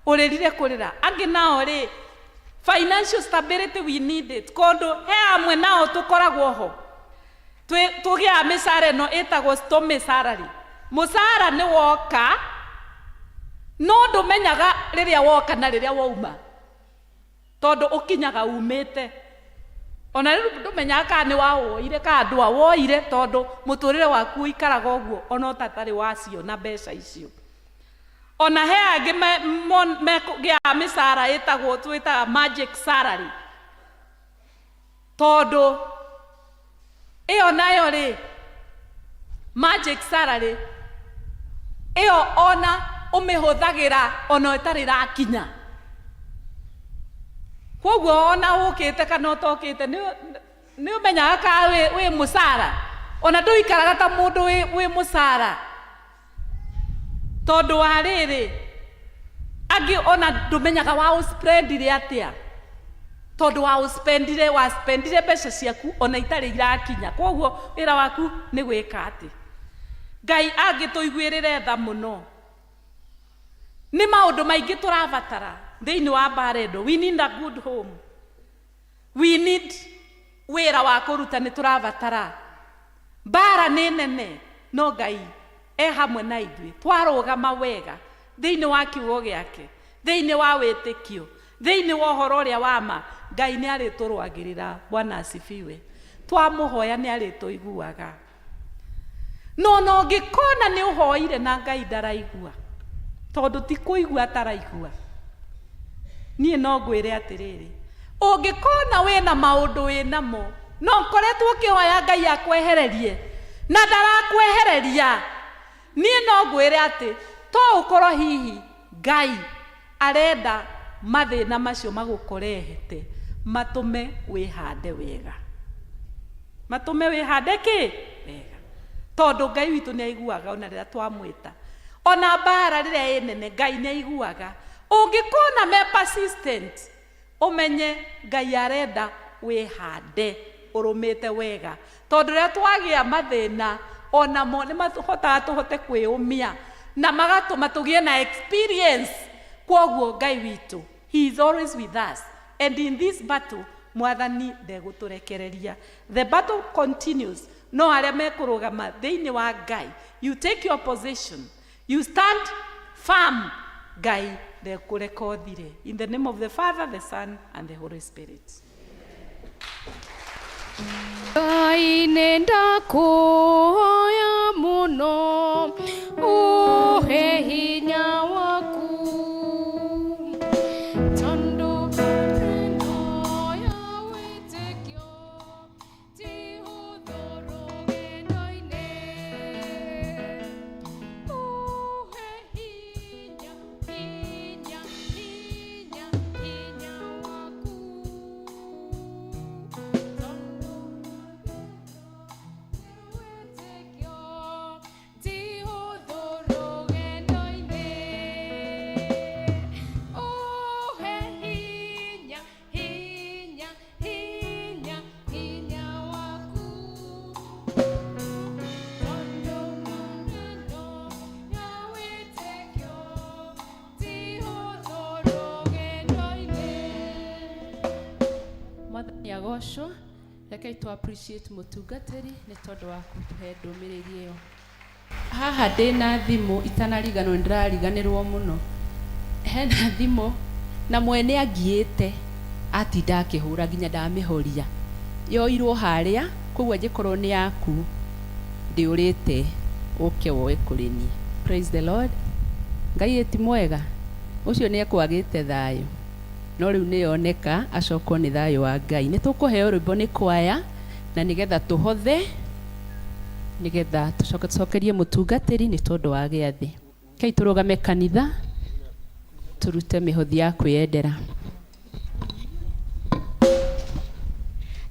ũrĩrire kũrĩra. Angĩ nao rĩ, financial stability, we need it, kondũ he amwe nao tũkoragwo ho tũgĩaga mĩcara ĩno ĩtagwo stormy salary. Mũcara nĩ woka, no ndũmenyaga rĩrĩa woka na rĩrĩa wauma, tondũ ũkinyaga umĩte, ona rĩu ndũmenyaga kana nĩ wawoire kana ndwawoire, tondũ mũtũrĩre waku ũikaraga ũguo ona ũtatarĩ waciona mbeca icio. Ona he angĩ mekũgĩaga mĩcara ĩtagwo, twĩtaga magic salary, tondũ ĩyo nayo rĩ, magic salary ĩyo ona ũmĩhũthagĩra ona ĩtarĩ rakinya. Koguo ona ũkĩte kana ũtokĩte, nĩ ũmenyaga kana wĩ mũcara, ona ndũikaraga ta mũndũ wĩ mũcara, tondũ wa rĩrĩ, angĩ ona ndũmenyaga wa ũspendire atĩa, tondũ wa ũspendire, waspendire mbeca ciaku ona itarĩ irakinya. Koguo wĩra waku nĩ gwĩka atĩ Ngai angĩtũiguĩrĩre tha mũno. Nĩ maũndũ maingĩ tũrabatara thĩinĩ wa mbara ĩno. We need a good home, we need wĩra wa kũruta, nĩ tũrabatara. Mbara nĩ nene, no Ngai e hamwe na ithuĩ twarũgama wega thĩinĩ wa kiugo gĩake, thĩinĩ wa wĩtĩkio, thĩinĩ wa ũhoro ũrĩa wa ma. Ngai nĩ arĩtũrũagĩrĩra. Bwana asifiwe. Twamũhoya nĩ arĩtũiguaga. No na ũngĩkona nĩ ũhoire na Ngai ndaraigua, tondũ ti kũigua ataraigua, niĩ no ngwĩre atĩrĩrĩ, ũngĩkona wĩna maũndũ wĩnamo, no ũkoretwo ũkĩhoya Ngai akwehererie na ndarakwehereria, niĩ no ngwĩre atĩ to ũkorwo hihi Ngai arenda mathĩna macio magũkorehete matũme wĩhande wega, matũme wĩhande kĩ wega, tondũ Ngai witũ nĩ aiguaga ona rĩrĩa twamwĩta, ona mbara rĩrĩa ĩ nene, Ngai nĩ aiguaga. Ũngĩkona me persistent, ũmenye Ngai arenda wĩhande ũrũmĩte wega, tondũ rĩrĩa twagĩa mathĩna onamo nĩ mahotaga tũhote kwĩũmia na magatũma tũgĩe na experience. Kwoguo Ngai witũ, he is always with us, and in this battle Mwathani ndegũtũrekereria. The battle continues, no arĩa mekũrũgama thĩinĩ wa Ngai, you take your position, you stand firm, Ngai Ndekũreka ũthire. In the name of the Father, the Son and the Holy Spirit. Ngai nĩ ndakũhoya mũno ũhe hinya waku tondũ ĩno ya wĩtĩkio ti hũthũ rũgendo-inĩ. Ũhe hinya, hinya, hinya, hinya waku tondũ wĩtĩkio ti hũthũ rũgendo-inĩ. Ũhe hinya, hinya, hinya, hinya waku tondũ rũgendo ya wĩtĩkio ti hũthũ rũgendo-inĩ. Mwathani agocwo. Rekei tũ appreciate mũtungatĩri nĩ tondũ wa kũtũhe ndũmĩrĩri ĩyo. Haha ndĩna thimũ itanariganĩrwo, nĩndĩrariganĩrwo mũno. Hena thimũ na mwene angiĩte atinda akĩhũra nginya ndamĩhoria. Yoirwo harĩa, koguo angĩkorwo nĩ yaku ndĩũrĩte ũke woe kũrĩ niĩ. Praise the Lord. Ngai ĩti mwega, ũcio nĩ ekwagĩte thayũ no rĩu nĩ yoneka acokwo nĩ thayũ wa Ngai. Nĩ tũkũheo rwĩmbo nĩ kwaya na nĩgetha tũhothe, nĩgetha tũcoke tũcokerie mũtungatĩri nĩ tondũ wa gĩathĩ. Kei tũrũgame kanitha tũrute mĩhothi ya kwĩyendera.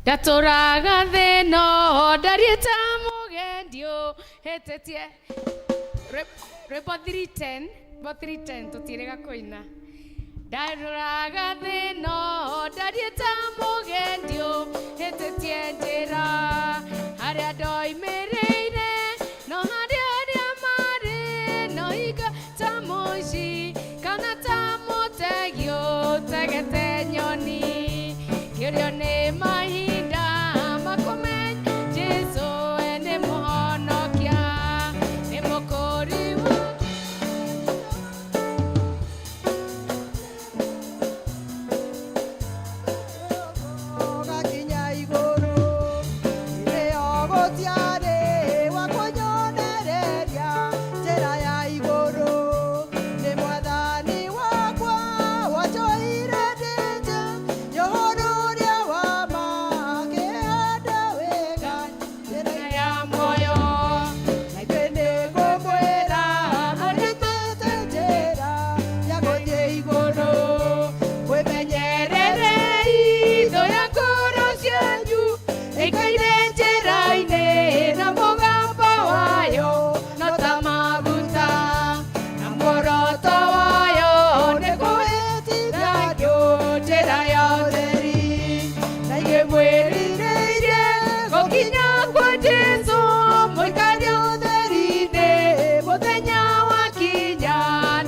Ndatũraga thĩno ndariĩ ta mũgendio hĩtĩtie rwĩmbo 310, rwĩmbo 310 tũtiĩrĩga kũina. Ndatũraga thĩno ndariĩ ta mũgendio hĩtĩtie njĩra harĩa ndoimĩrĩire no harĩa arĩa marĩ no hinga ta mũici kana ta mũtegi ũtegete nyoni kĩũrio nĩ mahinda makũmenya Jesũ we nĩ mũhonokia nĩ mũkũri wa Gakinya igũrũ ĩrĩo gũtiarĩ wa kũnyonereria njĩra ya igũrũ nĩ mwathani wakwa wanjoire ndĩnje ũhoro ũrĩa wa ma akĩhanda wega njĩra ya muoyo na ithuĩ nĩ ngũmwĩra mũrutĩte njĩra ya gũthiĩ igũrũ Mwĩmenyererei thũ ya ngoro cianyu ĩikaire njĩra-inĩ na mũgambo wayo no ta maguta na muoroto wayo nĩ kũhĩtithia andũ njĩra ya ũtheri na inyuĩ mwĩrirĩirie gũkinya kwa Jesũ mũikare ũtheri-inĩ mũthenya wakinya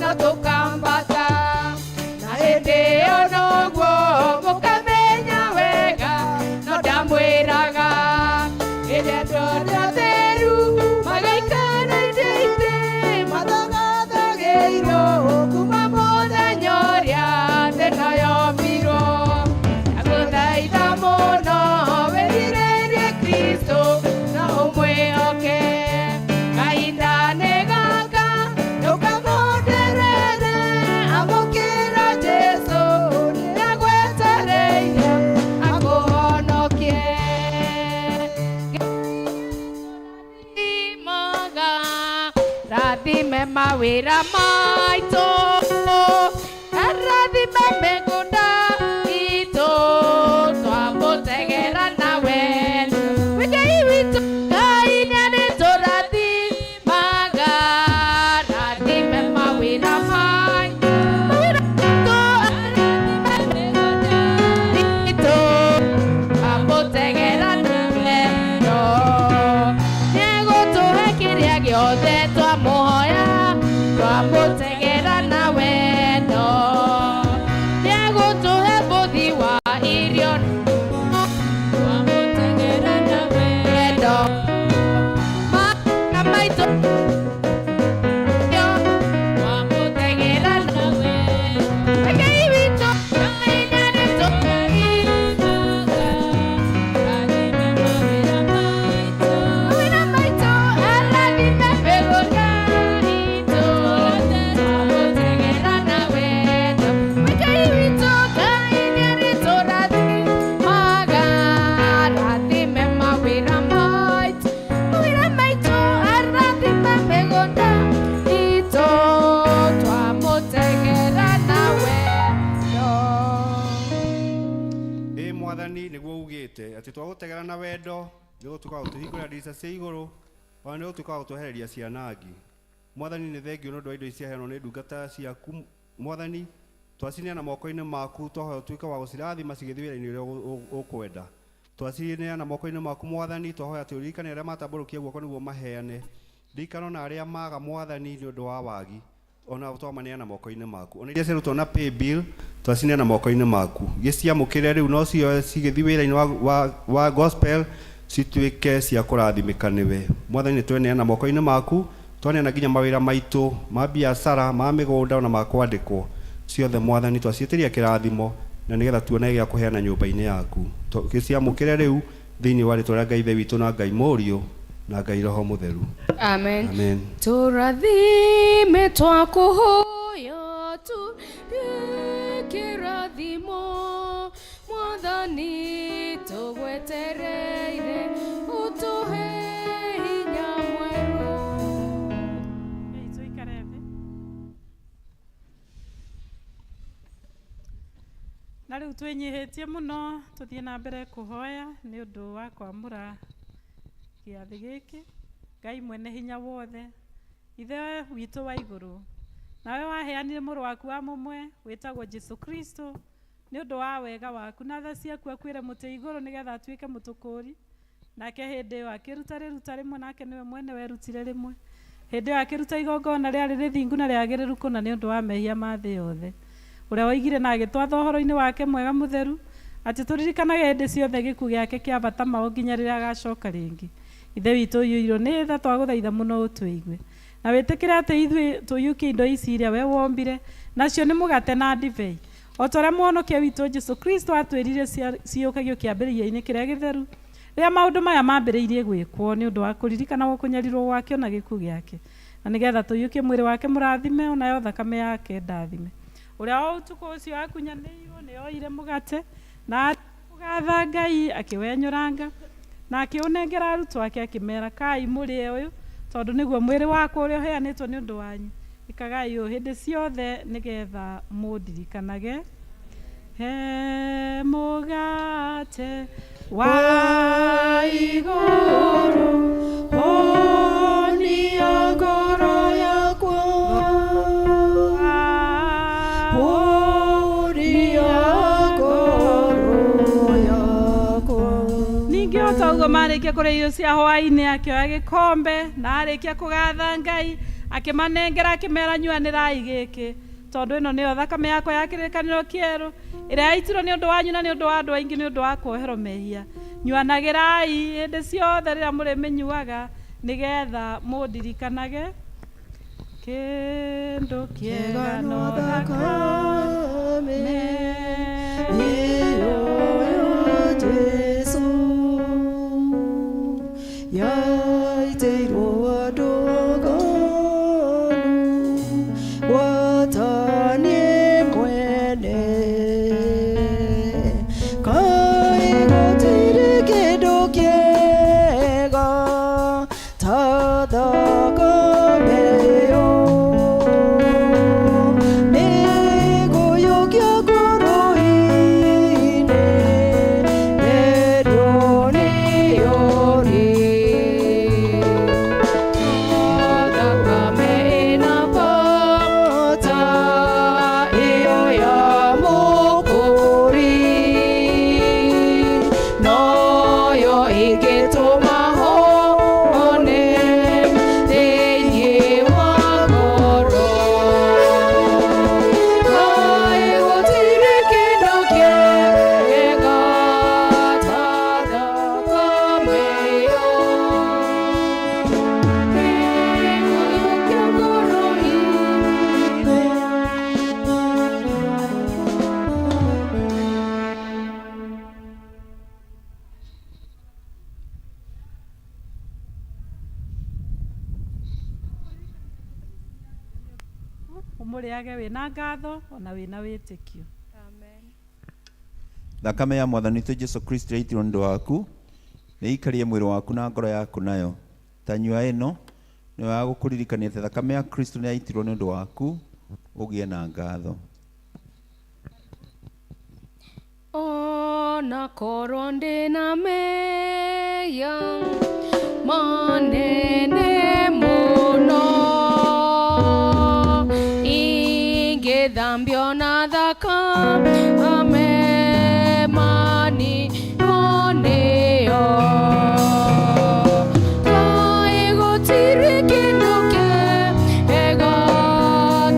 no tũkambata na hĩndĩ ĩyo noguo mũkamenya wega no ndamwĩraga rĩrĩa andũ arĩa atheru magaikara itĩ mathagathagĩirwo kuma mũthenya ũrĩa thĩ ĩno yombirwo ndagũthaitha mũno wĩrirĩrie Kristo na ũmwĩhoke kahinda nĩ gaka ndũkagonderere amũkĩra Jesũ nĩagwetereire akũhonokie. Rathimaga, rathime mawĩra maitũ, rathime mĩgũnda itũ, twamũtegera na wendo. Ngai witũ, Ngai nĩarĩtũrathimaga, rathime mawĩra maitũ, mawĩra maitũ, rathime mĩgũnda itũ, twamũtegera na wendo. Nĩegũtũhe kĩrĩa gĩothe twamũhoya, twamũtegera na wendo. Nĩegũtũhe bũthi wa irio, twamũtegera na wendo. Mana maitũ, twamũtegera na wendo. Atĩ twagũtegera na wendo nĩ ũgũtuĩka wa gũtũhingũrĩra ndirica cia igũrũ, ona nĩ ũgũtuĩka wa gũtwehereria cianangi. Mwathani, nĩ thengio nĩ ũndũ wa indo ici ciaheanwo nĩ ndungata ciaku. Mwathani, twacineana moko-inĩ maku, twahoya ũtuĩke wa gũcirathima cigĩthiĩ wĩra-inĩ ũrĩa ũkwenda. Twacineana moko-inĩ maku Mwathani, twahoya atĩ ũririkane arĩa matambũrũkia guoko nĩguo maheane. Ririkana ona arĩa maga Mwathani nĩ ũndũ wa wagi, ona twamaneana moko-inĩ maku. Ona iria ciarutwo na pay bill, twacineana moko-inĩ maku. Gĩciamũkĩre rĩu no cioe cigĩthiĩ wĩra-inĩ wa gospel, cituĩke cia kũrathimĩka nĩwe. Mwathani, nĩ tweneana moko-inĩ maku, twaneana nginya mawĩra maitũ ma biacara, ma mĩgũnda ona ma kwandĩkwo. Ciothe Mwathani twaciĩtĩria kĩrathimo na nĩgetha tuone gĩa kũheana nyũmba-inĩ yaku. Gĩciamũkĩre rĩu thĩinĩ wa rĩtwa rĩa Ngai Ithe witũ na Ngai Mũriũ na Ngai Roho Mũtheru. Amen. Amen. Tũrathime twakũhoya tũrie kĩrathimo Mwathani tũgwetereire ũtũhe hinya mwerũ. Rekei tũikare thĩ. Na rĩu twĩnyihĩtie mũno tũthiĩ na mbere kũhoya nĩ ũndũ wa kwamũra gĩathĩ gĩkĩ. Ngai mwene hinya wothe, Ithe witũ wa igũrũ, nawe waheanire mũrũ waku wa mũmwe wĩtagwo Jesu Kristo nĩ ũndũ wa wega waku na tha ciaku akuĩre mũtĩ igũrũ nĩgetha atuĩke mũtũkũri. Nake hĩndĩ ĩyo akĩruta rĩruta rĩmwe, nake nĩwe mwene werutire rĩmwe. Hĩndĩ ĩyo akĩruta igongona rĩarĩ rĩthingu na rĩagĩrĩru kũna nĩ ũndũ wa mehia ma thĩ yothe, ũrĩa woigire na agĩtwatha ũhoro-inĩ wake mwega mũtheru atĩ tũririkanage hĩndĩ ciothe gĩkuũ gĩake kĩa bata mao nginya rĩrĩa agacoka rĩngĩ. Ithe witũ ũiyũirwo nĩ tha, twagũthaitha mũno ũtũigue na wĩtĩkĩre atĩ ithuĩ tũiyũkie indo ici iria we wombire, nacio nĩ mũgate na ndibei, o ta ũrĩa Mũhonokia witũ Jesu Kristo atwĩrire ciyũkagio kĩambĩrĩria-inĩ kĩrĩa gĩtheru, rĩrĩa maũndũ maya mambĩrĩirie gwĩkwo nĩ ũndũ wa kũririkanagwo kũnyarirwo gwake o na gĩkuũ gĩake, na nĩgetha tũiyũkie mwĩrĩ wake mũrathime o nayo thakame yake ndathime. Ũrĩa o ũtukũ ũcio akunyanĩirwo nĩ oire mũgate na kũgatha Ngai akĩwenyũranga na akĩũnengera arutwo ake akĩmera, kai mũrĩe ũyũ tondũ nĩguo mwĩrĩ wakwa ũrĩa ũheanĩtwo nĩ ũndũ wanyu. Ĩkagai ũũ hĩndĩ ciothe nĩgetha mũndirikanage. He mũgate wa igũrũ honia ngoro yakwa, honia ngoro yakwa. Ningĩ o ta ũguo marĩkia kũrĩa irio cia hwaĩ-inĩ, akĩoya gĩkombe na arĩkia kũgatha Ngai akĩmanengera akĩmera, nyuanĩrai gĩkĩ tondũ ĩno nĩyo thakame yakwa ya kĩrĩkanĩro kĩerũ ĩrĩa yaitirwo nĩ ũndũ wanyu na nĩ ũndũ wa andũ aingĩ nĩ ũndũ wa kuoherwo mehia. Nyuanagĩrai hĩndĩ ciothe rĩrĩa mũrĩmĩnyuaga nĩgetha mũndirikanage. Kĩndũ kĩega no thakame ĩyo ya Jesu yaitĩirwo andũ aganu gwata niĩ mwene. Kaĩ gũtirĩ kĩndũ kĩega ta thakame ĩyo, nĩngũiyũkia ngoro-inĩ therio nĩyo rĩ. Thakame ĩna bata ĩyo ya Mũkũri, noyo ĩngĩtũma hone thĩinĩ wa ngoro. Kaĩ gũtirĩ kĩndũ kĩega ta thakame ĩyo, nĩngũiyũkia ngoro-inĩ. Ũmũrĩage wĩna ngatho ona wĩna wĩtĩkio. Amen. Thakame ya Mwathani witũ Jesu Kristo yaitirwo nĩ ũndũ waku nĩ ĩikarie mwĩrĩ waku na ngoro yaku nayo. Ta nyua ĩno nĩyo ya gũkũririkania atĩ thakame ya Kristo nĩ yaitirwo nĩ ũndũ waku ũgĩe na ngatho. O Ona korwo ndĩna mehia manene mũno, ingĩthambio na thakame maninwo nĩyo. Kaĩ gũtirĩ kĩndũ kĩega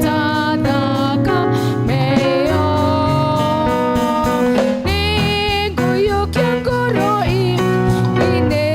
ta thakame ĩyo. Nĩngũiyũkia ngoro inĩ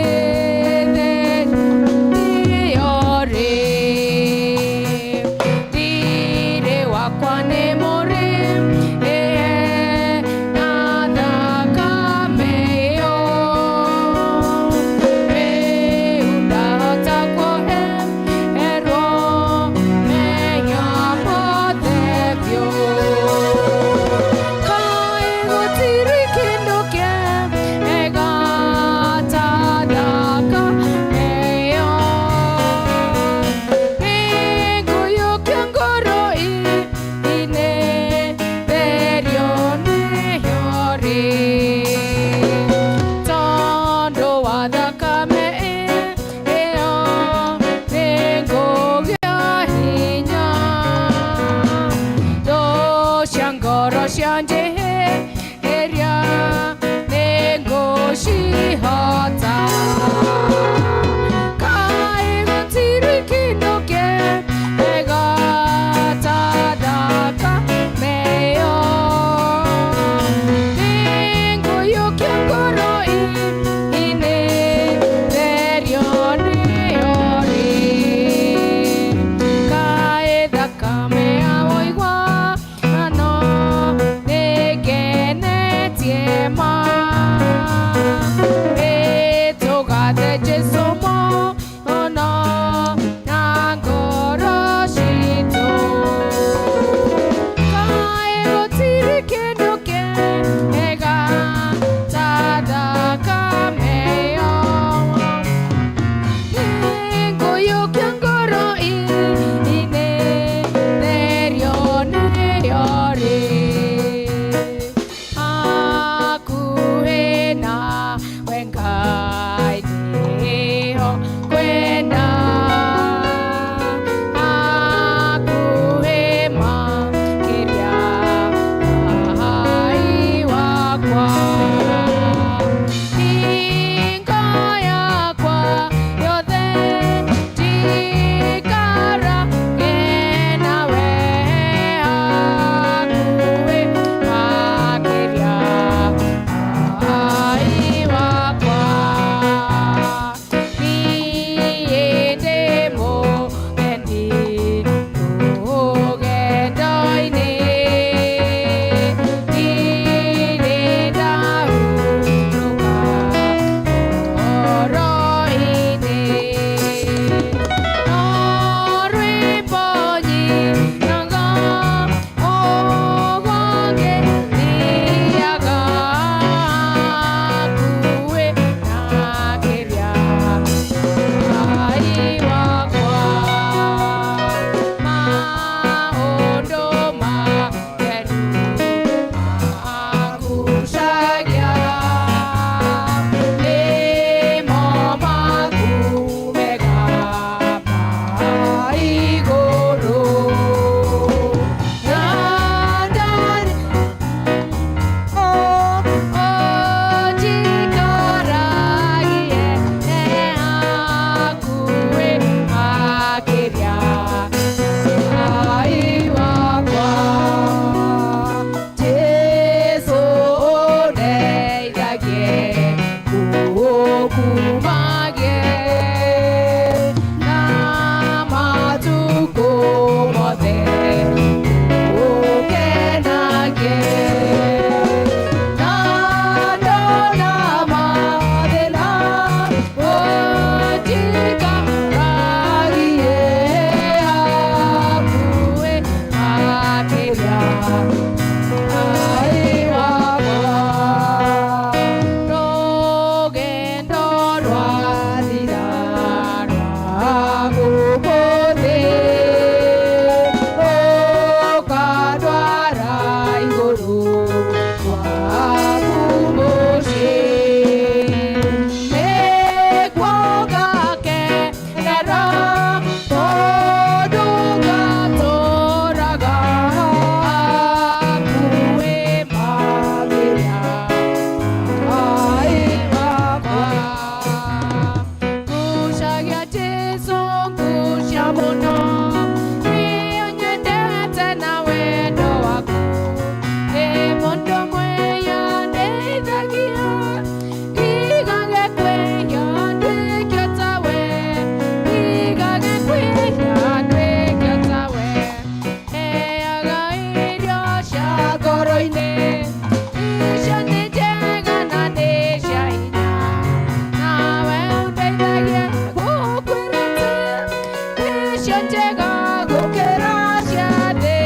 Nĩcio njega gũkĩra cia thĩ,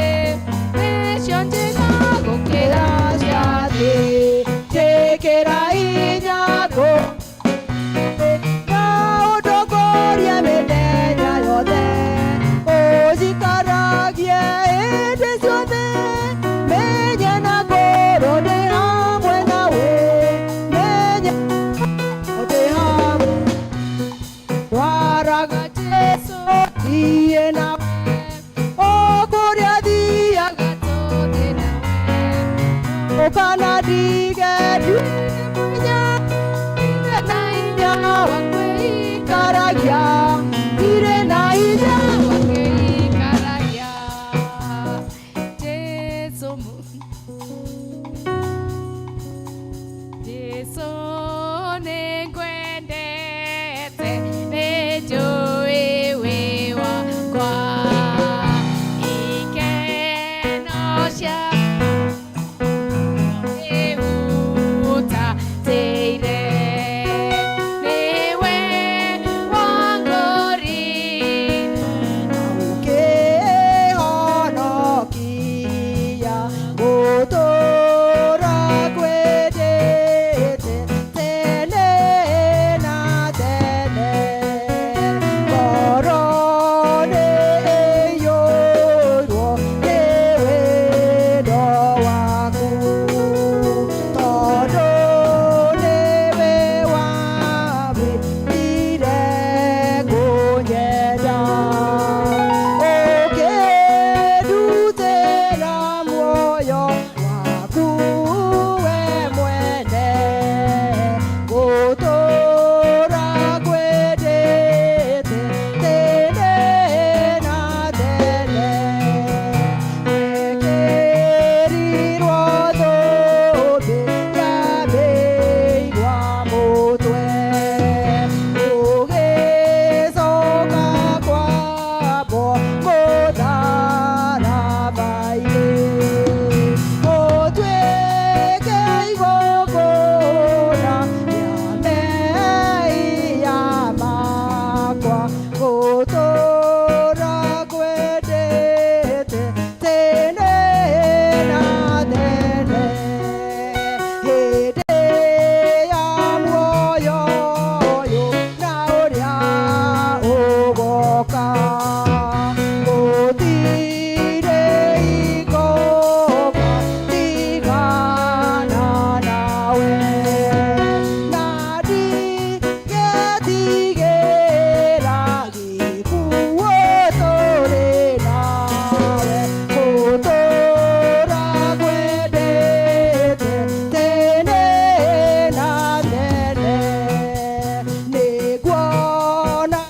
nĩcio njega gũkĩra cia thĩ. Njĩkĩra hinya na ũndongorie mĩthenya yothe, ũnjikaragie hĩndĩ ciothe, menye na ngorwo ndĩ hamwe nawe, menye ndĩ hamwe. Twaraga Jesũ thiĩ nawe, o kũrĩa thiaga tũthiĩ nawe, ũkanandige ndimenya na hinya wa kwĩikaragia, ndirĩ na hinya wa kwĩikaragia. Jesũ Jesũ nĩngwendete, nĩnjũĩ wĩ wakwa. Ikeno cia nĩũtatĩire, nĩwe wangũrire. Ũkĩhonokia gũtũũra kwendete tene na tene. Ngoro nĩĩiyũirwo nĩ wendo waku, tondũ nĩwe wambĩire kũnyenda. Ũkĩndutĩra muoyo waku we mwene, gũtũũra kwendete tene na tene. Wekĩrirwo thũmbĩ ya mĩigua mũtwe, ũgĩcoka kwambwo mũtharaba-inĩ. Ũtuĩke igongona rĩa mehia makwa, gũtũũra kwendete tene na tene. Hĩndĩ ya muoyo ũyũ na ũrĩa ũgoka, gũtirĩ igoka tigana nawe, na ndigetigĩra gĩkuũ tũrĩ nawe, gũtũũra kwendete tene na tene. Nĩnguona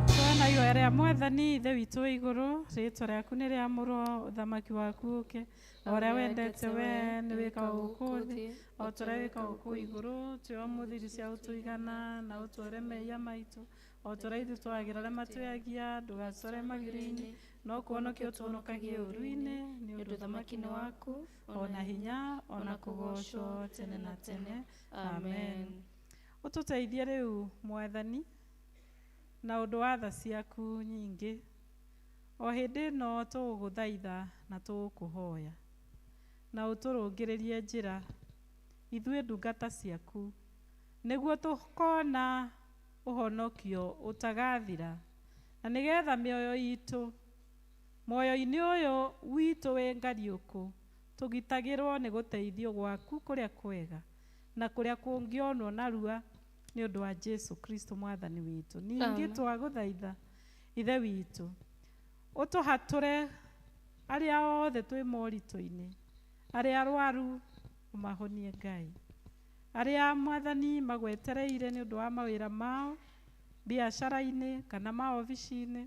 Twana ihoya rĩa mwathani ithe witũ wĩ igũrũ, rĩtwa rĩaku nĩ rĩamũrwo, ũthamaki waku ũke, o ũrĩa wendete we nĩ wĩkaga gũkũ thĩ o ta ũrĩa wĩkaga kũu igũrũ. Tũhe ũmũthĩ irio cia gũtũigana, na ũtware mehia maitũ o ta ũrĩa ithuĩ twagĩra arĩa matwĩhagia, ndũgatware magĩrĩinĩ, no kũhonokia ũtũhonokagie ũũru-inĩ, nĩ ũndũ ũthamaki nĩ waku, ona hinya, ona kũgoocwo tene na tene. Amen. Ũtũteithie rĩu mwathani na ũndũ wa tha ciaku nyingĩ, o hĩndĩ ĩno tũgũgũthaitha na tũgũkũhoya, na ũtũrũngĩrĩrie njĩra Ithuĩ ndungata ciaku, nĩguo tũkona ũhonokio ũtagathira, na nĩgetha mĩoyo itũ muoyo-inĩ ũyũ witũ wĩ ngariũkũ tũgitagĩrwo nĩ gũteithio gwaku kũrĩa kwega na kũrĩa kũngĩonwo narua nĩ ũndũ wa Jesu Kristo mwathani witũ. Ningĩ Amen. Twagũthaitha ithe witũ ũtũhatũre arĩa othe twĩ moritũ-inĩ, arĩa arwaru ũmahonie Ngai, arĩa mwathani magwetereire nĩ ũndũ wa mawĩra mao biacara-inĩ kana maobici-inĩ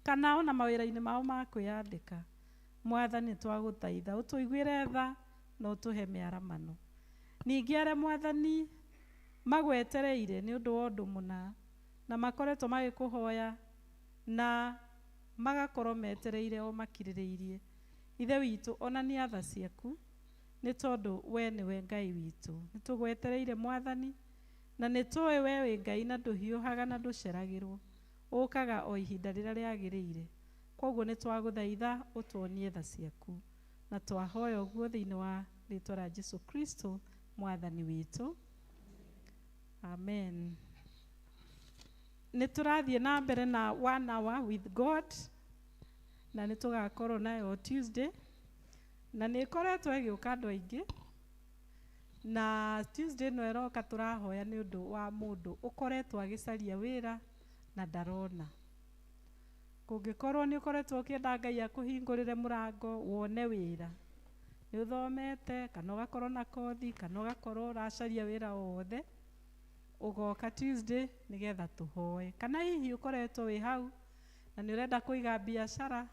kana ona mawĩra-inĩ mao ma kwĩyandĩka, mwathani twagũthaitha ũtũiguĩre tha na ũtũhe mĩaramano. Ningĩ arĩa mwathani magwetereire nĩ ũndũ wa ũndũ mũna na makoretwo magĩkũhoya na magakorwo metereire o makirĩrĩirie, ithe witũ onania tha ciaku nĩ tondũ we nĩwe Ngai witũ. Nĩ tũgwetereire mwathani na nĩ tũĩ we wĩ Ngai na ndũhiũhaga na ndũceragĩrwo, ũkaga o ihinda rĩrĩa rĩagĩrĩire. Koguo nĩ twagũthaitha ũtuonie tha ciaku na twahoya ũguo thĩinĩ wa rĩtwa rĩa Jesu Kristo mwathani witũ, amen. Nĩ tũrathiĩ na mbere na one hour with God na nĩ tũgakorwo nayo Tuesday na nĩ ĩkoretwo ĩgĩũka andũ aingĩ, na Tuesday ĩno ĩroka tũrahoya nĩ ũndũ wa mũndũ ũkoretwo agĩcaria wĩra na ndarona. Kũngĩkorwo nĩ ũkoretwo ũkĩenda Ngai akũhingũrĩre mũrango wone wĩra, nĩ ũthomete kana ũgakorwo na kothi kana ũgakorwo ũracaria wĩra o wothe, ũgoka Tuesday nĩgetha tũhoe. Kana hihi ũkoretwo wĩ hau na nĩ ũrenda kũiga biacara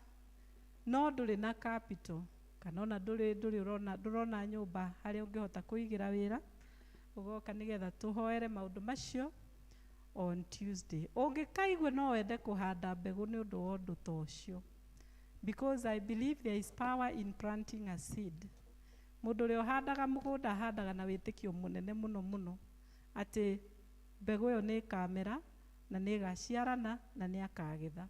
no ndũrĩ na capital kana ona ndũrĩ ndũrĩ ũrona ndũrona nyũmba harĩa ũngĩhota kũigĩra wĩra, ũgoka nĩgetha tũhoere maũndũ macio on Tuesday. Ũngĩkaigua no wende kũhanda mbegũ nĩ ũndũ wa ũndũ ta ũcio, because I believe there is power in planting a seed. Mũndũ ũrĩa ũhandaga mũgũnda ahandaga na wĩtĩkio mũnene mũno mũno atĩ mbegũ ĩyo nĩ ĩkamera na nĩ ĩgaciarana na nĩ akagetha.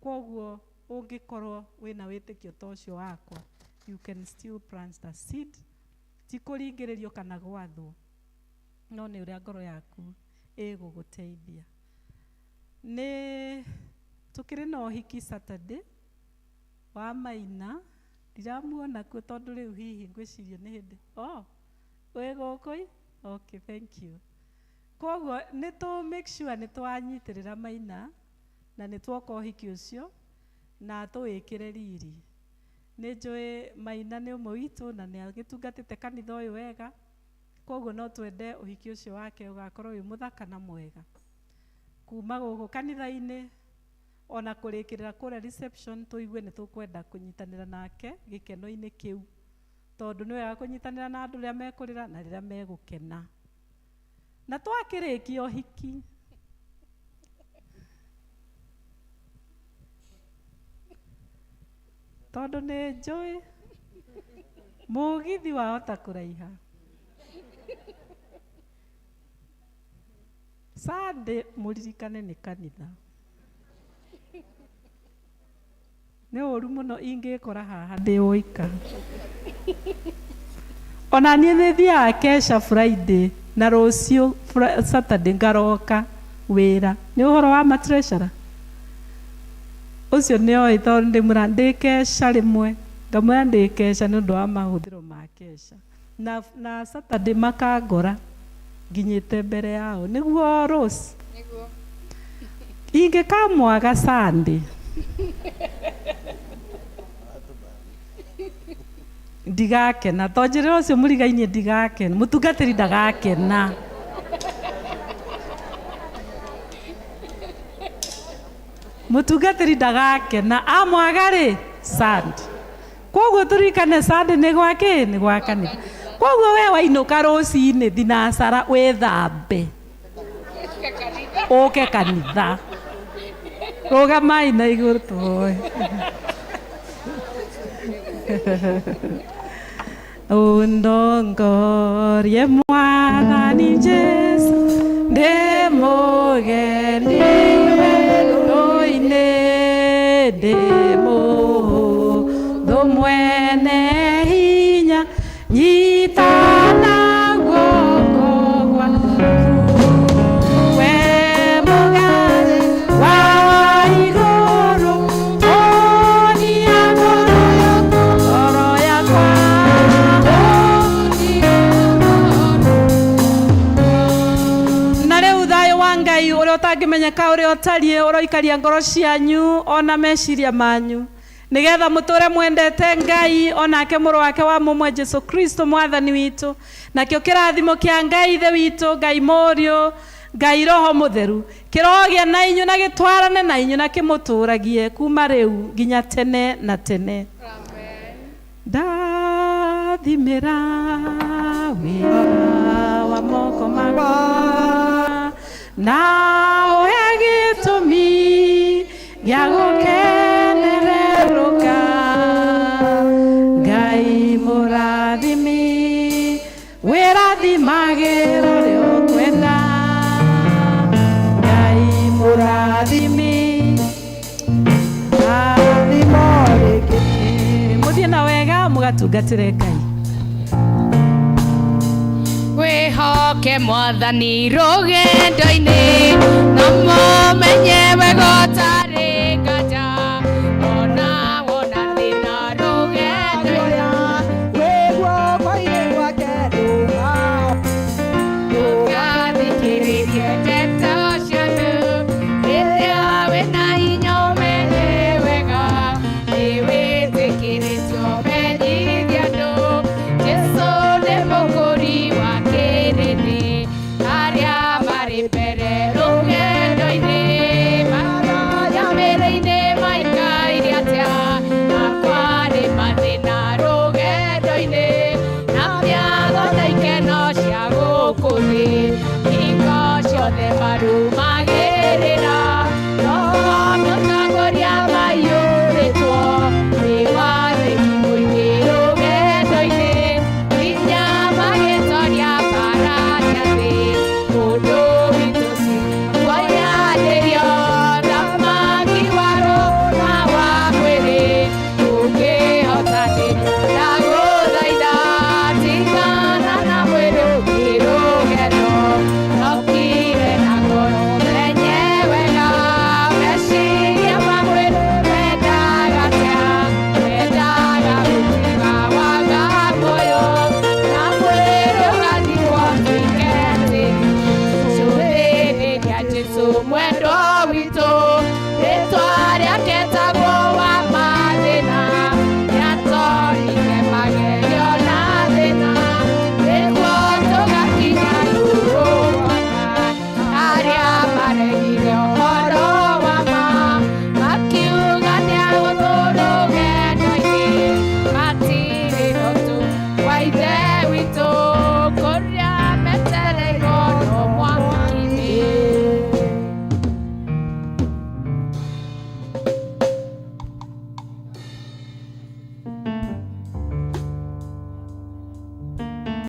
Koguo ũngĩkorwo wĩna wĩtĩkio ta ũcio wakwa, you can still plant the seed. Ti kũringĩrĩrio kana gwathwo, no nĩ ũrĩa ngoro yaku ĩgũgũteithia. Nĩ tũkĩrĩ na ũhiki Saturday wa Maina, ndiramuona kuo tondũ rĩu hihi ngwĩciria nĩ hĩndĩ. Oh, wĩ gũkũ ĩ? Okay, thank you. Koguo nĩ tũ make sure nĩ twanyitĩrĩra Maina na nĩ twoka ũhiki ũcio na tũwĩkĩre riri. Nĩ njũĩ Maina nĩ ũmwe witũ na nĩ agĩtungatĩte kanitha ũyũ wega, koguo no twende ũhiki ũcio wake ũgakorwo wĩ mũthaka na mwega. Kuma gũkũ kanitha-inĩ ona kũrĩkĩrĩra kũrĩa reception tũigue nĩ tũkwenda kũnyitanĩra nake gĩkeno-inĩ kĩu, tondũ nĩ wega kũnyitanĩra na andũ rĩrĩa mekũrĩra na rĩrĩa megũkena. Na twakĩrĩkia ũhiki tondũ nĩ njũĩ mũgithi wahota kũraiha, Sunday mũririkane nĩ kanitha. Nĩ ũru mũno ingĩkora haha ndĩ ũika. Ona niĩ nĩ thiaga kesha Friday na rũciũ Saturday ngaroka wĩra. Nĩ ũhoro wa matreasurer ũcio nĩ oĩ tondũ ndĩmwĩra ndĩ kesha rĩmwe ngamwĩra ndĩ kesha nĩ ũndũ wa mahũthĩro ma kesha na Saturday makangora nginyĩte mbere yao nĩguo Rose ingĩkamwaga Sunday ndigakena to njĩrĩra ũcio mũrigainie ndigakena mũtungatĩri ndagakena. Mũtungatĩri ndagakena amwaga rĩ Sunday. Koguo tũririkane Sunday nĩ gwa kĩ? Nĩ gwa kanitha. Koguo we wainũka rũcinĩ thinacara wĩthambe ũke kanitha, rũgamai na igũrũ tũhoe. Ũndongorie mwathani Jesu ndĩ mũgeni werũ-inĩ, ndĩ mũhũthũ mwene hinya, nyita ũrĩa ũtangĩmenyeka ũrĩa ũtariĩ ũroikaria ngoro cianyu ona meciria manyu nigetha mũtũre mwendete Ngai onake mũrũ wake wa mũmwe Jesu Kristo mwathani witũ. Nakĩo kĩrathimo kĩa Ngai ithe witũ, Ngai mũriũ, Ngai roho mũtheru kĩrogĩa na inyuĩ na gĩtwarane na inyuĩ na kĩmũtũragie kuma rĩu nginya tene na tene. Ndathimĩra wĩra wa moko makwa na ũhe gĩtũmi gĩa gũkenererũka. Ngai mũrathimi wĩrathimagĩra ũrĩa ũkwenda. Ngai mũrathimi rathimo rĩngĩ. Mũthiĩ na wega mũgatungatĩre Ngai. Wĩhoke mwathani rũgendo-inĩ na mũmenye wega ũtarĩ.